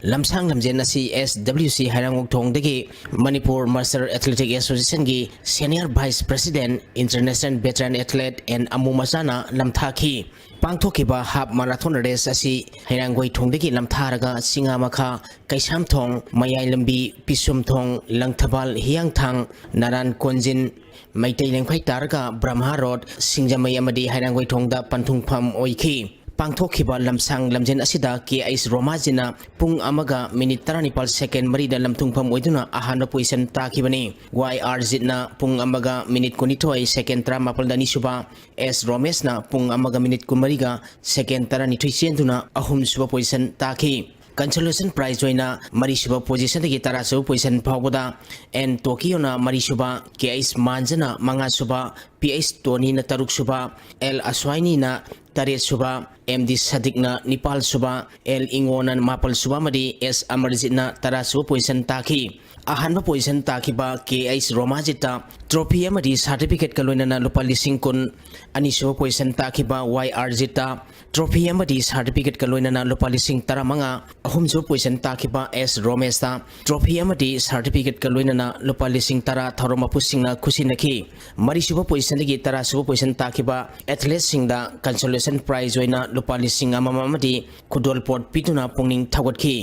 ꯂꯝꯁꯥꯡ ꯂꯝꯖꯦꯟ ꯑꯁꯤ ꯑꯦꯁ ꯗꯕ꯭ꯂꯤꯎ ꯁꯤ ꯍꯩꯔꯥꯡꯒꯣꯏ ꯊꯣꯡꯗꯒꯤ ꯃꯅꯤꯄꯨꯔ ꯃꯥꯁꯇꯔ ꯑꯦꯊꯂꯦꯇꯤꯛ ꯑꯦꯁꯣꯁꯤꯌꯦꯁꯟꯒꯤ senior vice president, international veteran athlete N Amu ꯃꯆꯥꯅ ꯂꯝꯊꯥꯈꯤ꯫ ꯄꯥꯡꯊꯣꯛꯈꯤꯕ ꯍꯥꯐ ꯃꯥꯔꯥꯊꯣꯟ ꯔꯦꯁ ꯑꯁꯤ ꯍꯩꯔꯥꯡꯒꯣꯏ ꯊꯣꯡꯗꯒꯤ ꯂꯝꯊꯥꯔꯒ ꯆꯤꯉꯥꯃꯈꯥ, ꯀꯩꯁꯥꯝꯊꯣꯡ, ꯃꯌꯥꯏ ꯂꯝꯕꯤ, ꯄꯤꯁꯨꯝꯊꯣꯡ, ꯂꯪꯊꯕꯥꯜ, ꯍꯤꯌꯥꯡꯊꯥꯡ, ꯅꯔꯥꯟ ꯀꯣꯟꯖꯤꯟ, ꯃꯩꯇꯩ ꯂꯦꯡꯐꯩ ꯇꯥꯔꯒ ꯕ꯭ꯔꯍꯃ ꯔꯣꯗ, ꯁꯤꯡꯖꯃꯩ ꯑꯃꯗꯤ ꯍꯩꯔꯥꯡꯒꯣꯏ ꯊꯣꯡꯗ ꯄꯟꯊꯨꯡꯐꯝ ꯑꯣꯏꯈꯤ꯫ ꯄꯥꯡꯊꯣꯛꯈꯤꯕ ꯂꯝꯁꯥꯡ ꯂꯝꯖꯦꯟ ꯑꯁꯤꯗ ꯀꯦ ꯑꯩꯆ ꯔꯣꯃꯥꯖꯤꯠꯅ ꯄꯨꯡ ꯑꯃꯒ ꯃꯤꯅꯤꯠ ꯇꯔꯥꯅꯤꯄꯥꯜ ꯁꯦꯀꯦꯟ ꯃꯔꯤꯗ ꯂꯝꯊꯨꯡꯐꯝ ꯑꯣꯏꯗꯨꯅ ꯑꯍꯥꯟꯕ ꯄꯣꯖꯤꯁꯟ ꯇꯥꯈꯤꯕꯅꯤ꯫ ꯋꯥꯏ ꯑꯥꯔ ꯖꯤꯠꯅ ꯄꯨꯡ ꯑꯃꯒ ꯃꯤꯅꯤꯠ ꯀꯨꯟꯅꯤꯊꯣꯏ ꯁꯦꯀꯦꯟ ꯇꯔꯥꯃꯥꯄꯜꯗ ꯑꯅꯤꯁꯨꯕ, ꯑꯦꯁ ꯔꯣꯃꯦꯁꯅ ꯄꯨꯡ ꯑꯃꯒ ꯃꯤꯅꯤꯠ ꯀꯨꯟꯃꯔꯤꯒ ꯁꯦꯀꯦꯟ ꯇꯔꯥꯅꯤꯊꯣꯏ ꯆꯦꯟꯗꯨꯅ ꯑꯍꯨꯝꯁꯨꯕ ꯄꯣꯖꯤꯁꯟ ꯇꯥꯈꯤ꯫ ꯀꯟꯁꯣꯂꯦꯁꯟ ꯄ꯭ꯔꯥꯏꯖ ꯑꯣꯏꯅ ꯃꯔꯤꯁꯨꯕ ꯄꯣꯖꯤꯁꯟꯗꯒꯤ ꯇꯔꯥꯁꯨꯕ ꯄꯣꯖꯤꯁꯟ ꯐꯥꯎꯕꯗ ꯑꯦꯟ ꯇꯣꯀꯤꯌꯣꯅ ꯃꯔꯤꯁꯨꯕ, ꯀꯦ ꯑꯩꯆ ꯃꯥꯟꯖꯅ ꯃꯉꯥꯁꯨꯕ, ꯄꯤ ꯑꯩꯆ ꯇꯣꯅꯤꯅ ꯇꯔꯨꯛꯁꯨꯕ, ꯑꯦꯜ ꯑꯁ꯭ꯋꯥꯏꯅꯤꯅ ꯇꯔꯦꯠꯁꯨꯕ, ꯑꯦꯝ ꯗꯤ ꯁꯗꯤꯛꯅ ꯅꯤꯄꯥꯜꯁꯨꯕ, ꯑꯦꯜ ꯏꯉꯣꯅ ꯃꯥꯄꯜꯁꯨꯕ ꯑꯃꯗꯤ ꯑꯦꯁ ꯑꯃꯔꯖꯤꯠꯅ ꯇꯔꯥꯁꯨꯕ ꯄꯣꯖꯤꯁꯟ ꯇꯥꯈꯤ꯫ ꯑꯍꯥꯟꯕ ꯄꯣꯖꯤꯁꯟ ꯇꯥꯈꯤꯕ ꯀꯦ ꯑꯩꯆ ꯔꯣꯃꯥꯖꯤꯠꯇ ꯇ꯭ꯔꯣꯐꯤ ꯑꯃꯗꯤ ꯁꯥꯔꯇꯤꯐꯤꯀꯦꯠꯀ ꯂꯣꯏꯅꯅ ꯂꯨꯄꯥ ꯂꯤꯁꯤꯡ ꯀꯨꯟ, ꯑꯅꯤꯁꯨꯕ ꯄꯣꯖꯤꯁꯟ ꯇꯥꯈꯤꯕ ꯋꯥꯏ ꯑꯥꯔ ꯖꯤꯠꯇ ꯇ꯭ꯔꯣꯐꯤ ꯑꯃꯗꯤ ꯁꯥꯔꯇꯤꯐꯤꯀꯦꯠꯀ ꯂꯣꯏꯅꯅ ꯂꯨꯄꯥ ꯂꯤꯁꯤꯡ ꯇꯔꯥꯃꯉꯥ, ꯑꯍꯨꯝꯁꯨꯕ ꯄꯣꯖꯤꯁꯟ ꯇꯥꯈꯤꯕ ꯑꯦꯁ ꯔꯣꯃꯦꯁꯇ ꯇ꯭ꯔꯣꯐꯤ ꯑꯃꯗꯤ ꯁꯥꯔꯇꯤꯐꯤꯀꯦꯠꯀ ꯂꯣꯏꯅꯅ ꯂꯨꯄꯥ ꯂꯤꯁꯤꯡ ꯇꯔꯥ ꯊꯧꯔꯝ ꯃꯄꯨꯁꯤꯡꯅ ꯈꯨꯠꯁꯤꯟꯅꯈꯤ꯫ ꯃꯔꯤꯁꯨꯕ ꯄꯣꯖꯤꯁꯟꯗꯒꯤ ꯇꯔꯥꯁꯨꯕ ꯄꯣꯖꯤꯁꯟ ꯇꯥꯈꯤꯕ ꯑꯦꯊꯂꯦꯠꯁꯤꯡꯗ ꯀꯟꯁꯣꯂꯦꯁꯟ ꯄ꯭ꯔꯥꯏꯖ ꯑꯣꯏꯅ ꯂꯨꯄꯥ ꯂꯤꯁꯤꯡ ꯑꯃꯃꯝ ꯑꯃꯗꯤ ꯈꯨꯗꯣꯜꯄꯣꯠ ꯄꯤꯗꯨꯅ ꯄꯨꯛꯅꯤꯡ ꯊꯧꯒꯠꯈꯤ꯫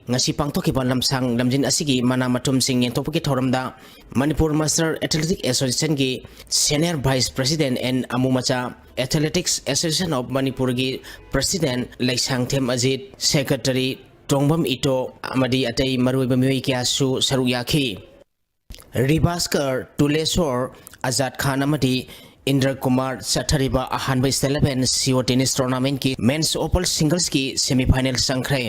ꯉꯁꯤ ꯄꯥꯡꯊꯣꯛꯈꯤꯕ ꯂꯝꯁꯥꯡ ꯂꯝꯖꯤꯟ ꯑꯁꯤꯒꯤ ꯃꯅꯥ ꯃꯊꯨꯝꯁꯤꯡ ꯌꯦꯟꯊꯣꯛꯄꯒꯤ ꯊꯧꯔꯝꯗ ꯃꯅꯤꯄꯨꯔ ꯃꯥꯁꯇꯔ ꯑꯦꯊꯂꯦꯇꯤꯛ ꯑꯦꯁꯣꯁꯤꯌꯦꯁꯟꯒꯤ senior vice president N Amu ꯃꯆꯥ, ꯑꯦꯊꯂꯦꯇꯤꯛꯁ ꯑꯦꯁꯣꯁꯤꯌꯦꯁꯟ ꯑꯣꯐ ꯃꯅꯤꯄꯨꯔꯒꯤ ꯄ꯭ꯔꯁꯤꯗꯦꯟ ꯂꯩꯁꯥꯡꯊꯦꯝ ꯑꯖꯤꯠ, ꯁꯦꯀ꯭ꯔꯦꯇꯔꯤ ꯇꯣꯡꯕꯝ ꯏꯇꯣ ꯑꯃꯗꯤ ꯑꯇꯩ ꯃꯔꯨꯑꯣꯏꯕ ꯃꯤꯑꯣꯏ ꯀꯌꯥꯁꯨ ꯁꯔꯨꯛ ꯌꯥꯈꯤ꯫ ꯔꯤꯕꯥꯁꯀꯔ, ꯇꯨꯂꯦꯁꯣꯔ, ꯑꯖꯥꯗ ꯈꯥꯟ ꯑꯃꯗꯤ ꯏꯟꯗ꯭ꯔ ꯀꯨꯃꯥꯔ ꯆꯠꯊꯔꯤꯕ ꯑꯍꯥꯟꯕ ꯁ꯭ꯇꯦꯠ ꯏꯂꯦꯚꯦꯟ ꯁꯤ ꯑꯣ ꯇꯦꯅꯤꯁ ꯇꯣꯔꯅꯥꯃꯦꯟꯠꯀꯤ ꯃꯦꯟꯁ ꯑꯣꯄꯜ ꯁꯤꯡꯒꯜꯁꯀꯤ ꯁꯦꯃꯤꯐꯥꯏꯅꯦꯜ ꯆꯪꯈ꯭ꯔꯦ꯫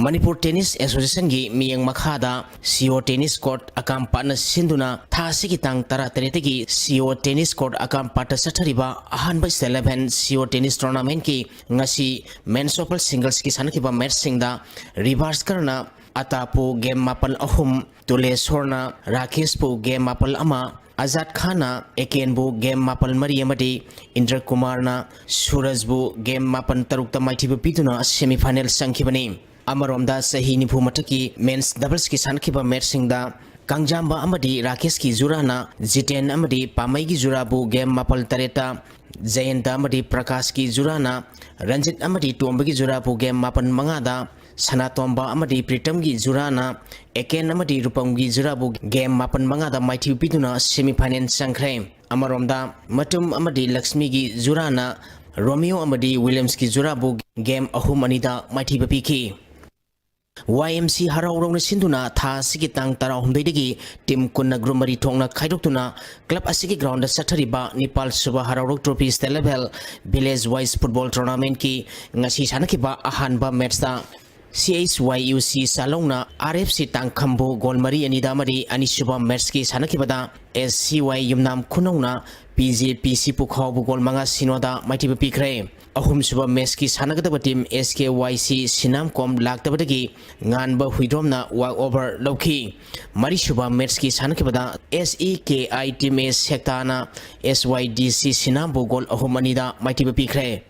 ꯃꯅꯤꯄꯨꯔ ꯇꯦꯅꯤꯁ ꯑꯦꯁꯣꯁꯤꯌꯦꯁꯟꯒꯤ ꯃꯤꯠꯌꯦꯡ ꯃꯈꯥꯗ ꯁꯤ ꯑꯣ ꯇꯦꯅꯤꯁ ꯀꯣꯔꯠ ꯑꯀꯥꯝꯄꯥꯠꯅ ꯁꯤꯟꯗꯨꯅ ꯊꯥ ꯑꯁꯤꯒꯤ ꯇꯥꯡ ꯇꯔꯥꯇꯔꯦꯠꯇꯒꯤ ꯁꯤ ꯑꯣ ꯇꯦꯅꯤꯁ ꯀꯣꯔꯠ ꯑꯀꯥꯝꯄꯥꯠꯇ ꯆꯠꯊꯔꯤꯕ ꯑꯍꯥꯟꯕ ꯁ꯭ꯇꯦꯠ ꯏꯂꯦꯚꯦꯟ ꯁꯤ ꯑꯣ ꯇꯦꯅꯤꯁ ꯇꯣꯔꯅꯥꯃꯦꯟꯠꯀꯤ ꯉꯁꯤ ꯃꯦꯟꯁ ꯑꯣꯄꯜ ꯁꯤꯡꯒꯜꯁꯀꯤ ꯁꯥꯟꯅꯈꯤꯕ ꯃꯦꯠꯁꯁꯤꯡꯗ ꯔꯤꯕꯥꯁꯀꯔꯅ ꯑꯇꯥꯄꯨ ꯒꯦꯝ ꯃꯥꯄꯜ ꯑꯍꯨꯝ, ꯇꯨꯂꯦꯁꯣꯔꯅ ꯔꯥꯀꯦꯁꯄꯨ ꯒꯦꯝ ꯃꯥꯄꯜ ꯑꯃ, ꯑꯖꯥꯗ ꯈꯥꯟꯅ ꯑꯦꯀꯦꯟꯕꯨ ꯒꯦꯝ ꯃꯥꯄꯜ ꯃꯔꯤ ꯑꯃꯗꯤ ꯏꯟꯗ꯭ꯔ ꯀꯨꯃꯥꯔꯅ ꯁꯨꯔꯖꯕꯨ ꯒꯦꯝ ꯃꯥꯄꯜ ꯇꯔꯨꯛꯇ ꯃꯥꯏꯊꯤꯕ ꯄꯤꯗꯨꯅ ꯁꯦꯃꯤꯐꯥꯏꯅꯦꯜ ꯆꯪꯈꯤꯕꯅꯤ꯫ ꯑꯃꯔꯣꯝꯗ, ꯆꯍꯤ ꯅꯤꯐꯨ ꯃꯊꯛꯀꯤ men's doublesꯀꯤ ꯁꯥꯟꯅꯈꯤꯕ matchꯁꯤꯡꯗ ꯀꯪꯖꯥꯝꯕ ꯑꯃꯗꯤ ꯔꯥꯀꯦꯁꯀꯤ ꯖꯨꯔꯥꯅ ꯖꯤꯇꯦꯟ ꯑꯃꯗꯤ ꯄꯥꯃꯩꯒꯤ ꯖꯨꯔꯥꯕꯨ game ꯃꯥꯄꯜ ꯇꯔꯦꯠꯇ, ꯖꯌꯟꯇ ꯑꯃꯗꯤ ꯄ꯭ꯔꯀꯥꯁꯀꯤ ꯖꯨꯔꯥꯅ ꯔꯟꯖꯤꯠ ꯑꯃꯗꯤ ꯇꯣꯝꯕꯒꯤ ꯖꯨꯔꯥꯕꯨ game ꯃꯥꯄꯜ ꯃꯉꯥꯗ, ꯁꯅꯥꯇꯣꯝꯕ ꯑꯃꯗꯤ ꯄ꯭ꯔꯤꯇꯝꯒꯤ ꯖꯨꯔꯥꯅ ꯑꯦꯀꯦꯟ ꯑꯃꯗꯤ ꯔꯨꯄꯝꯒꯤ ꯖꯨꯔꯥꯕꯨ game ꯃꯥꯄꯜ ꯃꯉꯥꯗ ꯃꯥꯏꯊꯤꯕ ꯄꯤꯗꯨꯅ semifinal ꯆꯪꯈ꯭ꯔꯦ꯫ ꯑꯃꯔꯣꯝꯗ, ꯃꯇꯨꯝ ꯑꯃꯗꯤ ꯂꯛꯁꯃꯤꯒꯤ ꯖꯨꯔꯥꯅ ꯔꯣꯃꯤꯌꯣ ꯑꯃꯗꯤ ꯋꯤꯂꯤꯌꯝꯁꯀꯤ ꯖꯨꯔꯥꯕꯨ game ꯑꯍꯨꯝ ꯑꯅꯤꯗ ꯃꯥꯏꯊꯤꯕ ꯄꯤꯈꯤ꯫ ꯋꯥꯏ ꯑꯦꯝ ꯁꯤ ꯍꯔꯥꯎꯔꯧꯅ ꯁꯤꯟꯗꯨꯅ ꯊꯥ ꯑꯁꯤꯒꯤ ꯇꯥꯡ ꯇꯔꯥꯍꯨꯝꯗꯣꯏꯗꯒꯤ team ꯀꯨꯟꯅ group ꯃꯔꯤ ꯊꯣꯛꯅ ꯈꯥꯏꯗꯣꯛꯇꯨꯅ club ꯑꯁꯤꯒꯤ groundꯗ ꯆꯠꯊꯔꯤꯕ ꯅꯤꯄꯥꯜ ꯁꯨꯕ ꯍꯔꯥꯎꯔꯧ Trophy State Level Village Wise Football Tournamentꯀꯤ ꯉꯁꯤ ꯁꯥꯟꯅꯈꯤꯕ ꯑꯍꯥꯟꯕ matchꯇ C H Y U C ꯆꯥꯂꯧꯅ R F C ꯇꯥꯡꯈꯝꯕꯨ goal ꯃꯔꯤ ꯑꯅꯤꯗ ꯑꯃꯗꯤ ꯑꯅꯤꯁꯨꯕ matchꯀꯤ ꯁꯥꯟꯅꯈꯤꯕꯗ S C Y ꯌꯨꯝꯅꯥꯝ ꯈꯨꯅꯧꯅ P J P C ꯄꯨꯈꯥꯎꯕꯨ goal ꯃꯉꯥ ꯁꯤꯅꯣꯗ ꯃꯥꯏꯊꯤꯕ ꯄꯤꯈ꯭ꯔꯦ꯫ ꯑꯍꯨꯝꯁꯨꯕ matchꯀꯤ ꯁꯥꯟꯅꯒꯗꯕ team S K Y C ꯁꯤꯅꯥꯝꯀꯣꯝ ꯂꯥꯛꯇꯕꯗꯒꯤ ꯉꯥꯟꯕ ꯍꯨꯏꯗ꯭ꯔꯣꯝꯅ walk over ꯂꯧꯈꯤ꯫ ꯃꯔꯤꯁꯨꯕ matchꯀꯤ ꯁꯥꯟꯅꯈꯤꯕꯗ S E K I team A ꯁꯦꯛꯇꯥꯅ S Y D C ꯁꯤꯅꯥꯝꯕꯨ goal ꯑꯍꯨꯝ ꯑꯅꯤꯗ ꯃꯥꯏꯊꯤꯕ ꯄꯤꯈ꯭ꯔꯦ꯫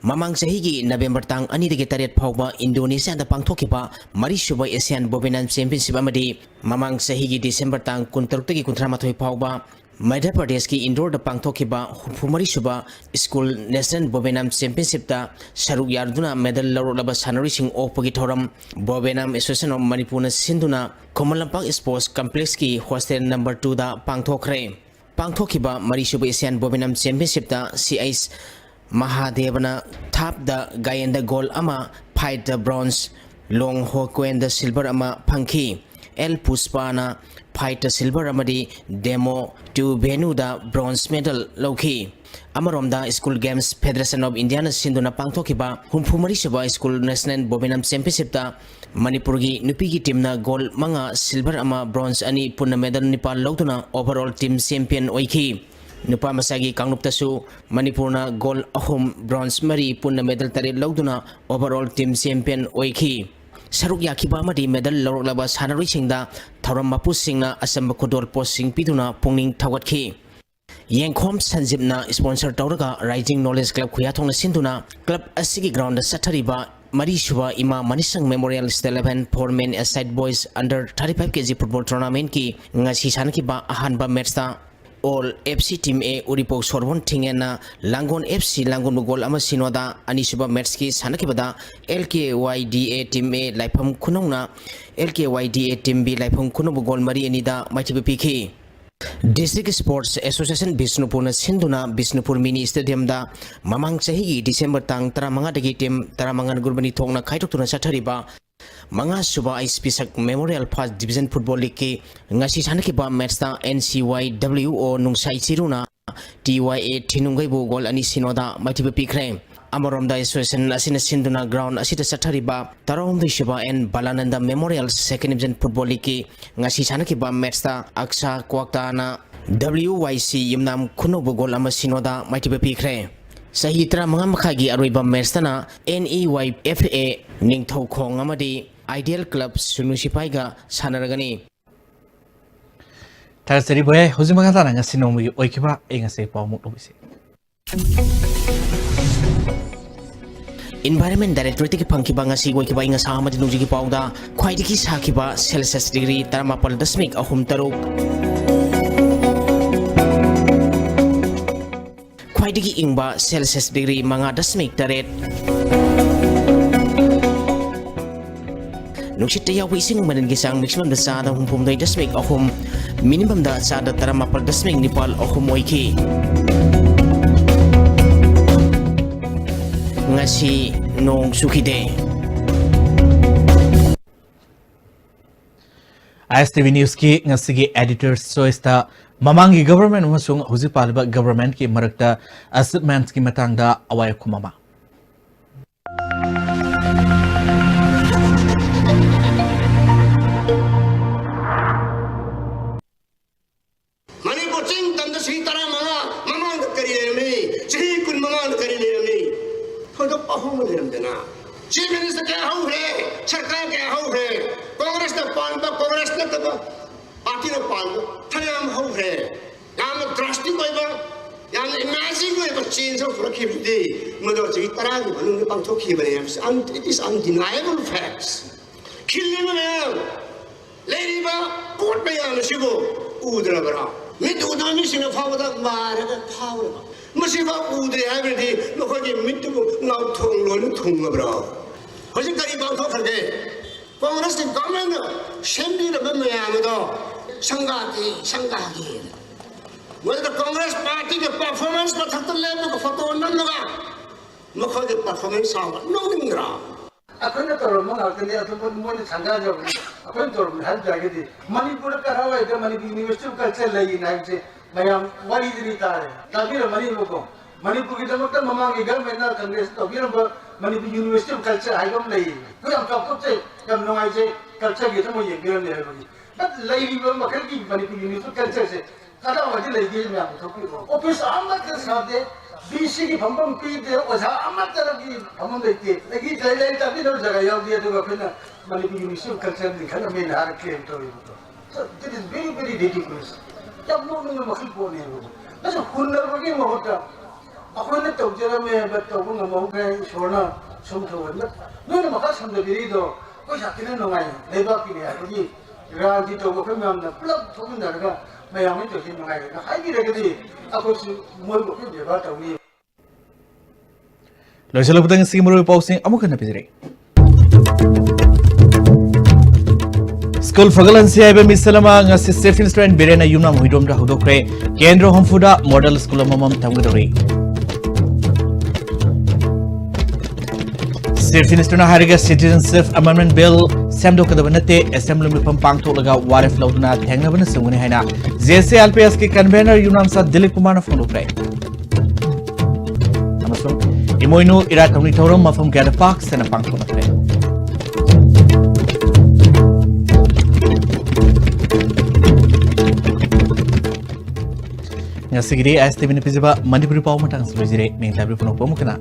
ꯃꯃꯥꯡ ꯆꯍꯤꯒꯤ November ꯇꯥꯡ ꯑꯅꯤꯗꯒꯤ ꯇꯔꯦꯠ ꯐꯥꯎꯕ ꯏꯟꯗꯣꯅꯦꯁꯤꯌꯥꯗ ꯄꯥꯡꯊꯣꯛꯈꯤꯕ ꯃꯔꯤꯁꯨꯕ Asian Bobby Nam Championship ꯑꯃꯗꯤ ꯃꯃꯥꯡ ꯆꯍꯤꯒꯤ December ꯇꯥꯡ ꯀꯨꯟꯇꯔꯨꯛꯇꯒꯤ ꯀꯨꯟꯊ꯭ꯔꯥꯃꯥꯊꯣꯏ ꯐꯥꯎꯕ ꯃꯙ꯭ꯌ ꯄ꯭ꯔꯗꯦꯁꯀꯤ ꯏꯟꯗꯣꯔꯗ ꯄꯥꯡꯊꯣꯛꯈꯤꯕ ꯍꯨꯝꯐꯨꯃꯔꯤ ꯁꯨꯕ School National Bobby Nam Championshipꯇ ꯁꯔꯨꯛ ꯌꯥꯔꯗꯨꯅ medal ꯂꯧꯔꯛꯂꯕ ꯁꯥꯟꯅꯔꯣꯏꯁꯤꯡ ꯑꯣꯛꯄꯒꯤ ꯊꯧꯔꯝ Bobby Nam Association of ꯃꯅꯤꯄꯨꯔꯅ ꯁꯤꯟꯗꯨꯅ Khuman Lampak Sports Complexꯀꯤ hostel number twoꯗ ꯄꯥꯡꯊꯣꯛꯈ꯭ꯔꯦ꯫ ꯄꯥꯡꯊꯣꯛꯈꯤꯕ ꯃꯔꯤꯁꯨꯕ Asian Bobby Nam Championshipꯇ C H ꯃꯍꯥꯗꯦꯕꯅ ꯊꯥꯞꯗ ꯒꯥꯌꯦꯟꯗ goal ꯑꯃ, fight the bronze, ꯂꯣꯡ ꯍꯣ ꯀ꯭ꯋꯦꯟꯗ silver ꯑꯃ ꯐꯪꯈꯤ꯫ ꯑꯦꯜ ꯄꯨꯁꯄꯥꯅ fight the silver ꯑꯃꯗꯤ ꯗꯦꯃꯣ ꯇꯨ ꯚꯦꯅꯨꯗ bronze medal ꯂꯧꯈꯤ꯫ ꯑꯃꯔꯣꯝꯗ, School Games Federation of Indiaꯅ ꯁꯤꯟꯗꯨꯅ ꯄꯥꯡꯊꯣꯛꯈꯤꯕ ꯍꯨꯝꯐꯨꯃꯔꯤ ꯁꯨꯕ School National Bobby Nam Championshipꯇ ꯃꯅꯤꯄꯨꯔꯒꯤ ꯅꯨꯄꯤꯒꯤ teamꯅ goal ꯃꯉꯥ, silver ꯑꯃ, bronze ꯑꯅꯤ, ꯄꯨꯟꯅ medal ꯅꯤꯄꯥꯜ ꯂꯧꯗꯨꯅ overall team champion ꯑꯣꯏꯈꯤ꯫ ꯅꯨꯄꯥ ꯃꯆꯥꯒꯤ ꯀꯥꯡꯂꯨꯞꯇꯁꯨ ꯃꯅꯤꯄꯨꯔꯅ goal ꯑꯍꯨꯝ, bronze ꯃꯔꯤ, ꯄꯨꯟꯅ medal ꯇꯔꯦꯠ ꯂꯧꯗꯨꯅ overall team champion ꯑꯣꯏꯈꯤ꯫ ꯁꯔꯨꯛ ꯌꯥꯈꯤꯕ ꯑꯃꯗꯤ medal ꯂꯧꯔꯛꯂꯕ ꯁꯥꯟꯅꯔꯣꯏꯁꯤꯡꯗ ꯊꯧꯔꯝ ꯃꯄꯨꯁꯤꯡꯅ ꯑꯆꯝꯕ ꯈꯨꯗꯣꯜ ꯄꯣꯠꯁꯤꯡ ꯄꯤꯗꯨꯅ ꯄꯨꯛꯅꯤꯡ ꯊꯧꯒꯠꯈꯤ꯫ ꯌꯦꯡꯈꯣꯝ ꯁꯟꯖꯤꯞꯅ sponsor ꯇꯧꯔꯒ Rising Knowledge Club ꯈꯨꯌꯥꯊꯣꯡꯅ ꯁꯤꯟꯗꯨꯅ club ꯑꯁꯤꯒꯤ groundꯗ ꯆꯠꯊꯔꯤꯕ ꯃꯔꯤꯁꯨꯕ ꯏꯃꯥ ꯃꯅꯤꯁꯪ Memorial State Eleven for Men A Side Boys Under Thirty Five K G Football Tournamentꯀꯤ ꯉꯁꯤ ꯁꯥꯟꯅꯈꯤꯕ ꯑꯍꯥꯟꯕ matchꯇ All F C Team A Uripok ꯁꯣꯔꯕꯣꯟ ꯊꯤꯡꯉꯦꯟꯅ Langol F C ꯂꯥꯡꯒꯣꯜꯕꯨ goal ꯑꯃ ꯁꯤꯅꯣꯗ, ꯑꯅꯤꯁꯨꯕ matchꯀꯤ ꯁꯥꯟꯅꯈꯤꯕꯗ L K Y D A Team A ꯂꯥꯏꯐꯝ ꯈꯨꯅꯧꯅ L K Y D A Team B ꯂꯥꯏꯐꯝ ꯈꯨꯅꯧꯕꯨ goal ꯃꯔꯤ ꯑꯅꯤꯗ ꯃꯥꯏꯊꯤꯕ ꯄꯤꯈꯤ꯫ District Sports Association ꯕꯤꯁꯅꯨꯄꯨꯔꯅ ꯁꯤꯟꯗꯨꯅ ꯕꯤꯁꯅꯨꯄꯨꯔ mini stadiumꯗ ꯃꯃꯥꯡ ꯆꯍꯤꯒꯤ December ꯇꯥꯡ ꯇꯔꯥꯃꯉꯥꯗꯒꯤ team ꯇꯔꯥꯃꯉꯥ ꯅꯒꯨꯔꯕꯅꯤ ꯊꯣꯛꯅ ꯈꯥꯏꯗꯣꯛꯇꯨꯅ ꯆꯠꯊꯔꯤꯕ ꯃꯉꯥꯁꯨꯕ ꯑꯩꯆ ꯄꯤ ꯁꯛ Memorial First Division Football Leagueꯀꯤ ꯉꯁꯤ ꯁꯥꯟꯅꯈꯤꯕ matchꯇ N C Y W O ꯅꯨꯡꯁꯥꯏ ꯆꯤꯔꯨꯅ T Y A ꯊꯤꯅꯨꯡꯒꯩꯕꯨ goal ꯑꯅꯤ ꯁꯤꯅꯣꯗ ꯃꯥꯏꯊꯤꯕ ꯄꯤꯈ꯭ꯔꯦ꯫ ꯑꯃꯔꯣꯝꯗ association ꯑꯁꯤꯅ ꯁꯤꯟꯗꯨꯅ ground ꯑꯁꯤꯗ ꯆꯠꯊꯔꯤꯕ ꯇꯔꯥꯍꯨꯝꯗꯣꯏꯁꯨꯕ N ꯕꯂꯥꯅꯟꯗ Memorial Second Division Football Leagueꯀꯤ ꯉꯁꯤ ꯁꯥꯟꯅꯈꯤꯕ matchꯇ ꯑꯛꯁꯥ ꯀ꯭ꯋꯥꯛꯇꯥꯅ W Y C ꯌꯨꯝꯅꯥꯝ ꯈꯨꯅꯧꯕꯨ goal ꯑꯃ ꯁꯤꯅꯣꯗ ꯃꯥꯏꯊꯤꯕ ꯄꯤꯈ꯭ꯔꯦ꯫ ꯆꯍꯤ ꯇꯔꯥꯃꯉꯥ ꯃꯈꯥꯏꯒꯤ ꯑꯔꯣꯏꯕ matchꯇꯅ N E Y F A Ningthoukhong ꯑꯃꯗꯤ Ideal Club ꯁꯨꯅꯨ ꯁꯤꯄꯥꯏꯒ ꯁꯥꯟꯅꯔꯒꯅꯤ꯫ ꯊꯥꯒꯠꯆꯔꯤ ꯚꯣꯏ꯫ ꯍꯧꯖꯤꯛ ꯃꯈꯥ ꯇꯥꯅ ꯉꯁꯤ ꯅꯣꯡꯃꯒꯤ ꯑꯣꯏꯈꯤꯕ ꯑꯩ ꯉꯁꯤ ꯄꯥꯎ ꯑꯃꯨꯛ ꯂꯧꯕꯤꯁꯤ꯫ Environment Directorateꯇꯒꯤ ꯐꯪꯈꯤꯕ ꯉꯁꯤ ꯑꯣꯏꯈꯤꯕ ꯑꯏꯪ ꯑꯁꯥ ꯑꯃꯗꯤ ꯅꯣꯡꯖꯨꯒꯤ ꯄꯥꯎꯗ ꯈ꯭ꯋꯥꯏꯗꯒꯤ ꯁꯥꯈꯤꯕ Celsius degree ꯇꯔꯥꯃꯥꯄꯜ ꯗꯁꯃꯤꯛ ꯑꯍꯨꯝ ꯇꯔꯨꯛ, ꯈ꯭ꯋꯥꯏꯗꯒꯤ ꯏꯪꯕ Celsius degree ꯃꯉꯥ ꯗꯁꯃꯤꯛ ꯇꯔꯦꯠ, ꯅꯨꯡꯁꯤꯠꯇ ꯌꯥꯎꯕ ꯏꯁꯤꯡ ꯃꯅꯤꯜꯒꯤ ꯆꯥꯡ maximumꯗ ꯆꯥꯗ ꯍꯨꯝꯐꯨꯍꯨꯝꯗꯣꯏ ꯗꯁꯃꯤꯛ ꯑꯍꯨꯝ, minimumꯗ ꯆꯥꯗ ꯇꯔꯥꯃꯥꯄꯜ ꯗꯁꯃꯤꯛ ꯅꯤꯄꯥꯜ ꯑꯍꯨꯝ ꯑꯣꯏꯈꯤ꯫ ꯉꯁꯤ ꯅꯣꯡ ꯆꯨꯈꯤꯗꯦ꯫ I S T V Newsꯀꯤ ꯉꯁꯤꯒꯤ Editor's Choiceꯇ ꯃꯃꯥꯡꯒꯤ government ꯑꯃꯁꯨꯡ ꯍꯧꯖꯤꯛ ꯄꯥꯜꯂꯤꯕ governmentꯀꯤ ꯃꯔꯛꯇ achievementsꯀꯤ ꯃꯇꯥꯡꯗ ꯑꯋꯥ ꯑꯈꯨꯝ ꯑꯃ꯫ ꯃꯅꯤꯄꯨꯔ ꯆꯤꯡ ꯇꯝꯗ ꯆꯍꯤ ꯇꯔꯥꯃꯉꯥ ꯃꯃꯥꯡꯗ ꯀꯔꯤ ꯂꯩꯔꯝꯃꯤ? ꯆꯍꯤ ꯀꯨꯟ ꯃꯃꯥꯡꯗ ꯀꯔꯤ ꯂꯩꯔꯝꯃꯤ? ꯊꯣꯏꯗꯣꯛꯄ ꯑꯍꯣꯡꯕ ꯂꯩꯔꯝꯗꯅ꯫ Chief Minister ꯀꯌꯥ ꯍꯧꯈ꯭ꯔꯦ, ꯁꯔꯀꯥꯔ ꯀꯌꯥ ꯍꯧꯈ꯭ꯔꯦ, ꯀꯣꯡꯒ꯭ꯔꯦꯁꯅ ꯄꯥꯟꯕ, ꯀꯣꯡꯒ꯭ꯔꯦꯁ ꯅꯠꯇꯕ ꯄꯥꯔꯇꯤꯅ ꯄꯥꯟꯕ ꯐꯅꯌꯥꯝ ꯍꯧꯈ꯭ꯔꯦ꯫ ꯌꯥꯝꯅ drastic ꯑꯣꯏꯕ ꯌꯥꯝꯅ ꯑꯦꯃꯦꯖꯤꯡ ꯑꯣꯏꯕ ꯆꯦꯟꯖ ꯑꯃ ꯄꯨꯔꯛꯈꯤꯕꯗꯨꯗꯤ ꯃꯗꯨ ꯆꯍꯤ ꯇꯔꯥꯒꯤ ꯃꯅꯨꯡꯗ ꯄꯥꯡꯊꯣꯛꯈꯤꯕꯅꯦ ꯍꯥꯏꯕꯁꯤ ꯑꯟ- it is undeniable facts. ꯈꯤꯜꯂꯤꯕ ꯃꯌꯥꯝ, ꯂꯩꯔꯤꯕ ꯀꯣꯔꯠ ꯃꯌꯥꯝ ꯑꯁꯤꯕꯨ ꯎꯗ꯭ꯔꯕ꯭ꯔꯥ? ꯃꯤꯠ ꯎꯗꯕ ꯃꯤꯁꯤꯡꯅ ꯐꯥꯎꯕꯗ ꯃꯥꯔꯒ ꯐꯥꯎꯔꯕ, ꯃꯁꯤꯐꯥꯎ ꯎꯗ꯭ꯔꯦ ꯍꯥꯏꯕꯗꯤ ꯃꯈꯣꯏꯒꯤ ꯃꯤꯠꯇꯨꯕꯨ ꯉꯥꯎꯊꯣꯡ ꯂꯣꯏꯅ ꯊꯨꯡꯉꯕ꯭ꯔꯥ? ꯍꯧꯖꯤꯛ ꯀꯔꯤ ꯄꯥꯡꯊꯣꯛꯈ꯭ꯔꯒꯦ? ꯀꯣꯡꯒ꯭ꯔꯦꯁꯀꯤ ꯒꯚꯔꯟꯃꯦꯟꯠꯅ ꯁꯦꯝꯕꯤꯔꯕ ꯃꯌꯥꯝ ꯑꯗꯣ ꯁꯪꯒꯥꯒꯤ, ꯁꯪꯒꯥꯒꯤ꯫ ꯃꯗꯨꯗ ꯀꯣꯡꯒ꯭ꯔꯦꯁ ꯄꯥꯔꯇꯤꯒꯤ ꯄꯔꯐꯣꯔꯃꯦꯟꯁ ꯃꯊꯛꯇ ꯂꯦꯞꯄꯒ ꯐꯣꯇꯣ ꯅꯝꯂꯒ ꯃꯈꯣꯏꯒꯤ ꯄꯔꯐꯣꯔꯃꯦꯟꯁ ꯁꯥꯎꯕ ꯅꯣꯛꯅꯤꯡꯗ꯭ꯔꯥ? ꯑꯩꯈꯣꯏꯅ ꯇꯧꯔꯝꯕ ꯉꯥꯛꯇꯅꯤ, ꯑꯇꯣꯞꯄ ꯃꯣꯏꯅ ꯁꯪꯒꯥꯖꯕꯅꯤ꯫ ꯑꯩꯈꯣꯏꯅ ꯇꯧꯔꯝꯃꯦ ꯍꯥꯏꯕ ꯇꯥꯔꯒꯗꯤ ꯃꯅꯤꯄꯨꯔꯗ ꯀꯔꯥꯏꯋꯥꯏꯗ ꯃꯅꯤꯄꯨꯔ ꯌꯨꯅꯤꯚꯔꯁꯤꯇꯤ ꯑꯣꯐ ꯀꯜꯆꯔ ꯂꯩꯔꯤꯅ ꯍꯥꯏꯕꯁꯦ ꯃꯌꯥꯝ ꯋꯥꯔꯤꯗꯨꯗꯤ ꯇꯥꯔꯦ, ꯇꯥꯕꯤꯔꯝꯃꯅꯤꯕꯀꯣ꯫ ꯃꯅꯤꯄꯨꯔꯒꯤꯗꯃꯛꯇ ꯃꯃꯥꯡꯒꯤ ꯒꯚꯔꯟꯃꯦꯟꯠꯅ ꯀꯪꯒ꯭ꯔꯦꯁꯅ ꯇꯧꯕꯤꯔꯝꯕ ꯃꯅꯤꯄꯨꯔ ꯌꯨꯅꯤꯚꯔꯁꯤꯇꯤ ꯑꯣꯐ ꯀꯜꯆꯔ ꯍꯥꯏꯕ ꯑꯃ ꯂꯩꯌꯦ꯫ ꯑꯩꯈꯣꯏ ꯌꯥꯝ ꯆꯥꯎꯊꯣꯛꯆꯩ, ꯌꯥꯝ ꯅꯨꯡꯉꯥꯏꯖꯩ, ꯀꯜꯆꯔꯒꯤ ꯑꯗꯨꯝ ꯌꯦꯡꯕꯤꯔꯝꯃꯦ ꯍꯥꯏꯕꯒꯤ꯫ But ꯂꯩꯔꯤꯕ ꯃꯈꯩꯒꯤ ꯃꯅꯤꯄꯨꯔ ꯌꯨꯅꯤꯚꯔꯁꯤꯇꯤ ꯑꯣꯐ ꯀꯜꯆꯔꯁꯦ ꯀꯗꯥꯏꯋꯥꯏꯗ ꯂꯩꯒꯦ ꯃꯌꯥꯝ ꯄꯨꯊꯣꯛꯄꯤꯔꯛꯑꯣ꯫ ꯑꯣꯐꯤꯁ ꯑꯃꯠꯇ ꯁꯥꯗꯦ, ꯚꯤ ꯁꯤꯒꯤ ꯐꯝꯐꯝ ꯄꯤꯗꯦ, ꯑꯣꯖꯥ ꯑꯃꯠꯇꯒꯤ ꯐꯝꯐꯝ ꯂꯩꯇꯦ, ꯑꯗꯒꯤ ꯂꯥꯏꯔꯤꯛ ꯇꯥꯛꯄꯤꯅꯕ ꯖꯒꯥ ꯌꯥꯎꯗꯦ꯫ ꯑꯗꯨꯒ ꯑꯩꯈꯣꯏꯅ ꯃꯅꯤꯄꯨꯔ ꯌꯨꯅꯤꯚꯔꯁꯤꯇꯤ ꯑꯣꯐ ꯀꯜꯆꯔ ꯂꯤꯡꯈꯠꯂꯝꯃꯦꯅ ꯍꯥꯏꯔ claim ꯇꯧꯔꯤꯕꯗꯣ꯫ So, that is very, very ridiculous. ꯌꯥꯝ ꯅꯣꯛꯅꯤꯡꯕ ꯃꯈꯜ ꯄꯣꯠꯅꯦꯕ꯫ ꯃꯁꯤ ꯍꯨꯟꯅꯕꯒꯤ ꯃꯍꯨꯠꯇ ꯑꯩꯈꯣꯏꯅ ꯇꯧꯖꯔꯝꯃꯦ ꯍꯥꯏꯕ ꯇꯧꯕ ꯉꯝꯍꯧꯗ꯭ꯔꯦ, ꯏꯁꯣꯔꯅ ꯁꯨꯝ ꯊꯧꯑꯣꯏ꯫ ꯅꯣꯏꯅ ꯃꯈꯥ ꯁꯝꯊꯕꯤꯔꯤꯗꯣ ꯑꯩꯈꯣꯏ ꯁꯥꯊꯤꯅ ꯅꯨꯡꯉꯥꯏ, ꯂꯩꯕꯥꯛꯀꯤꯅꯦ ꯍꯥꯏꯕꯒꯤ ꯔꯥꯖꯅꯤ ꯇꯧꯕ ꯑꯩꯈꯣꯏ ꯃꯌꯥꯝꯅ ꯄꯨꯂꯞ ꯊꯣꯛꯃꯤꯟꯅꯔꯒ ꯃꯌꯥꯝ ꯑꯃ ꯇꯧꯁꯤ ꯅꯨꯡꯉꯥꯏꯔꯦꯅ ꯍꯥꯏꯕꯤꯔꯒꯗꯤ ꯑꯩꯈꯣꯏꯁꯨ ꯃꯣꯏꯕꯨ ꯑꯩꯈꯣꯏ ꯕꯦꯕꯥꯔ ꯇꯧꯅꯤ꯫ ꯂꯣꯏꯁꯤꯜꯂꯛꯄꯗ ꯉꯁꯤꯒꯤ ꯃꯔꯨꯑꯣꯏꯕ ꯄꯥꯎꯁꯤꯡ ꯑꯃꯨꯛ ꯍꯟꯅ ꯄꯤꯖꯔꯤ꯫ ꯁ꯭ꯀꯨꯜ ꯐꯒꯠꯍꯟꯁꯤ ꯍꯥꯏꯕ ꯃꯤꯁꯟ ꯑꯃ ꯉꯁꯤ Chief Minister ꯑꯦꯟ ꯕꯤꯔꯦꯟꯅ ꯌꯨꯝꯅꯥꯝ ꯍꯨꯏꯗ꯭ꯔꯣꯝꯗ ꯍꯧꯗꯣꯛꯈ꯭ꯔꯦ꯫ ꯀꯦꯟꯗ꯭ꯔ ꯍꯨꯝꯐꯨꯗ ꯃꯣꯗꯦꯜ ꯁ꯭ꯀꯨꯜ ꯑꯃꯃꯝ ꯊꯝꯒꯗꯧꯔꯤ꯫ Chief Minister ꯅ ꯍꯥꯏꯔꯒ Citizenship Amendment Bill ꯁꯦꯝꯗꯣꯛꯀꯗꯕ ꯅꯠꯇꯦ, Assembly ꯃꯤꯐꯝ ꯄꯥꯡꯊꯣꯛꯂꯒ ꯋꯥꯔꯦꯞ ꯂꯧꯗꯨꯅ ꯊꯦꯡꯅꯕꯅ ꯆꯨꯝꯒꯅꯤ ꯍꯥꯏꯅ J C I L P S ꯀꯤ convener ꯌꯨꯝꯅꯥꯝꯆꯥ ꯗꯤꯂꯤꯞ ꯀꯨꯃꯥꯔꯅ ꯐꯣꯡꯗꯣꯛꯈ꯭ꯔꯦ꯫ ꯑꯃꯁꯨꯡ ꯏꯃꯣꯏꯅꯨ ꯏꯔꯥꯠ ꯊꯧꯅꯤ ꯊꯧꯔꯝ ꯃꯐꯝ ꯀꯌꯥꯗ ꯄꯥꯛ ꯁꯟꯅ ꯄꯥꯡꯊꯣꯛꯅꯈ꯭ꯔꯦ꯫ ꯉꯁꯤꯒꯤꯗꯤ S T V ꯅ ꯄꯤꯖꯕ ꯃꯅꯤꯄꯨꯔꯤ ꯄꯥꯎ ꯃꯇꯥꯡꯁꯤ ꯂꯣꯏꯖꯔꯦ꯫ ꯃꯤꯡ ꯇꯥꯕꯤꯔꯤꯕ ꯄꯨꯝꯅꯃꯛꯄꯨ ꯑꯃꯨꯛ ꯍꯟꯅ